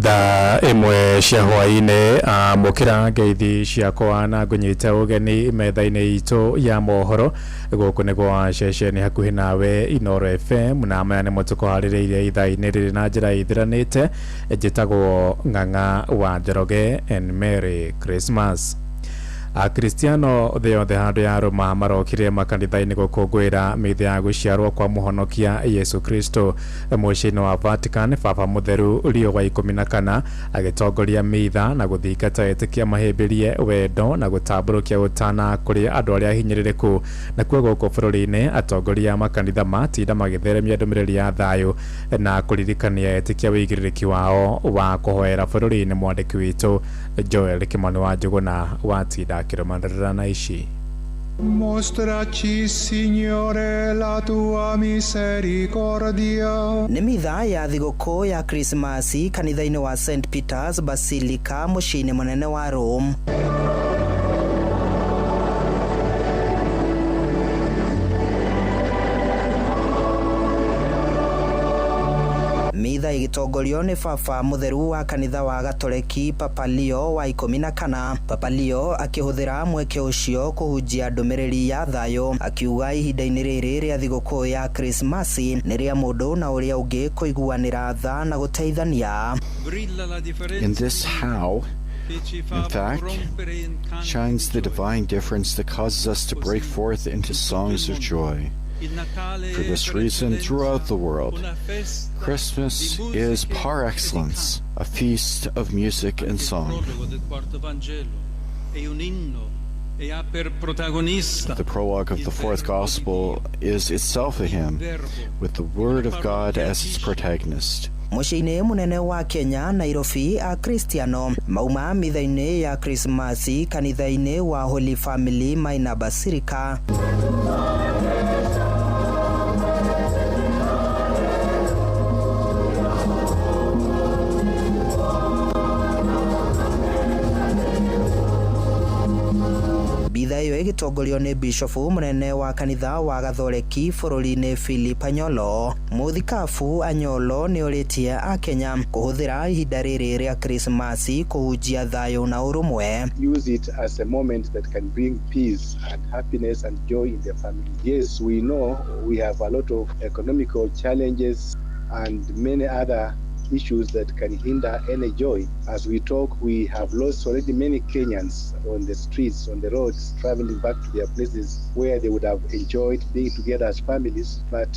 S17: Thaa ĩmwe cia hwaĩ-inĩ, amũkĩra ngeithi ciakwa na ngũnyite ũgeni metha-inĩ itũ ya mohoro gũkũ nĩ gwa ceceni hakuhĩ nawe Inoro FM, na maya nĩmo tũkũharĩrĩirie ithaa-inĩ rĩrĩ na njĩra ĩthiranĩte. Njĩtagwo Ng'ang'a wa Njoroge and Merry Christmas. Akristiano thĩ yothe handũ ya Roma marokire makanitha-inĩ gũkũngũĩra mĩthĩ ya gũciarwo kwa mũhonokia Yesu Kristo. Mũciĩ-inĩ wa Vatican, Baba Mũtheru Leo wa 14 agĩtongoria mitha na gũthingata etĩkia mahĩmbĩrie wendo na gũtambũrũkia ũtana kũrĩ andũ arĩa ahinyĩrĩrĩku. Nakuo gũkũ bũrũri-inĩ, atongoria a makanitha matinda magĩtheremia ndũmĩrĩri ya thayũ na kũririkania etĩkia wĩigĩrĩrĩki wao wa kũhoera bũrũri-inĩ. Mwandĩki witũ Joel Kimani wa Njũgũna watinda akĩrũmanĩrĩra na ici.
S21: Mostraci, Signore, la tua misericordia.
S28: Nĩ mitha ya thigũkũ ya Krismasi kanitha-inĩ wa St Peters Basilica mũciĩ-inĩ mũnene wa Rome. Mitha ĩgĩtongorio nĩ Baba Mũtheru wa kanitha wa Gatoreki Papa Leo wa 14. Papa Leo akĩhũthĩra mweke ũcio kũhunjia ndũmĩrĩri ya thayũ, akiuga ihinda-inĩ rĩrĩ rĩa thigũkũ ya Krismasi nĩ rĩa mũndũ na ũrĩa ũngĩ kũiguanĩra tha na gũteithania.
S22: In this how, in fact, shines the divine difference that causes us to break forth into songs of joy. For this reason, throughout the world, Christmas is par excellence a feast of music and song. The prologue of the fourth gospel is itself a hymn, with the Word of God as its protagonist.
S28: Mũciĩ-inĩ mũnene wa Kenya Nairobi, Akristiano mauma mitha-inĩ ya Krismasi kanitha-inĩ wa Holy Family Minor Basilica. Bitha ĩyo ĩgĩtongorio nĩ bishofu mũnene wa kanitha wa Gathoreki bũrũri-inĩ Philip Anyolo. Mũthikabu Anyolo nĩ orĩtie Akenya kũhũthĩra ihinda rĩrĩ rĩa Krismasi kũhunjia thayũ na ũrũmwe.
S29: Use it as a moment that can bring peace and happiness and joy in the family. Yes, we know we have a lot of economical challenges and many other issues that can hinder any joy. As we talk, we have lost already many Kenyans on the streets, on the roads, traveling back to their places where they would have enjoyed being together as families. But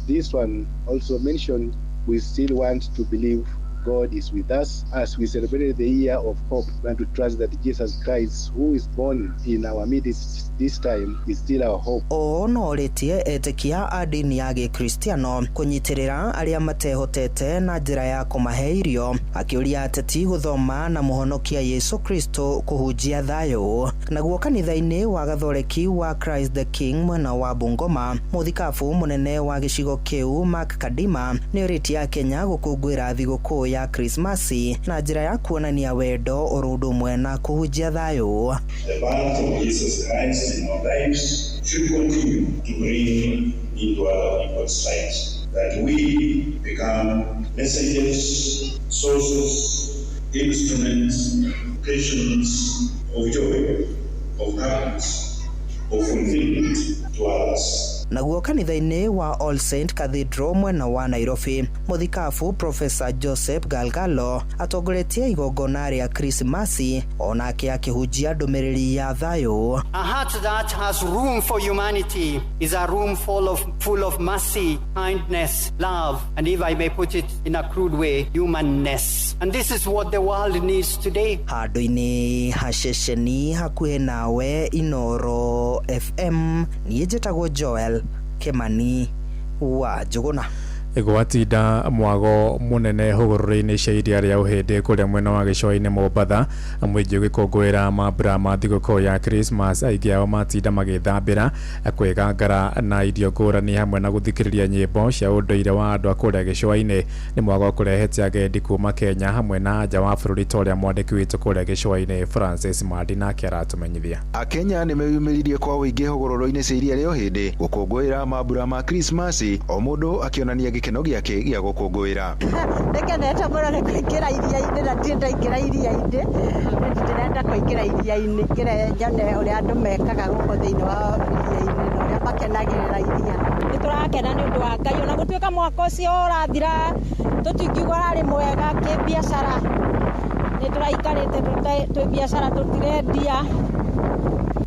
S29: this one also mentioned, we still want to believe God is with us as we celebrate the year of hope and to trust that Jesus Christ, who is born in our midst this time, is still our hope.
S28: Oo no orĩtie etĩkia a ndini ya gĩkristiano kũnyitĩrĩra arĩa matehotete na njĩra ya kũmahe irio, akĩũria ateti gũthoma na mũhonokia Yesu Kristo kũhunjia thayũ. Naguo kanitha-inĩ wa Gathoreki wa Christ the King mwena wa Bungoma, mũthikabu mũnene wa gĩcigo kĩu Mark Kadima nĩ orĩtie akenya gũkũngũĩra thigũkũ ya Krismasi na njĩra ya kuonania wendo oro ũndũ ũmwe na kũhunjia thayũ.
S3: The birth of Jesus Christ in our lives should continue to bring into other people's lives, that we become messengers, sources, instruments, occasions of joy, of happiness, of fulfillment to others.
S28: Naguo kanitha-inĩ wa All Saint Cathedral mwena wa Nairobi, mũthikabu Professor Joseph Galgalo atongoretie igongona rĩa Krismasi, onake akĩhunjia ndũmĩrĩri ya thayũ.
S6: A heart that has room for humanity is a room full of mercy, kindness, love, and if I may put it in a crude way, humanness. And this is what the world needs today.
S28: Handũ-inĩ ha ceceni hakuhĩ nawe Inoro FM, niĩ njĩtagwo Joel Kimani wa Njũgũna.
S17: Gwatinda mwago munene hũgũrũrũ-inĩ cia iria rĩa Ũhĩndĩ kũrĩa mwena wa gĩcũa-inĩ Mombatha, mũingĩ ũgĩkũngũĩra mambura ma thigũkũ ya Christmas. Aingĩ ao matinda magĩthambĩra, kwĩgangara na irio ngũrani hamwe na gũthikĩrĩria nyĩmbo cia ũndũire wa andũ a kũrĩa gĩcũa-inĩ. Nĩ mwago kũrehete agendi kuma Kenya hamwe na nja wa bũrũri, ta ũrĩa mwandĩki witũ kũrĩa gĩcũa-inĩ Francis Mandi nake aratũmenyithia.
S9: Akenya nĩ meyumĩririe kwa ũingĩ hũgũrũrũ-inĩ cia iria rĩa Ũhĩndĩ gũkũngũĩra mambura ma Krismasi, o mũndũ akĩonania gĩkeno gĩake gĩa gũkũngũĩra.
S5: Nĩkenete mũno nĩ kũingĩra iria-inĩ na ndirĩ ndaingĩra iria-inĩ, ndĩrenda kũingĩra iria-inĩ ngĩre nyone ũrĩa andũ mekaga gũkũ thĩinĩ wa iria-inĩ na ũrĩa makenagĩrĩra iria.
S15: Nĩ tũrakena nĩ ũndũ wa Ngai, ona gũtuĩka mwaka ũcio ũrathira tũtingiuga ũrarĩ mwega kĩbiacara, nĩ tũraikarĩte twĩ biacara tũtirendia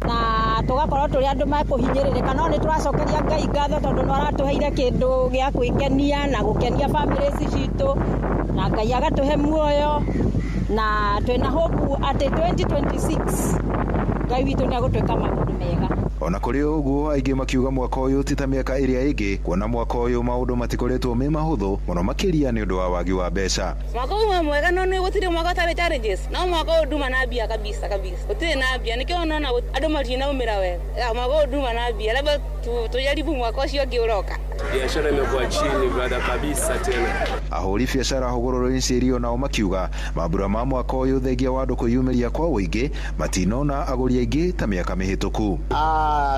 S15: na tũgakorwo tũrĩ andũ mekũhinyĩrĩrĩka, no nĩ tũracokeria Ngai ngatho tondũ nĩ aratũheire kĩndũ gĩa gwĩkenia na gũkenia bamĩrĩ ici citũ, na Ngai agatũhe muoyo na twĩna hope atĩ 2026 Ngai witũ nĩ agũtwĩka maũndũ mega.
S9: Ona kũrĩ ũguo, aingĩ makiuga mwaka ũyũ ti ta mĩaka ĩrĩa ĩngĩ, kuona mwaka ũyũ maũndũ matikoretwo me mahũthũ mũno makĩria nĩ ũndũ wa wagi wa mbeca.
S16: Mwaka ũyũ mwega, no nĩ gũtirĩ mwaka ũtarĩ challenges, no mwaka ũyũ nduma na mbia kabisa kabisa, gũtirĩ na mbia, nĩkĩo ũnona andũ matinaumĩra wega. Mwaka ũyũ nduma na mbia, labda tujaribu mwaka ũcio ũngĩ ũroka.
S19: Biashara imekuwa chini, brother, kabisa tena.
S9: Ahũri biacara hũgũrũrũ-inĩ cia iria nao makiuga mambura ma mwaka ũyũ, thengia wa andũ kwĩyumĩria kwa ũingĩ, matinona agũri aingĩ ta mĩaka mĩhĩtũku.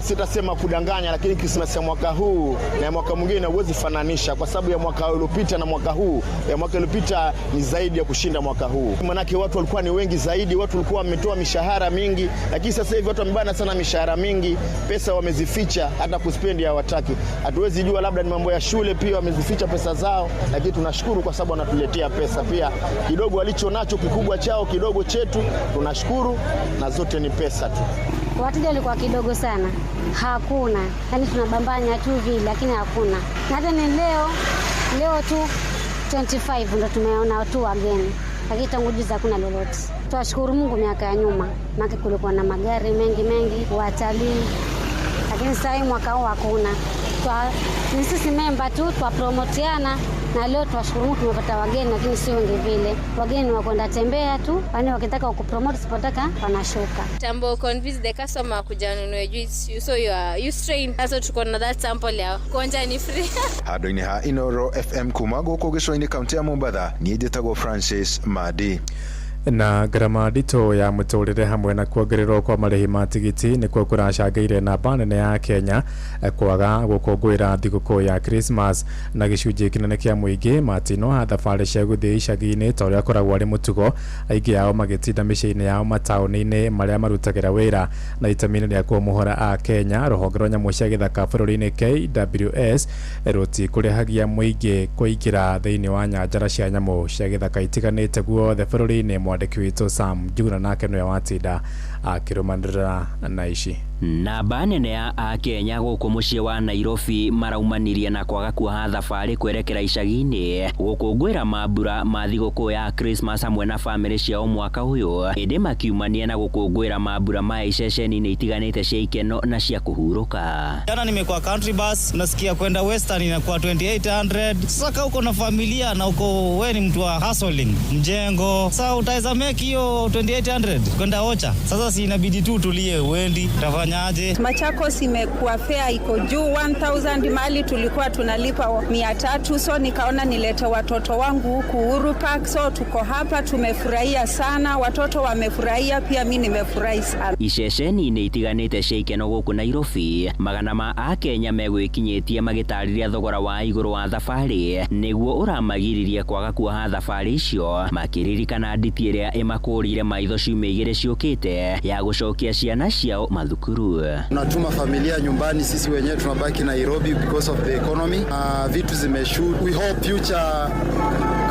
S20: Sitasema kudanganya, lakini Christmas ya mwaka huu na ya mwaka mwingine huwezi fananisha, kwa sababu ya mwaka uliopita na mwaka huu, ya mwaka uliopita ni zaidi ya kushinda mwaka huu. Manake watu walikuwa ni wengi zaidi, watu walikuwa wametoa mishahara mingi, lakini sasa hivi watu wamebana sana mishahara mingi, pesa wamezificha, hata kuspendi hawataki. Hatuwezi jua, labda ni mambo ya shule pia wamezificha pesa zao, lakini tunashukuru kwa sababu wanatuletea pesa pia kidogo walicho nacho, kikubwa chao kidogo chetu, tunashukuru na zote ni pesa tu.
S26: Wateja walikuwa kidogo sana, hakuna, yaani tunabambanya tu vile, lakini hakuna. Na hata ni leo tu 25 ndo tumeona tu wageni, lakini tangu juzi hakuna lolote. Twashukuru Mungu, miaka ya nyuma maana kulikuwa na magari mengi mengi, watalii, lakini sasa hii mwaka huu hakuna. Ni sisi memba tu twapromotiana, na leo twashukuru Mungu tumepata wageni, lakini sio wengi vile. Wageni wakwenda tembea tu, yaani wakitaka wakupromote, sipotaka wanashuka.
S27: Tambo convince the customer kuja nunue juice, so you are you strain. Sasa tuko na that sample ya kuonja ni free.
S9: Handũ-inĩ ha Inoro FM kuma gũkũ gĩcũa-inĩ kaunti ya Mombatha, niĩ njĩtagwo Francis Madi.
S17: Na ngarama nditũ ya mũtũrĩre hamwe na kuongererwo kwa marĩhi ma tigiti nĩkuo kũracangĩire namba nene ya Kenya kwaga gũkũngũĩra thigũkũ ya Christmas, na gĩcunjĩ kĩnene kĩa mũingĩ matinoha thabarĩ cia gũthiĩ icagi-inĩ ta ũrĩa koragwo arĩ mũtugo, aingĩ ao magĩtinda mĩciĩ-inĩ yao mataũni-inĩ marĩa marutagĩra wĩra. Na itemi-inĩ rĩa kũmohora a Kenya, rũhonge rwa nyamũ cia gĩthaka bũrũri-inĩ KWS rũtikũrĩhagia mũingĩ kũingĩra thĩinĩ wa nyanjara cia nyamũ cia gĩthaka itiganĩte guothe bũrũri-inĩ. Mwandĩki witũ Sam Njuguna nake nĩwe watinda akĩrũmanĩrĩra na ici.
S1: Namba nene ya akenya gũkũ mũciĩ wa Nairobi maraumanirie na kwaga kuoha thabarĩ kwerekera icagi-inĩ gũkũngũĩra mambura ma thigũkũ ya Christmas hamwe na bamĩrĩ ciao mwaka ũyũ, ĩndĩ makiumania na gũkũngũĩra mambura maya iceceni-inĩ itiganĩte cia ikeno na cia kũhurũka.
S2: Jana nimekuwa country bus, nasikia kwenda Western inakuwa 2800. Sasa kama uko na familia na uko wewe ni mtu wa hustling, mjengo, sasa utaweza make hiyo 2800 kwenda Ocha? Sasa si inabidi tu utulie, uendi utafanya aje?
S4: Machakos imekuwa fare iko juu 1000 mali tulikuwa tunalipa 300, so nikaona nilete watoto wangu huku Uhuru Park, so tuko hapa tumefurahia sana, watoto wamefurahia pia mimi nimefurahi sana.
S1: Iceceni-inĩ itiganĩte cia ikeno gũkũ Nairobi, magana ma akenya megwĩkinyĩtie magĩtarĩria thogora wa igũrũ wa thabarĩ nĩguo ũramagiririe kwaga kuoha thabarĩ icio, makĩririkana nditi ĩrĩa ĩmakũrire maitho ciumia igĩrĩ ciũkĩte ya gũcokia ciana ciao mathukuru.
S7: Tunatuma familia nyumbani, sisi wenyewe tunabaki Nairobi because of the economy. Vitu zimeshoot. We hope future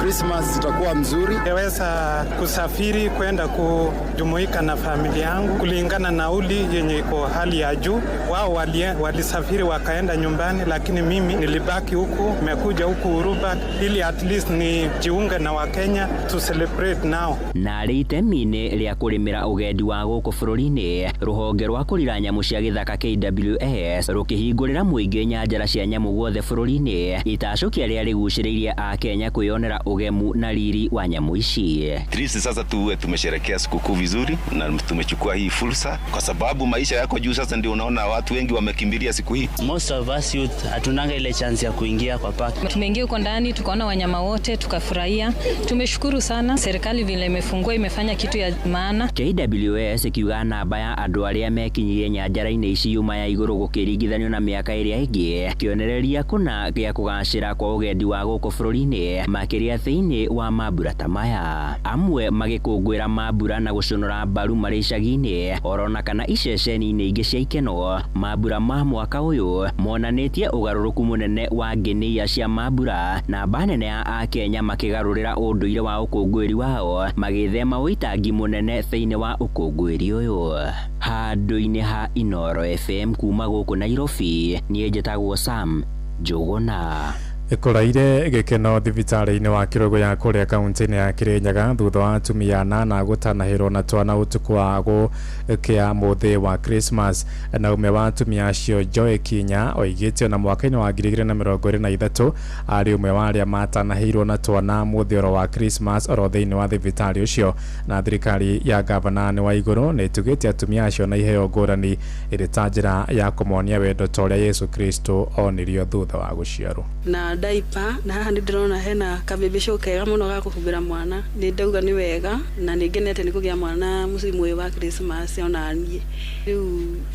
S7: Christmas itakuwa mzuri.
S8: Naweza kusafiri kwenda kujumuika na familia yangu kulingana na nauli yenye iko hali ya juu. Wao walisafiri wakaenda nyumbani, lakini mimi nilibaki huku, nimekuja huku Uhuru Park ili at least nijiunge na Wakenya to celebrate now.
S1: Na arĩ itemi-inĩ rĩa kũrĩmĩra ũgendi wa gũkũ bũrũri-inĩ, rũhonge rwa kũrira nyamũ cia gĩthaka KWS rũkĩhingũrĩra mũingĩ nyanjara cia nyamũ guothe bũrũri-inĩ, itacũkia rĩa rĩgucĩrĩirie akenya kwĩyonera ũgemu na riri wa nyamũ ici.
S10: At least sasa tuwe tumesherekea sikukuu vizuri na tumechukua hii fursa kwa sababu maisha yako juu sasa, ndio unaona watu wengi wamekimbilia siku hii.
S12: Most of us youth hatunanga ile chance ya kuingia kwa park.
S13: Tumeingia huko ndani tukaona wanyama wote tukafurahia. Tumeshukuru sana serikali vile imefungua, imefanya kitu ya maana.
S1: KWS ikiuga namba ya andũ arĩa mekinyirie nyanjara-inĩ ici yuma ya igũrũ gũkĩringithanio na mĩaka ĩrĩa ĩngĩ, kĩonereria kũna gĩa kũgacĩra kwa ũgendi wa gũkũ bũrũri-inĩ makĩria thĩinĩ wa mambura ta maya. Amwe magĩkũngũĩra mambura na gũcũnũra mbaru marĩ icagi-inĩ orona kana iceceni-inĩ ingĩ cia ikeno. Mambura ma mwaka ũyũ monanĩtie ũgarũrũku mũnene wa ngenĩia cia mambura, namba nene ya akenya makĩgarũrĩra ũndũire wa ũkũngũĩri wao magĩthema ũitangi mũnene thĩinĩ wa ũkũngũĩri ũyũ. Handũ-inĩ ha Inooro FM kuma gũkũ Nairobi, niĩ njĩtagwo Sam Njũgũna.
S17: Ĩkũraire gĩkeno thibitarĩ-inĩ wa Kĩrũgũ ya kũrĩa kaunti-inĩ ya Kĩrĩnyaga thutha wa atumia anana gũtanahĩrwo na twana ũtukũ wa gũkĩa mũthĩ wa Christmas. Na ũmwe wa atumia acio Joy Kinya oigĩte ona mwaka-inĩ wa 2023 arĩ ũmwe wa arĩa matanahĩirwo na twana mũthĩ oro wa Christmas oro thĩinĩ wa thibitarĩ ũcio. Na thirikari ya gavana nĩ wa igũrũ nĩ ĩtugĩte atumia acio na iheo ngũrani ĩrĩ ta njĩra ya kũmonia wendo ta ũrĩa Yesu Kristo onirio thutha wa gũciarwo.
S23: Na diaper na haha nĩ ndĩrona hena kabĩbĩcũ kega mũno ga kũhumbĩra mwana, nĩ ndauga nĩ wega na nĩ ngenete nĩ kũgĩa mwana mũciĩ ũyũ wa Christmas ona niĩ. Rĩu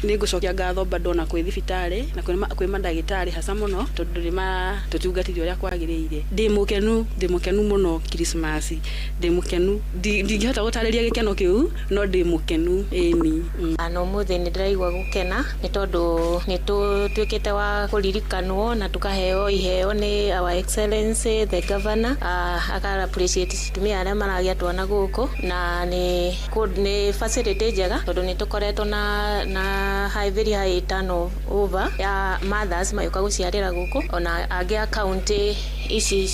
S23: nĩ ngũcokia ngatho bado na kwĩ thibitarĩ na kwĩ mandagĩtarĩ hasa mũno tondũ nĩ matũtungatĩire ũrĩa kwagĩrĩire. Ndĩ mũkenu mũno Christmas, ndĩ mũkenu, ndingĩhota gũtarĩria gĩkeno kĩu no ndĩ mũkenu ĩni.
S14: Na ũmũthĩ nĩ ndĩraigua gũkena nĩ tondũ nĩ tũtuĩkĩte wa kũririkanwo na tũkaheo iheo nĩ Our Excellency the Governor, aka appreciate atumia arĩa maragĩa twana gũkũ na nĩ facility njega tondũ nĩ tũkoretwo na high, very high turnover ya mothers magĩũka gũciarĩra gũkũ ona angĩ a county ici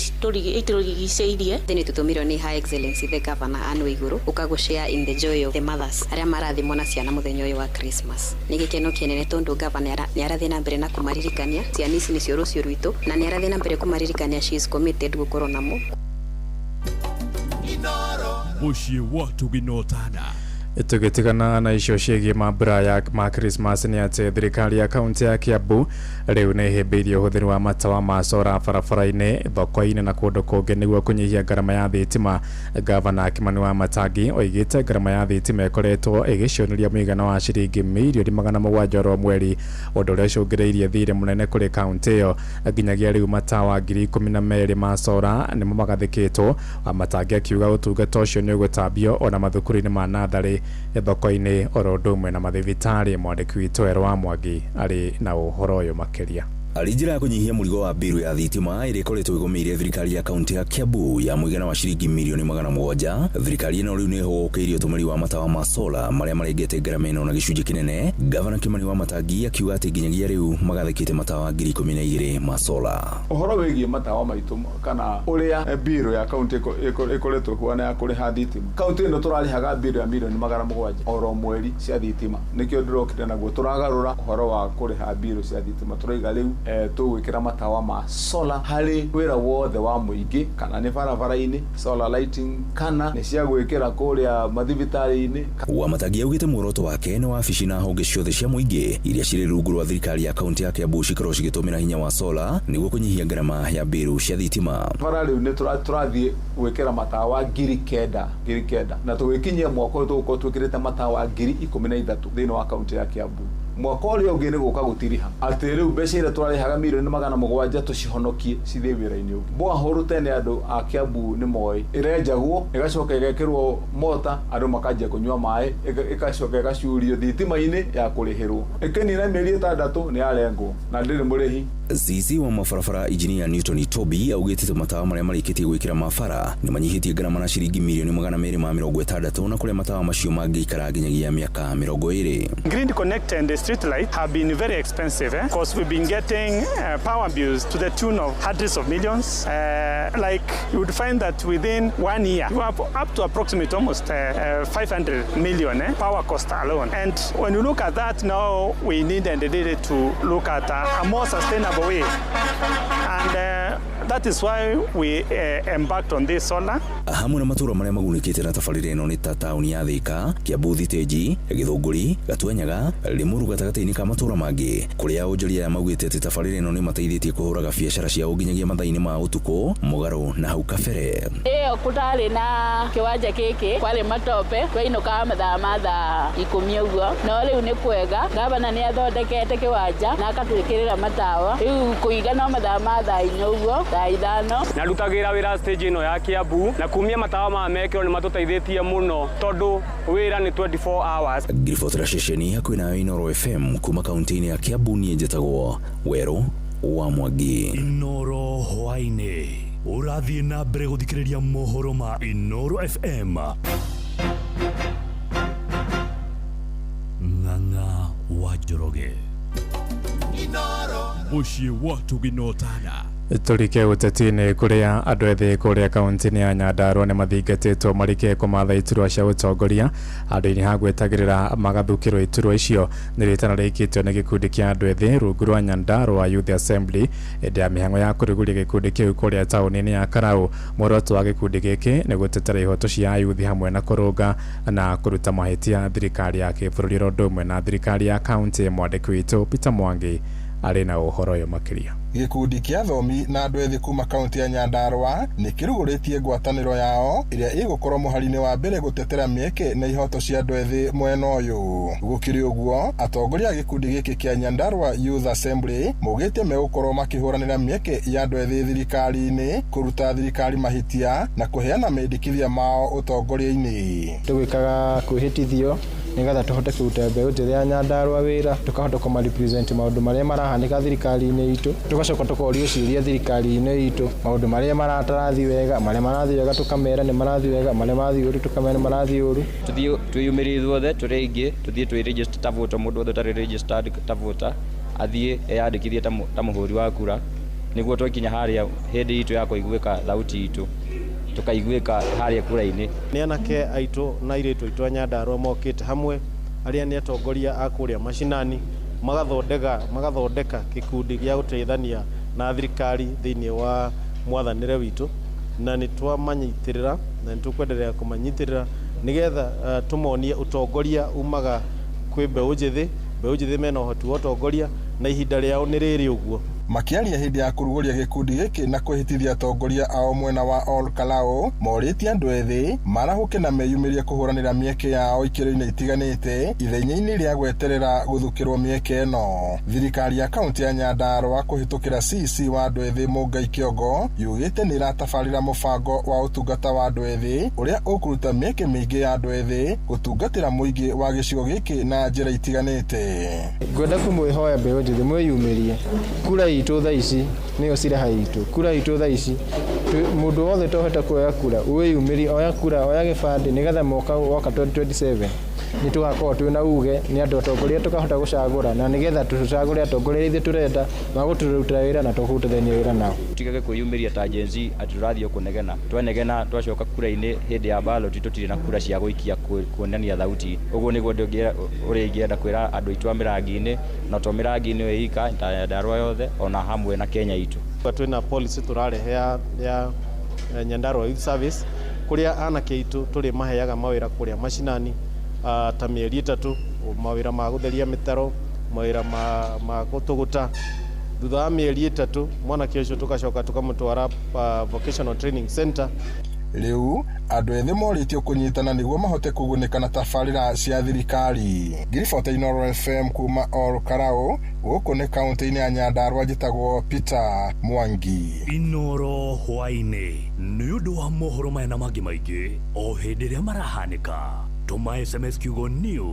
S14: itũrigicĩirie.
S30: Nĩ tũtũmirwo nĩ High Excellency the Governor Anne Waiguru ũka gũ share in the joy of the mothers arĩa marathimwo na ciana mũthenya ũyũ wa Christmas. Nĩ gĩkeno kĩnene tondũ governor nĩ arathiĩ na mbere na kũmaririkania ciana ici nĩcio rũciũ rwitũ na nĩ arathiĩ na mbere kũmaririkania she is committed gũkorwo namo.
S18: Mũciĩ wa tũginotana.
S17: Tũgĩtigana na icio ciĩgiĩ mambura ya ma Christmas nĩ atĩ thirikari ya kaunti ya Kiambu rĩu nĩ ĩhĩmbĩirie ũhũthĩri wa matawa ma cora barabara-inĩ, thoko-inĩ na kũndũ kũngĩ nĩguo kũnyihia ngarama ya thitima. Gavana Kimani wa Matangi oigĩte ngarama ya thitima ĩkoretwo ĩgĩcioneria mũigana wa ciringi mirioni 700 oro mweri, ũndũ ũrĩa ũcũngĩrĩirie thirĩ mũnene kũrĩ kaunti ĩyo. Nginyagia rĩu matawa 12,000 ma cora nĩmo magathĩkĩtwo. Wamatangi akiuga ũtungata ũcio nĩ ũgũtambio ona mathukuru-inĩ ma natharĩ, thoko-inĩ oro ũndũ ũmwe na mathibitarĩ. Mwandĩki witũ Erwa Mwangi arĩ na ũhoro ũyũ makĩria.
S3: Arĩ njĩra ya kũnyihia mũrigo wa mbiru ya thitima ĩrĩa ĩkoretwo ĩgũmĩire thirikari ya kaunti ya Kiambu ya mũigana wa ciringi mirioni 700, thirikari ĩno rĩu nĩ ĩhũgũkĩirie ũtũmĩri wa matawa ma sola marĩa marengete ngarama ĩno na gĩcunjĩ kĩnene. Gavana Kimani Wamatangi akiuga atĩ nginyagia rĩu magathĩkĩte matawa 12,000 ma sola.
S5: Ũhoro wĩgiĩ matawa maitũ kana ũrĩa mbiru ya kaunti ĩkoretwo ĩhuana ya kũrĩha thitima, kaunti ĩno tũrarĩhaga mbiru ya mirioni 700 oro mweri cia thitima. Nĩkĩo ndĩrokire naguo tũragarũra ũhoro wa kũrĩha mbiru cia thitima, tũraiga rĩu tũgwĩkĩra matawa ma solar harĩ wĩra wothe wa mũingĩ, kana nĩ barabara-inĩ solar lighting, kana nĩ cia gwĩkĩra kũrĩa mathibitarĩ-inĩ.
S3: Wamatangi augĩte muoroto wake nĩ wabici na honge ciothe cia mũingĩ iria cirĩ rungu rwa thirikari ya kaunti ya Kiambu cikorwo cigĩtũmĩra hinya wa sola nĩguo kũnyihia ngarama ya mbiru cia thitima.
S5: Bara rĩu nĩ tũrathiĩ gwĩkĩra matawa 9,000 na tũgĩkinyia mwaka ũyũ tũgũkorwo twĩkĩrĩte matawa 13,000 thĩinĩ wa kaunti ya Kiambu. Mwaka ũrĩa ũngĩ nĩ gũka gũtiriha atĩ rĩu mbeca iria tũrarĩhaga mirioni 700 tũcihonokie cithiĩ wĩra-inĩ ũngĩ. Borehole tene andũ a Kiambu nĩ moĩ ĩrenjagwo ĩgacoka ĩgekĩrwo mota andũ makanjia kũnyua maĩ, ĩgacoka ĩgacurio thitima-inĩ ya kũrĩhĩrwo, ĩkĩnina mĩeri 6 nĩ yarengwo na ndĩrĩ mũrĩhi.
S3: CC wa mabarabara Engineer Newton Toby augĩte matawa marĩa marĩkĩtie gwĩkĩra mabara nĩ manyihĩtie ngarama na ciringi mirioni 260 na kũrĩa matawa macio mangĩikara nginyagia mĩaka 20.
S8: Grid Connect and the street light have been very expensive because we've been getting power bills to the tune of hundreds of millions. Like you would find that within 1 year you have up to approximately almost 500 million power cost alone. And when you look at that now, we need and needed to look at a more sustainable way. And that is why we embarked on this solar.
S3: Hamwe na matura marĩa magunĩkĩte na tabarĩra ĩno nĩ ta taũni ya Thika, Kiambu Thitĩnji, Gĩthũngũri, Gatwenyaga, Limuru gatagatĩ-inĩ ka matũra mangĩ, kũrĩa onjoria aya maugĩte atĩ tabarĩra ĩno nĩ mateithĩtie kũhũraga biacara ciao nginyagia mathaa-inĩ ma ũtukũ mũgarũ na hau kabere.
S6: Ĩyo kũtarĩ na kĩwanja gĩkĩ kwarĩ matope, twainũkaga mathaa ma thaa 10 ũguo, no rĩu nĩ kwega gavana nĩ athondekete kĩwanja na agatwĩkĩrĩra matawa, rĩu kũiga no mathaa ma thaa 4 ũguo, thaa 5.
S19: Narutagĩra wĩra stage ĩno ya Kiambu na kumia matawa maya mekĩrwo nĩ matũteithĩtie mũno tondũ wĩra nĩ 24 hours.
S3: Ngiribotera ceceni hakuhĩ nayo Inooro FM kuma kaunti-inĩ ya Kiambu, niĩ njĩtagwo Werũ wa Mwangi.
S18: Inooro hwaĩ-inĩ ũrathiĩ na mbere gũthikĩrĩria mohoro ma Inooro FM. Ng'ang'a wa Njoroge. Mũciĩ wa Tũginotana.
S17: Tũrike ũteti-inĩ kũrĩa andũ ethĩ kũrĩa kaunti-inĩ ya Nyandarua nĩ mathingatĩtwo marĩkie kũmatha iturwa cia ũtongoria handũ-inĩ ha gwetagĩrĩra magathukĩrwo iturwa icio. Nĩ rĩtana rĩikĩtio nĩ gĩkundi kĩa andũ ethĩ rungu rwa Nyandarua Youth Assembly hĩndĩ ya mĩhang'o ya kũrugũria gĩkundi kĩu kũrĩa taũni-inĩ ya Karau. Muoroto wa gĩkundi gĩkĩ nĩ gũtetera ihoto cia ayuthi hamwe na kũrũnga na kũruta mahĩtia thirikari ya kĩbũrũri oro ũndũ ũmwe na thirikari ya kaunti. Mwandĩki witũ Peter Mwangi arĩ na ũhoro ũyũ makĩria.
S11: Gĩkundi kĩa athomi na andũ ethĩ kuma kaunti ya Nyandarua nĩ kĩrugũrĩtie ngwatanĩro yao ĩrĩa ĩgũkorwo mũhari-inĩ wa mbere gũtetera mĩeke na ihoto cia andũ ethĩ mwena ũyũ. Gũkĩrĩ ũguo, atongoria a gĩkundi gĩkĩ kĩa Nyandarua Youth Assembly maugĩte megũkorwo makĩhũranĩra mĩeke ya andũ ethĩ thirikari-inĩ, kũruta thirikari mahĩtia na kũheana mendekithia mao ũtongoria-inĩ.
S21: Tũgwĩkaga kwĩhĩtithio nĩgetha tũhote kũruta mbeũ njĩthĩ ya Nyandarua wĩra, tũkahota kũmarepresent maũndũ marĩa marahanĩka thirikari-inĩ itũ, tũgacoka tũkorio ciũria thirikari-inĩ itũ maũndũ marĩa maratarathiĩ wega, marĩa marathiĩ wega tũkamera nĩ marathiĩ wega, marĩa marathiĩ ũru tũkamera nĩ marathiĩ ũru.
S22: Tũthiĩ twĩyumĩrie ithuothe tũrĩ aingĩ, tũthiĩ twĩ ta voter, mũndũ wothe ũtarĩ registered ta voter athiĩ eyandĩkithie ta mũhũri wa kura, nĩguo twakinya harĩa hĩndĩ itũ ya kũiguĩka thauti itũ tukaiguĩka harĩa kura-inĩ.
S24: Nĩ anake aitũ na airĩtu aitũ a Nyandarua mokĩte hamwe, arĩa nĩ atongoria a kũrĩa macinani, magathondeka gĩkundi gĩa gũteithania na thirikari thĩinĩ wa mwathanĩre witũ, na nĩ twamanyitĩrĩra na nĩ tũkwenderea kũmanyitĩrĩra nĩgetha tũmonie ũtongoria umaga kwĩ mbeũ njĩthĩ, mbeũ njĩthĩ mena ũhoti wa ũtongoria na ihinda rĩao nĩ rĩrĩ ũguo.
S11: Makĩaria hĩndĩ ya kũrugũria gĩkundi gĩkĩ na kwĩhĩtithia atongoria ao mwena wa Ol Kalou, morĩtie andũ ethĩ marahũke na meyumĩrie kũhũranĩra mĩeke yao ikĩro-inĩ itiganĩte ithenya-inĩ rĩa gweterera gũthukĩrwo mĩeke ĩno. Thirikari ya kaunti ya Nyandarua kũhĩtũkĩra CC wa andũ ethĩ Mũngai Kĩongo yugĩte nĩ ĩratabarĩra mũbango wa ũtungata wa andũ ethĩ ũrĩa ũkũruta mĩeke mĩingĩ ya andũ ethĩ gũtungatĩra mũingĩ wa gĩcigo gĩkĩ na njĩra itiganĩte.
S21: Ngwenda kũmwĩhoya mbeũ njĩthĩ mwĩyumĩrie kura Itũ thaa ici nĩyo silaha itũ, kura itũ thaa ici. Mũndũ wothe tohota kuoya kura, wĩyumĩrie, oya kura, oya gĩbandĩ, nĩgetha mwaka woka 2027 nĩ tũgakorwo twĩna uge nĩ andũ atongoria tũkahota gũcagũra, na nĩgetha tũcagũre atongoria ithuĩ tũrenda magũtũrutĩra wĩra na tũkũrutithania wĩra nao.
S22: Tutigage kwĩyumĩria ta Gen Z atĩ tũrathiĩ kũnegena. Twanegena twacoka kura-inĩ hĩndĩ ya ballot tũtirĩ na kura cia gũikia kuonania thauti. Ũguo nĩguo ũrĩa ingĩenda kwĩra andũ aitũ a Mĩrangi-inĩ, na to Mĩrangi-inĩ ĩ ika, ta Nyandarua yothe ona hamwe na Kenya itũ.
S24: Twĩna policy tũrarehe ya Nyandarua Youth Service, kũrĩa anake aitũ tũrĩ maheaga mawĩra kũrĩa macinani ta mĩeri 3, mawĩra ma gũtheria mĩtaro, mawĩra ma gũtũgũta. Thutha wa mĩeri 3 mwanake ũcio tũgacoka tũkamũtwara vocational training center.
S11: Rĩu andũ ethĩ morĩtio kũnyitana nĩguo mahote kũgunĩka na tabarĩra cia thirikari. Ngiribota Inooro FM kuma Ol Kalou, gũkũ nĩ kaũntĩ-inĩ ya Nyandarua, njĩtagwo Peter Mwangi.
S18: Inoro hwaĩ-inĩ nĩ ũndũ wa mohoro maya na mangĩ maingĩ o hĩndĩ ĩrĩa marahanĩka, tũma SMS kiugo news.